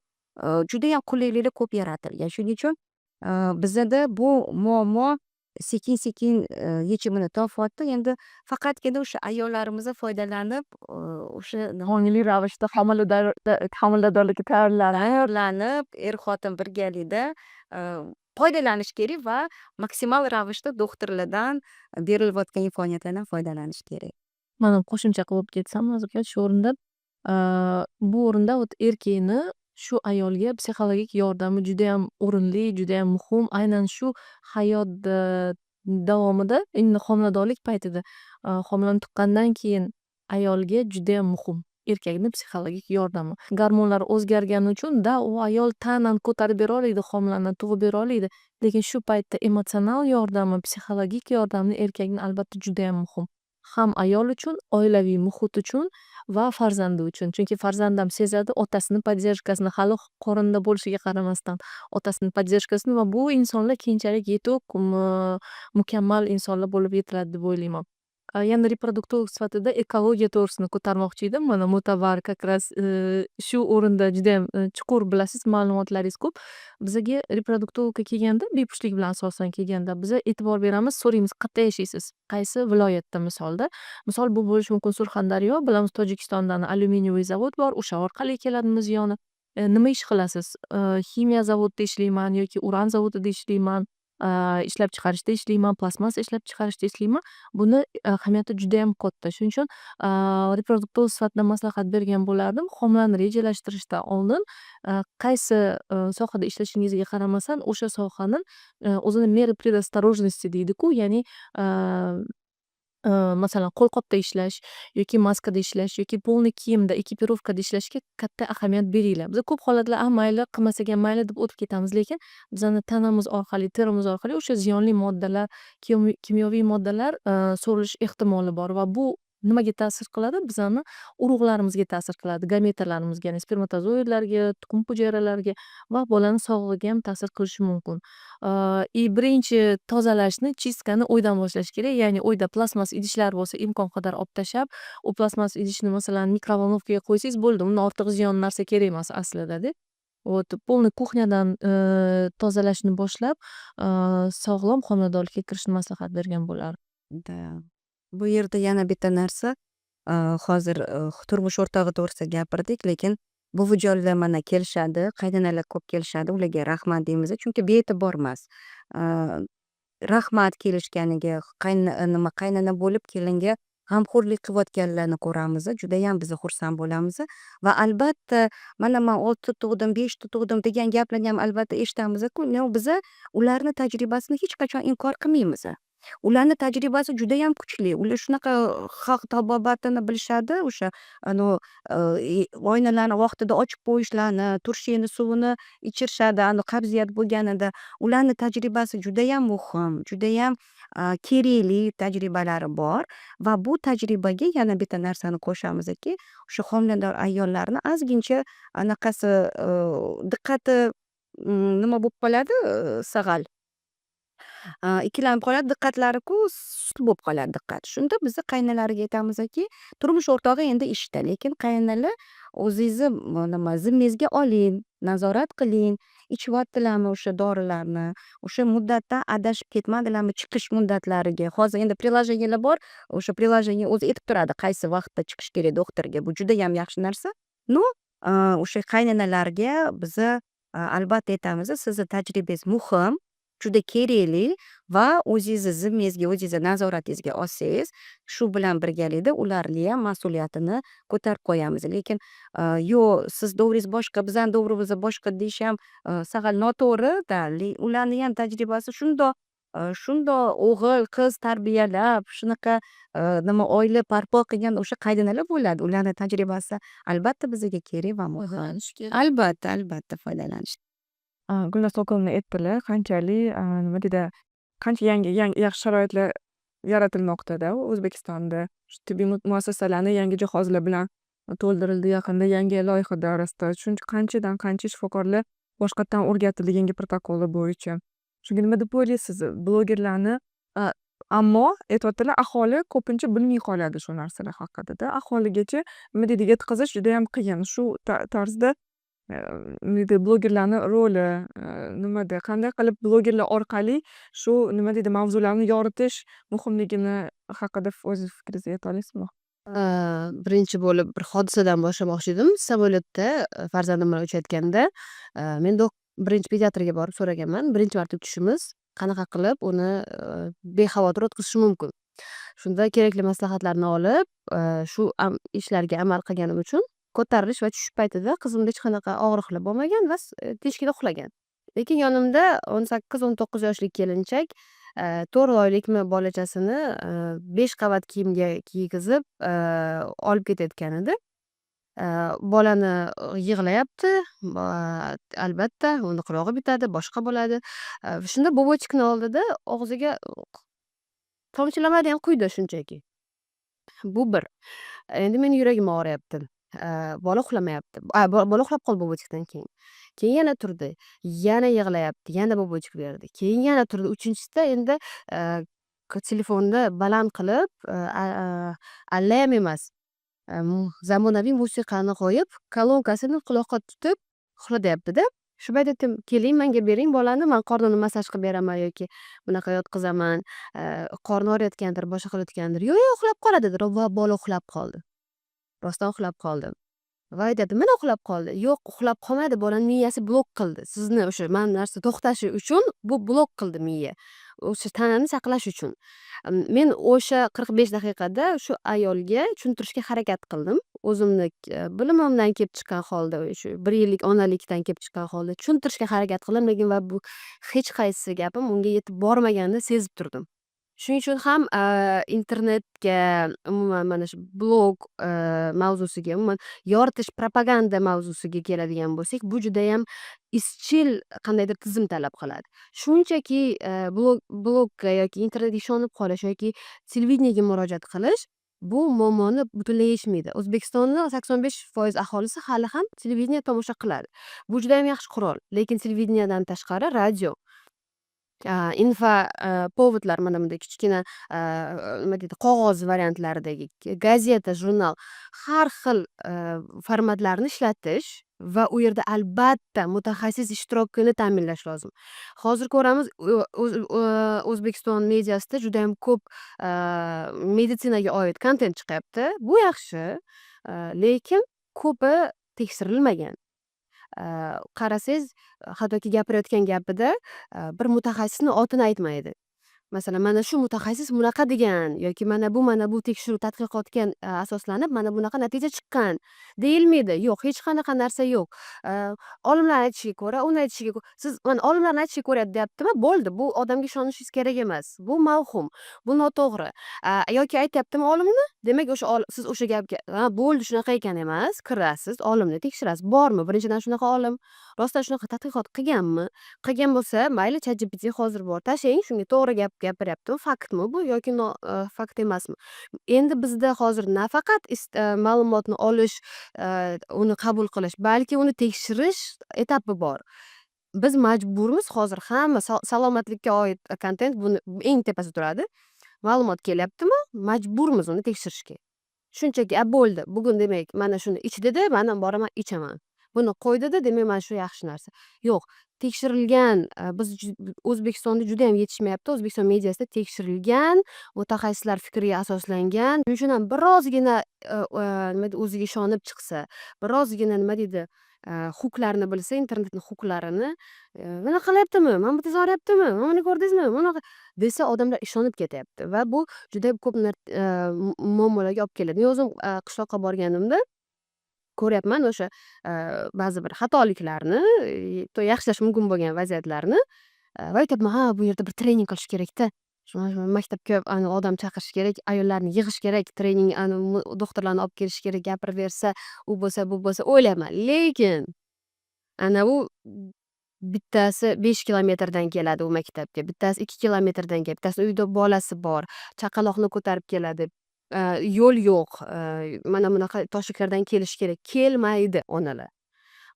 [SPEAKER 2] judayam qulayliklar ko'p yaratilgan. Shuning uchun bizada bu muammo sekin sekin yechimini topyapti. Endi faqatgina o'sha ayollarimiz foydalanib, o'sha
[SPEAKER 4] ongli ravishda homiladorlikka tayyorlanib,
[SPEAKER 2] tayyorlanib, er xotin birgalikda foydalanish kerak va maksimal ravishda doktorlardan berilayotgan imkoniyatlardan foydalanish kerak.
[SPEAKER 4] Man ham qo'shimcha qilib o'tib ketsam hozir shu o'rinda, bu o'rinda вот erkakni Shu ayolga psixologik yordami judayam o'rinli, judayam muhim. Aynan shu hayot davomida, именно homiladorlik paytida, homilani tuqqandan keyin ayolga judayam muhim erkakni psixologik yordami. Gormonlar o'zgargani uchun, да, u ayol tanan ko'tarib bera oladi homilani, tug'ib bera oladi, lekin shu paytda emotsional yordami, psixologik yordami erkakni, albatta, judayam muhim. Ham ayol uchun, oilaviy muhit uchun va farzandi uchun. Chunki farzand ham sezadi otasini поддержка sini, hali qorinda bo'lishiga qaramasdan otasini поддержка sini, va bu insonlar keyinchalik yetuk, mukammal insonlar bo'lib yetiladi deb o'ylayman. Yana reproduktolog sifatida ekologiya to'g'risini ko'tarmoqchi edim. Mana, Mo'tabar, как раз shu o'rinda judayam chuqur bilasiz, ma'lumotlaringiz ko'p. Bizaga reproduktologga kelganda, bepushtlik bilan asosan kelganda, biza e'tibor beramiz, so'raymiz: qayerda yashaysiz, qaysi viloyatda misolda. Misol, bu bo'lishi mumkin Surxondaryo, bilamiz, Tojikistondan алюминиевый zavod bor, o'sha orqali keladi ziyoni. Nima ish qilasiz? Ximiya zavodida ishlayman yoki uran zavodida ishlayman, ishlab chiqarishda ishlayman, plastmassa ishlab chiqarishda ishlayman. Buni ahamiyati judayam katta. Shuning uchun reproduktolog sifatida maslahat bergan bo'lardim: homilani rejalashtirishdan oldin qaysi sohada ishlashingizga qaramasdan, o'sha sohani o'zini меры предосторожности deydiku, ya'ni masalan, qo'lqopda ishlash yoki maskada ishlash yoki полный kiyimda, экипировка da ishlashga katta ahamiyat beringlar. Biza ko'p holatlar "A, mayli, qilmasak ham mayli" deb o'tib ketamiz, lekin bizani tanamiz orqali, terimiz orqali o'sha ziyonli moddalar, kimyoviy moddalar so'rilish ehtimoli bor va bu nimaga ta'sir qiladi? Bizani urug'larimizga ta'sir qiladi, gametalarimizga, ya'ni spermatozoidlarga, tuxum hujayralariga va bolani sog'lig'iga ham ta'sir qilishi mumkin. И birinchi tozalashni, чистка ni uydan boshlash kerak, ya'ni uyda plastmas idishlar bo'lsa, imkon qadar olib tashlab, u plastmas idishni, masalan, микроволновка ga qo'ysangiz bo'ldi, undan ortiq ziyon narsa kerak emas aslida-da. Вот, полный кухня dan tozalashni boshlab, sog'lom homiladorlikka kirishni maslahat bergan bo'lardim.
[SPEAKER 2] Да. Bu yerda yana bitta narsa, hozir turmush o'rtog'i to'g'risida gapirdik, lekin buvijonlar mana kelishadi, qaynonalar ko'p kelishadi, ularga rahmat deymiz, chunki bee'tibor emas. Rahmat kelishganiga, nima, qaynona bo'lib kelinga g'amxo'rlik qilayotganlarni ko'ramiz, judayam biz xursand bo'lamiz va albatta, mana man oltita tug'dim, beshta tug'dim degan gaplarni ham albatta eshitamiz-ku, но biza ularni tajribasini hech qachon inkor qilmaymiz. Ularni tajribasi judayam kuchli. Ular shunaqa xalq tabobatini bilishadi, o'sha anavi oynalarni vaqtida ochib qo'yishlarni, turshakni suvini ichirishadi anavi qabziyat bo'lganida. Ularni tajribasi judayam muhim, judayam kerakli tajribalari bor va bu tajribaga yana bitta narsani qo'shamizki, o'sha homilador ayollarni ozgincha anaqasi, diqqati nima bo'lib qoladi, sag'al ikkilanib qoladi diqqatlariku, sust bo'lib qoladi diqqat. Shunda biza qaynonalariga aytamizki, turmush o'rtog'i endi ishda, lekin qaynonalar, o'zingizni nima, zimmangizga oling, nazorat qiling, ichyaptilarmi o'sha dorilarni, o'sha muddatdan adashib ketmadilarmi chiqish muddatlariga. Hozir endi приложения lar bor, o'sha приложение o'zi aytib turadi, qaysi vaqtda chiqish kerak doktorga. Bu judayam yaxshi narsa. Но o'sha qaynonalarga biza albatta aytamiz: sizni tajribangiz muhim, juda kerakli va o'zingizni zimmangizga, o'zingizni nazoratingizga olsangiz, shu bilan birgalikda ularniyam mas'uliyatini ko'tarib qo'yamiz. Lekin yo'q, siz dovringiz boshqa, bizani dovrimiz boshqa deyish ham sag'al noto'g'ri да. Ularniyam tajribasi shundoq o'g'il, qiz tarbiyalab, shunaqa nima, oila barpo qilgan o'sha qaynonalar bo'ladi. Ularni tajribasi albatta bizga kerak va muhim.
[SPEAKER 4] Foydalanish kerak.
[SPEAKER 2] Albatta, albatta foydalanish.
[SPEAKER 1] Gulnoz Sokilovna aytdilar, qanchalik, nima deydi, qancha yangi yaxshi sharoitlar yaratilmoqdada O'zbekistonda. Shu tibbiy muassasalarni yangi jihozlar bilan to'ldirildi yaqinda, yangi loyiha doirasida. Shuncha, qanchadan qancha shifokorlar boshqatdan o'rgatildi yangi protokollar bo'yicha. Shunga nima deb o'ylaysiz blogerlarni? Ammo aytyaptilar, aholi ko'pincha bilmay qoladi shu narsalar haqidada. Aholigacha, nima deydi, yetkazish judayam qiyin. Shu tarzda, nima deydi, blogerlarni roli nimada, qanday qilib blogerlar orqali shu, nima deydi, mavzularni yoritish muhimligini haqida o'zingiz fikringizni ayta olasizmi?
[SPEAKER 3] Birinchi bo'lib bir hodisadan boshlamoqchi edim. Samolyotda farzandim bilan uchayotganda men birinchi pediatrga borib so'raganman. Birinchi marta uchishimiz, qanaqa qilib uni bexavotir o'tkazish mumkin. Shunda kerakli maslahatlarni olib, shu ishlarga amal qilganim uchun Ko'tarilish va tushish paytida qizimda hech qanaqa og'riqlar bo'lmagan va teshikda uxlagan. Lekin yonimda 18-19 yoshli kelinchak 4 oylikmi bolachasini besh qavat kiyimga kiygizib olib ketayotgan edi. Bolani yig'layapti, albatta, uni qulog'i bitadi, boshqa bo'ladi. Shunda бобочек ni oldida og'ziga tomchilamadi ham, quydi shunchaki. Bu bir. Endi meni yuragim og'riyapti. Bola uxlamayapti. Bola uxlab qoldi бобочек dan keyin. Keyin yana turdi, yana yig'layapti, yana бобочек berdi. Keyin yana turdi. Uchinchisida endi telefonni baland qilib, allayam emas, zamonaviy musiqani qo'yib, kolonkasini quloqqa tutib uxlatyaptida. Shu payt aytdim: "Keling, manga bering bolani, man qornini massaj qilib beraman yoki bunaqa yotqizaman, qorni og'riyotgandir, boshqa qilayotgandir." "Yo'q, yo'q, uxlab qoladi", dedi va bola uxlab qoldi. Rostdan uxlab qoldi. Va aytyapti: "Mana, uxlab qoldi". Yo'q, uxlab qolmadi, bolani miyasi blok qildi. Sizni o'sha mana narsa to'xtashi uchun bu blok qildi miya. O'sha tanani saqlash uchun. Men o'sha 45 daqiqada shu ayolga tushuntirishga harakat qildim. O'zimni bilimimdan kelib chiqqan holda, shu bir yillik onalikdan kelib chiqqan holda tushuntirishga harakat qildim, lekin va bu hech qaysi gapim unga yetib bormaganini sezib turdim. Shuning uchun ham internetga, umuman, mana shu blog mavzusiga, umuman yoritish, propaganda mavzusiga keladigan bo'lsak, bu judayam izchil qandaydir tizim talab qiladi. Shunchaki blogga yoki internetga ishonib qolish yoki televideniyega murojaat qilish bu muammoni butunlay yechmaydi. O'zbekistonni 85% aholisi hali ham televideniye tomosha qiladi. Bu judayam yaxshi qurol, lekin televideniyadan tashqari radio, инфоповод lar, mana bunday kichkina, nima deydi, qog'oz variantlaridagi gazeta, jurnal, har xil formatlarni ishlatish va u yerda albatta mutaxassis ishtirokini ta'minlash lozim. Hozir ko'ramiz, O'zbekiston mediasida judayam ko'p meditsinaga oid kontent chiqyapti. Bu yaxshi, lekin ko'pi tekshirilmagan. Qarasangiz, hattoki gapirayotgan gapida bir mutaxassisni otini aytmaydi. Masalan, mana shu mutaxassis bunaqa degan yoki mana bu tekshiruv tadqiqotga asoslanib mana bunaqa natija chiqqan deyilmaydi. Yo'q, hech qanaqa narsa yo'q. Olimlar aytishiga ko'ra, uni aytishiga ko'ra, siz mana olimlarni aytishiga ko'ra deyaptimi, bo'ldi, bu odamga ishonishingiz kerak emas. Bu mavhum, bu noto'g'ri. Yoki aytyaptimi olimni, demak, o'sha siz o'sha gapga "Ha, bo'ldi, shunaqa ekan" emas, kirasiz, olimni tekshirasiz. Bormi birinchidan shunaqa olim? Rostdan shunaqa tadqiqot qilganmi? Qilgan bo'lsa, mayli, ChatGPT hozir bor. Tashlang, shunga to'g'ri gap gapiryaptimi, faktmi bu yoki fakt emasmi? Endi bizda hozir nafaqat ma'lumotni olish, uni qabul qilish, balki uni tekshirish etapi bor. Biz majburmiz hozir hamma salomatlikka oid kontent buni eng tepasida turadi. Ma'lumot kelyaptimi, majburmiz uni tekshirishga. Shunchaki "A, bo'ldi, bugun demak mana shuni ich dedi, mana boraman, ichaman. Buni qo'y dedi, demak, mana shu yaxshi narsa." Yo'q, tekshirilgan biz O'zbekistonda judayam yetishmayapti. O'zbekiston mediasida tekshirilgan, mutaxassislar fikriga asoslangan. Shuning uchun ham birozgina, nima deydi, o'ziga ishonib chiqsa, birozgina, nima deydi, хук larni bilsa, internetni хук larini, "Bunaqa qilyaptimi? Mana bu yerda og'riyaptimi? Mana buni ko'rdingizmi? Bunaqa" desa, odamlar ishonib ketyapti va bu juda ko'p muammolarga olib keladi. Men o'zim qishloqqa borganimda ko'ryapman o'sha ba'zi bir xatoliklarni, yaxshilash mumkin bo'lgan vaziyatlarni va aytyapman: "Ha, bu yerda bir trening qilish kerakda. Shu maktabga odam chaqirish kerak, ayollarni yig'ish kerak, trening, doktorlarni olib kelish kerak, gapirib bersa, u bo'lsa, bu bo'lsa", o'ylayapman. Lekin anavi bittasi 5 kilometrdan keladi u maktabga, bittasi 2 kilometrdan keladi, bittasini uyda bolasi bor, chaqaloqni ko'tarib keladi, yo'l yo'q, mana bunaqa toshliklardan kelishi kerak. Kelmaydi onalar.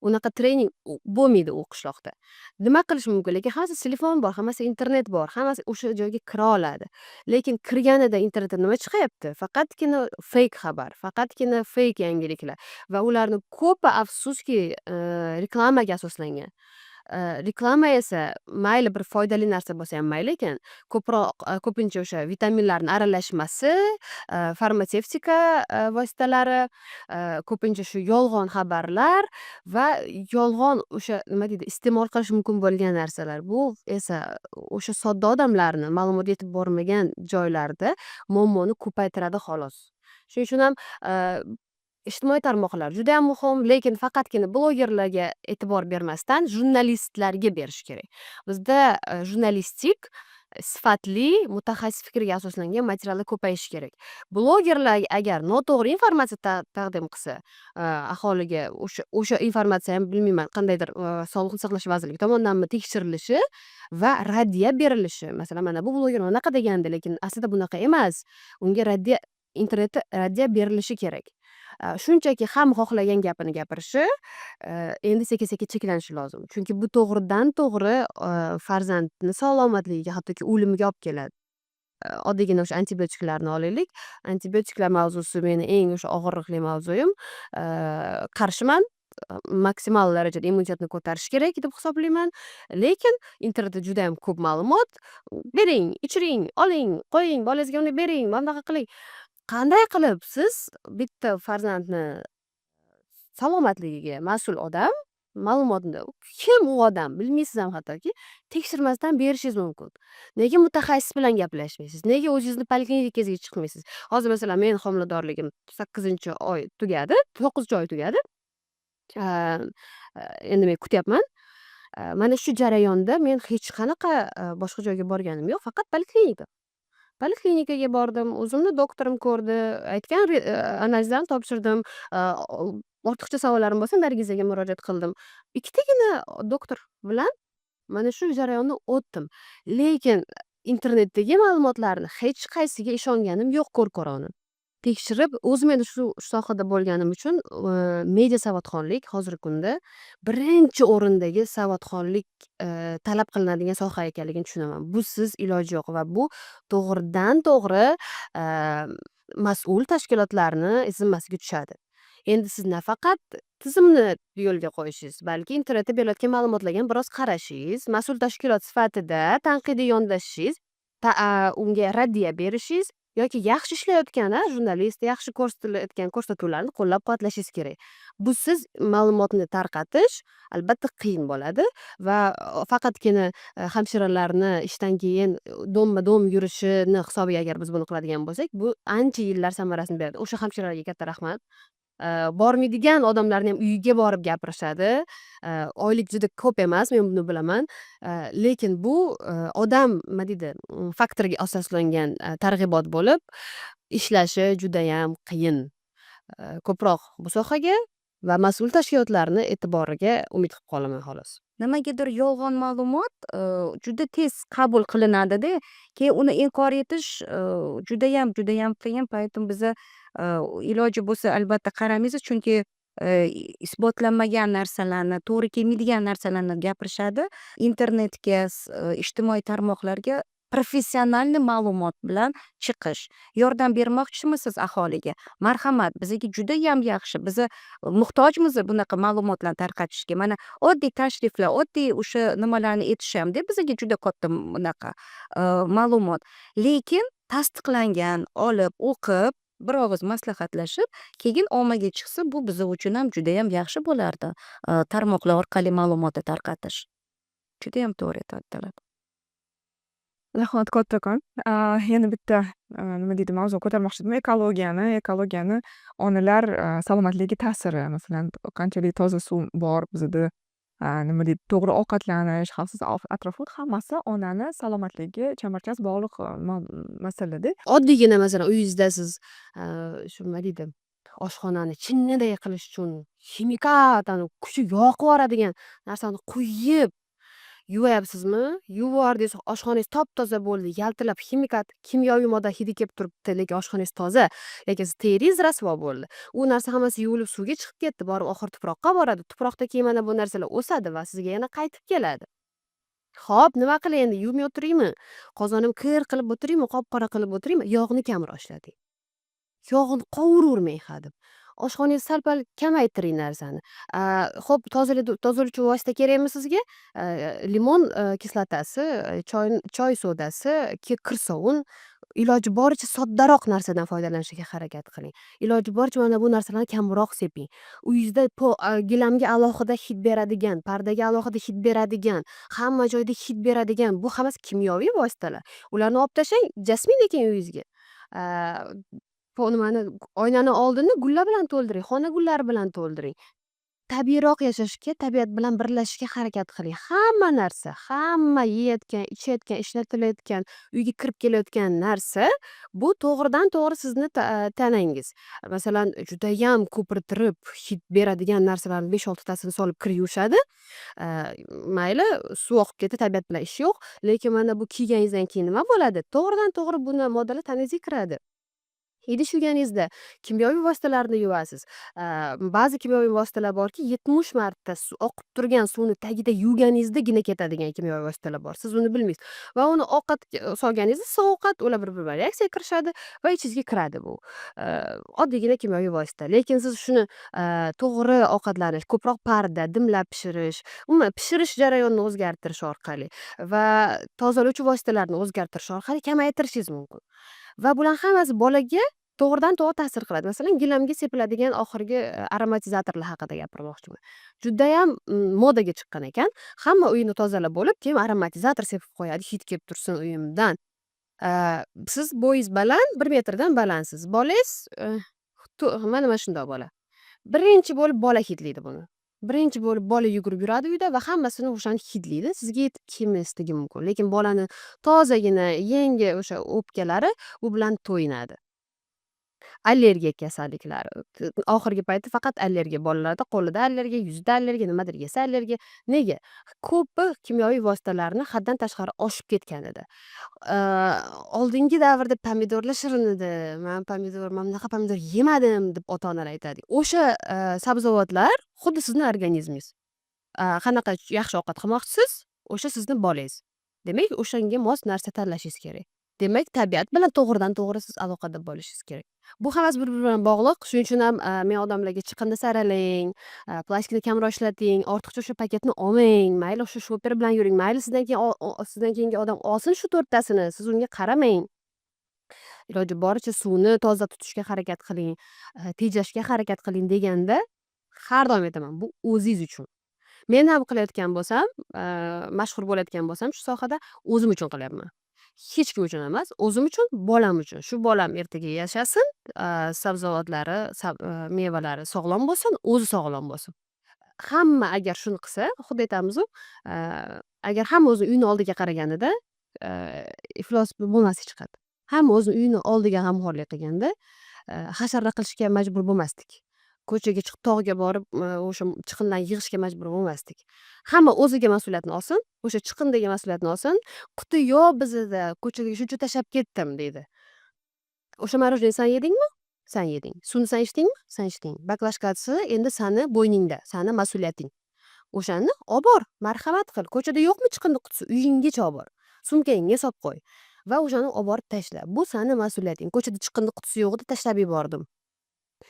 [SPEAKER 3] Unaqa trening bo'lmaydi u qishloqda. Nima qilish mumkin? Lekin hammasi telefon bor, hammasi internet bor, hammasi o'sha joyga kira oladi. Lekin kirganida internetda nima chiqyapti? Faqatgina fake xabar, faqatgina fake yangiliklar va ularni ko'pi, afsuski, reklamaga asoslangan. Reklama esa mayli, bir foydali narsa bo'lsa ham mayli ekan, ko'proq, ko'pincha o'sha vitaminlarni aralashmasi, farmatsevtika vositalari, ko'pincha shu yolg'on xabarlar va yolg'on o'sha, nima deydi, iste'mol qilish mumkin bo'lgan narsalar. Bu esa o'sha sodda odamlarni ma'lumot yetib bormagan joylarda muammoni ko'paytiradi, xolos. Shuning uchun ham Ijtimoiy tarmoqlar judayam muhim, lekin faqatgina blogerlarga e'tibor bermasdan, jurnalistlarga berish kerak. Bizda jurnalistik sifatli, mutaxassis fikriga asoslangan materiallar ko'payishi kerak. Blogerlar agar noto'g'ri informatsiya taqdim qilsa aholiga, o'sha informatsiya ham, bilmayman, qandaydir Sog'liqni saqlash vazirligi tomonidanmi tekshirilishi va raddiya berilishi. Masalan, mana bu bloger bunaqa degandi, lekin aslida bunaqa emas. Unga raddiya, internetda raddiya berilishi kerak. Shunchaki hamma xohlagan gapini gapirishi endi sekin sekin cheklanishi lozim, chunki bu to'g'ridan to'g'ri farzandni salomatligiga, hattoki o'limiga olib keladi. Oddiygina o'sha antibiotiklarni olaylik. Antibiotiklar mavzusi meni eng o'sha og'riqli mavzuyim. Qarshiman, maksimal darajada immunitetni ko'tarish kerak deb hisoblayman, lekin internetda judayam ko'p ma'lumot: bering, ichiring, oling, qo'ying, bolangizga uni bering, mana bunaqa qiling. Qanday qilib siz, bitta farzandni salomatligiga mas'ul odam, ma'lumotni, kim u odam bilmaysiz ham, hattoki tekshirmasdan berishingiz mumkin? Nega mutaxassis bilan gaplashmaysiz? Nega o'zingizni poliklinikangizga chiqmaysiz? Hozir, masalan, meni homiladorligim sakkizinchi oy tugadi, to'qqizinchi oy tugadi. Endi men kutyapman. Mana shu jarayonda men hech qanaqa boshqa joyga borganim yo'q, faqat poliklinika. Poliklinikaga bordim, o'zimni doktorim ko'rdi, aytgan analizlarni topshirdim, ortiqcha savollarim bo'lsa, Nargizaga murojaat qildim. Ikkitagina doktor bilan mana shu jarayonni o'tdim, lekin internetdagi ma'lumotlarni hech qaysiga ishonganim yo'q. Ko'r ko'rona tekshirib o'zim endi shu sohada bo'lganim uchun, media savodxonlik hozirgi kunda birinchi o'rindagi savodxonlik talab qilinadigan soha ekanligini tushunaman. Busiz iloji yo'q va bu to'g'ridan to'g'ri mas'ul tashkilotlarni zimmasiga tushadi. Endi siz nafaqat tizimni yo'lga qo'yishingiz, balki internetda berilayotgan ma'lumotlarga ham biroz qarashingiz, mas'ul tashkilot sifatida tanqidiy yondashishingiz, unga raddiya berishingiz yoki yaxshi ishlayotgan jurnalist, yaxshi ko'rsatilayotgan ko'rsatuvlarni qo'llab quvvatlashingiz kerak. Busiz ma'lumotni tarqatish albatta qiyin bo'ladi va faqatgina hamshiralarni ishdan keyin do'mma do'm yurishini hisobiga agar biz buni qiladigan bo'lsak, bu ancha yillar samarasini beradi. O'sha hamshiralarga katta rahmat. Bormaydigan odamlarni ham uyiga borib gapirishadi. Oylik juda ko'p emas, men buni bilaman, lekin bu odam, nima deydi, faktoriga asoslangan targ'ibot bo'lib ishlashi judayam qiyin. Ko'proq bu sohaga va mas'ul tashkilotlarni e'tiboriga umid qilib qolaman, xolos.
[SPEAKER 2] Nimagadir yolg'on ma'lumot juda tez qabul qilinadida, keyin uni inkor etish judayam, judayam qiyin. Поэтому biza iloji bo'lsa, albatta qaramaymiz, chunki isbotlanmagan narsalarni, to'g'ri kelmaydigan narsalarni gapirishadi. Internetga, ijtimoiy tarmoqlarga профессиональный ma'lumot bilan chiqish. Yordam bermoqchimisiz aholiga, marhamat, bizaga judayam yaxshi, biza muhtojmiz bunaqa ma'lumotlarni tarqatishga. Mana oddiy tashriflar, oddiy o'sha nimalarni aytish hamda bizaga juda katta bunaqa ma'lumot, lekin tasdiqlangan olib o'qib, bir og'iz maslahatlashib, keyin ommaga chiqsa, bu biza uchun ham judayam yaxshi bo'lardi. Tarmoqlar orqali ma'lumotni tarqatish judayam to'g'ri aytyaptilar.
[SPEAKER 1] Rahmat kattakon. Yana bitta, nima deydi, mavzu ko'tarmoqchi edim. Ekologiyani onalar salomatligiga ta'siri. Masalan, qanchalik toza suv bor bizada, nima deydi, to'g'ri ovqatlanish, xavfsiz atrof muhit, hammasi onani salomatligiga chambarchas bog'liq masalada.
[SPEAKER 3] Oddiygina, masalan, uyingizda siz shu, nima deydi, oshxonani chinniday qilish uchun ximikat, kuchi yoqib yuboradigan narsani quyib yuvayapsizmi? Yuvib, oshxonangiz top toza bo'ldi, yaltirab, ximikat, kimyoviy modda hidi kelib turibdi, lekin oshxonangiz toza. Lekin siz teringiz rasvo bo'ldi. U narsa hammasi yuvilib, suvga chiqib ketdi, borib oxiri tuproqqa boradi. Tuproqda keyin mana bu narsalar o'sadi va sizga yana qaytib keladi. Xo'p, nima qilay endi, yuvmay o'tiraymi? Qozonimni kir qilib o'tiraymi, qop qora qilib o'tiraymi? Yog'ni kamroq ishlating. Yog'ini qovuravermang hadeb. Oshxonangizni sal pal kamaytiring narsani. Xo'p, tozalovchi vosita kerakmi sizga? Limon kislotasi, choy sodasi, kir sovun, iloji boricha soddaroq narsadan foydalanishga harakat qiling. Iloji boricha mana bu narsalarni kamroq seping. Uyingizda gilamga alohida hid beradigan, pardaga alohida hid beradigan, hamma joyda hid beradigan, bu hammasi kimyoviy vositalar. Ularni olib tashlang, jasmin eking uyingizga. Nimani, oynani oldini gullar bilan to'ldiring, xona gullari bilan to'ldiring. Tabiiyroq yashashga, tabiat bilan birlashishga harakat qiling. Hamma narsa, hamma yeyotgan, ichayotgan, ishlatilayotgan, uyga kirib kelayotgan narsa bu to'g'ridan to'g'ri sizni tanangiz. Masalan, judayam ko'pirtirib hid beradigan narsalarni besh oltitasini solib kir yuvishadi. Mayli, suv oqib ketdi, tabiat bilan ishi yo'q. Lekin mana bu kiyganingizdan keyin nima bo'ladi? To'g'ridan to'g'ri buni moddalar tanangizga kiradi. Idish yuvganingizda kimyoviy vositalarni yuvasiz. Ba'zi kimyoviy vositalar borki, 70 marta oqib turgan suvni tagida yuvganingizdagina ketadigan kimyoviy vositalar bor. Siz uni bilmaysiz va uni ovqatga solganingizda ovqat, ular bir biri bilan reaksiyaga kirishadi va ichingizga kiradi bu. Oddiygina kimyoviy vosita. Lekin siz shuni to'g'ri ovqatlanish, ko'proq parda, dimlab pishirish, umuman pishirish jarayonini o'zgartirish orqali va tozalovchi vositalarni o'zgartirish orqali kamaytirishingiz mumkin. Va bularni hammasi bolaga to'g'ridan to'g'ri ta'sir qiladi. Masalan, gilamga sepiladigan oxirgi aromatizatorlar haqida gapirmoqchiman. Judayam modaga chiqqan ekan. Hamma uyini tozalab bo'lib, keyin aromatizator sepib qo'yadi, hid kelib tursin uyimdan. Siz bo'yingiz baland, 1 metrdan balandsiz. Bolangiz mana shundoq bola. Birinchi bo'lib bola hidlaydi buni. Birinchi bo'lib bola yugurib yuradi uyda va hammasini o'shani hidlaydi. Sizga yetib kelmasligi mumkin. Lekin bolani tozagina yangi o'sha o'pkalari bu bilan to'yinadi. Allergiya kasalliklari. Oxirgi paytda faqat allergiya bolalarda, qo'lida allergiya, yuzida allergiya, nimadir yesa allergiya. Nega? Ko'pi kimyoviy vositalarni haddan tashqari oshib ketganida. Oldingi davrda pomidorlar shirin edi. Man pomidor, man bunaqa pomidor yemadim, deb ota onalar aytadi. O'sha sabzavotlar xuddi sizni organizmingiz. Qanaqa yaxshi ovqat qilmoqchisiz, o'sha sizni bolangiz. Demak, o'shanga mos narsa tanlashingiz kerak. Demak, tabiat bilan to'g'ridan to'g'ri siz aloqada bo'lishingiz kerak. Bu hammasi bir biri bilan bog'liq. Shuning uchun ham men odamlarga chiqindi saralang, plastikni kamroq ishlating, ortiqcha o'sha paketni olmang, mayli, o'sha shopper bilan yuring, mayli, sizdan keyingi odam olsin shu to'rttasini, siz unga qaramang. Iloji boricha suvni toza tutishga harakat qiling, tejashga harakat qiling deganda har doim aytaman, bu o'zingiz uchun. Men ham qilayotgan bo'lsam, mashhur bo'layotgan bo'lsam shu sohada, o'zim uchun qilyapman. Hech kim uchun emas, o'zim uchun, bolam uchun. Shu bolam ertaga yashasin, sabzavotlari, mevalari sog'lom bo'lsin, o'zi sog'lom bo'lsin. Hamma agar shuni qilsa, xuddi aytamizu, agar hamma o'zini uyini oldiga qaraganida, iflos bo'lmas hech qayerda. Hamma o'zini uyini oldiga g'amxo'rlik qilganda, hasharlar qilishga majbur bo'lmasdik. Ko'chaga chiqib, tog'ga borib, o'sha chiqindilarni yig'ishga majbur bo'lmasdik. Hamma o'ziga mas'uliyatni olsin, o'sha chiqindiga mas'uliyatni olsin. "Quti yo'q bizada, ko'chaga shuncha tashlab ketdim", deydi. O'sha мороженое san yedingmi? San yeding. Suvni san ichdingmi? San ichding. Баклажка si endi sani bo'yningda, sani mas'uliyating. O'shani obor, marhamat qil. Ko'chada yo'qmi chiqindi qutisi? Uyinggacha obor. Sumkangga solib qo'y va o'shani oborib tashla. Bu sani mas'uliyating. Ko'chada chiqindi qutisi yo'q edi, tashlab yubordim.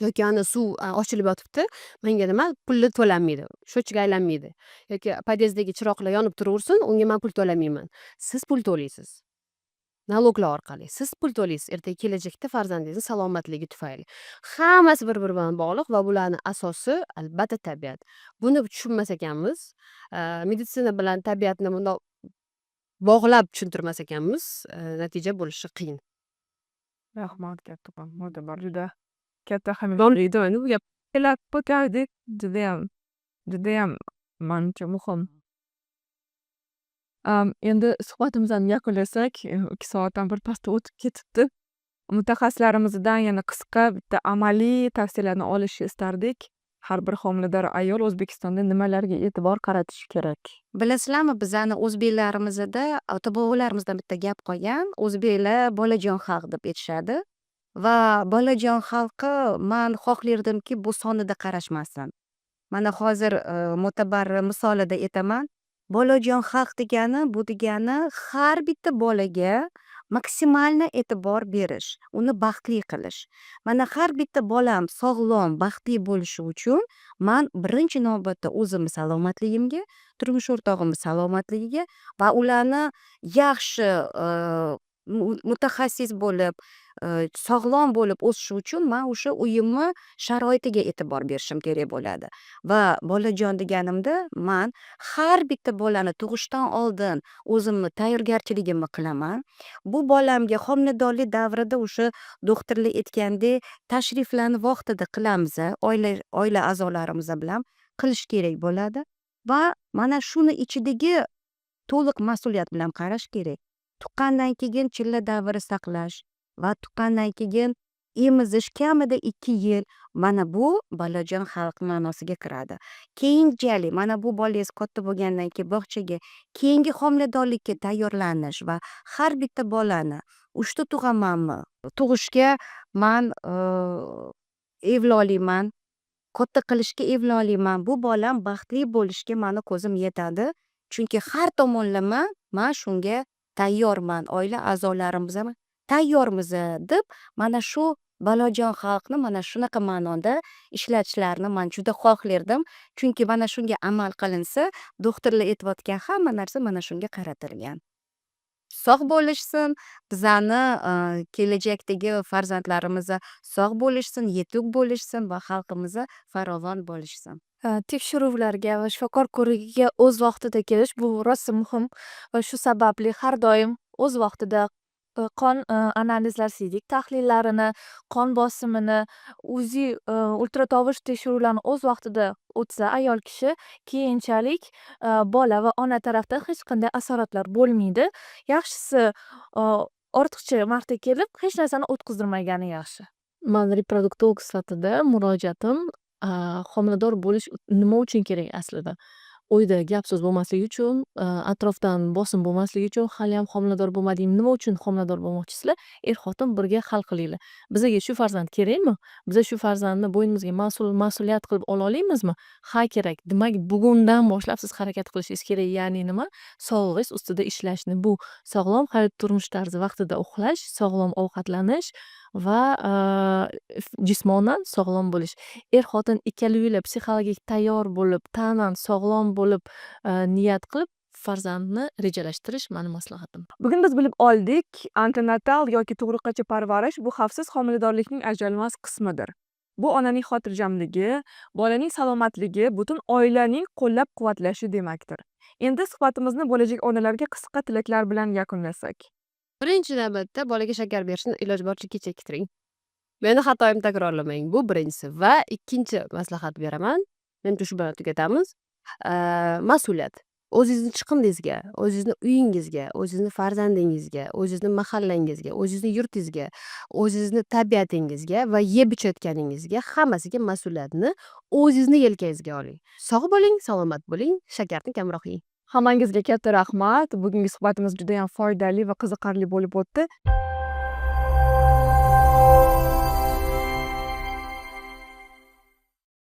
[SPEAKER 3] Yoki ana suv ochilib yotibdi, menga nima, pulli to'lanmaydi, счетчик aylanmaydi. Yoki podyezdagi chiroqlar yonib turaversin, unga man pul to'lamayman. Siz pul to'laysiz. Налог lar orqali. Siz pul to'laysiz ertaga kelajakda farzandingizni salomatligi tufayli. Hammasi bir biri bilan bog'liq va bularni asosi, albatta, tabiat. Buni tushunmas ekanmiz, meditsina bilan tabiatni bundoq bog'lab tushuntirmas ekanmiz, natija bo'lishi qiyin.
[SPEAKER 1] Rahmat kattakon, mo'tabar, juda katta ahamiyatli bu gap. Judayam, judayam manimcha muhim. Endi suhbatimizni yakunlasak, 2 soatdan bir pasda o'tib ketibdi. Mutaxassislarimizdan yana qisqa bitta amaliy tavsiyalarni olishni istardik. Har bir homilador ayol O'zbekistonda nimalarga e'tibor qaratishi kerak?
[SPEAKER 2] Bilasizlarmi, bizani o'zbeklarimizda ota bobolarimizdan bitta gap qolgan: "O'zbeklar bolajon xalq", deb aytishadi. Va bolajon xalqi, man xohlardimki, bu sonida qarashmasin. Mana hozir Mo'tabar misolida aytaman: bolajon xalq degani bu degani har bitta bolaga максимально e'tibor berish, uni baxtli qilish. Mana har bitta bolam sog'lom, baxtli bo'lishi uchun man birinchi navbatda o'zimni salomatligimga, turmush o'rtog'imni salomatligiga va ularni yaxshi Mutaxassis bo'lib, sog'lom bo'lib o'sishi uchun man o'sha uyimni sharoitiga e'tibor berishim kerak bo'ladi. Va bolajon deganimda, man har bitta bolani tug'ishdan oldin o'zimni tayyorgarchiligimni qilaman. Bu bolamga homiladorlik davrida o'sha doktorlar aytgandek, tashriflarni vaqtida qilamiz, oila a'zolarimiz bilan qilish kerak bo'ladi va mana shuni ichidagi to'liq mas'uliyat bilan qarash kerak. Tuqqandan keyin chilla davri saqlash va tuqqandan keyin emizish kamida 2 yil, mana bu bolajon xalq ma'nosiga kiradi. Keyinchalik mana bu bolangiz katta bo'lgandan keyin bog'chaga, keyingi homiladorlikka tayyorlanish va har bitta bolani uchta tug'amanmi, tug'ishga man evloliman, katta qilishga evloliman, bu bolam baxtli bo'lishiga mani ko'zim yetadi, chunki har tomonlama man shunga tayyorman, oila a'zolarimiz ham tayyormiz deb, mana shu bolajon xalqni mana shunaqa ma'noda ishlatishlarini man juda xohlardim, chunki mana shunga amal qilinsa, doktorlar aytayotgan hamma narsa mana shunga qaratilgan. Sog' bo'lishsin bizani kelajakdagi farzandlarimiz, sog' bo'lishsin, yetuk bo'lishsin va xalqimiz farovon bo'lishsin.
[SPEAKER 5] Tekshiruvlarga va shifokor ko'rigiga o'z vaqtida kelish, bu rosa muhim va shu sababli har doim o'z vaqtida qon analizlar, siydik tahlillarini, qon bosimini, УЗИ, ultratovush tekshiruvlarni o'z vaqtida o'tsa ayol kishi, keyinchalik bola va ona tarafdan hech qanday asoratlar bo'lmaydi. Yaxshisi, ortiqcha marta kelib, hech narsani o'tkazdirmagani yaxshi.
[SPEAKER 4] Man reproduktolog sifatida murojaatim: homilador bo'lish nima uchun kerak aslida? Uyda gap so'z bo'lmasligi uchun, atrofdan bosim bo'lmasligi uchun, haliyam homilador bo'lmading, nima uchun homilador bo'lmoqchisizlar? Er xotin birga hal qilinglar. Bizaga shu farzand kerakmi? Biza shu farzandni bo'ynimizga mas'uliyat qilib ola olamizmi? Ha, kerak. Demak, bugundan boshlab siz harakat qilishingiz kerak. Ya'ni nima? Sog'lig'ingiz ustida ishlashni. Bu sog'lom hayot turmush tarzi, vaqtida uxlash, sog'lom ovqatlanish va jismonan sog'lom bo'lish. Er xotin ikkalovinglar psixologik tayyor bo'lib, tanan sog'lom bo'lib, niyat qilib, farzandni rejalashtirish mani maslahatim.
[SPEAKER 1] Bugun biz bilib oldik, antenatal yoki tug'ruqgacha parvarish bu xavfsiz homiladorlikning ajralmas qismidir. Bu onaning xotirjamligi, bolaning salomatligi, butun oilaning qo'llab-quvvatlashi demakdir. Endi suhbatimizni bo'lajak onalarga qisqa tilaklar bilan yakunlasak.
[SPEAKER 3] Birinchi navbatda bolaga shakar berishni iloji boricha kechiktiring. Meni xatoyimni takrorlamang. Bu birinchisi va ikkinchi maslahat beraman. Menimcha, shu bilan tugatamiz. Mas'uliyat. O'zingizni chiqindingizga, o'zingizni uyingizga, o'zingizni farzandingizga, o'zingizni mahallangizga, o'zingizni yurtingizga, o'zingizni tabiatingizga va yeb ichayotganingizga, hammasiga mas'uliyatni o'zingizni yelkangizga oling. Sog' bo'ling, salomat bo'ling, shakarni kamroq yeng.
[SPEAKER 1] Hammangizga katta rahmat. Bugungi suhbatimiz judayam foydali va qiziqarli bo'lib o'tdi.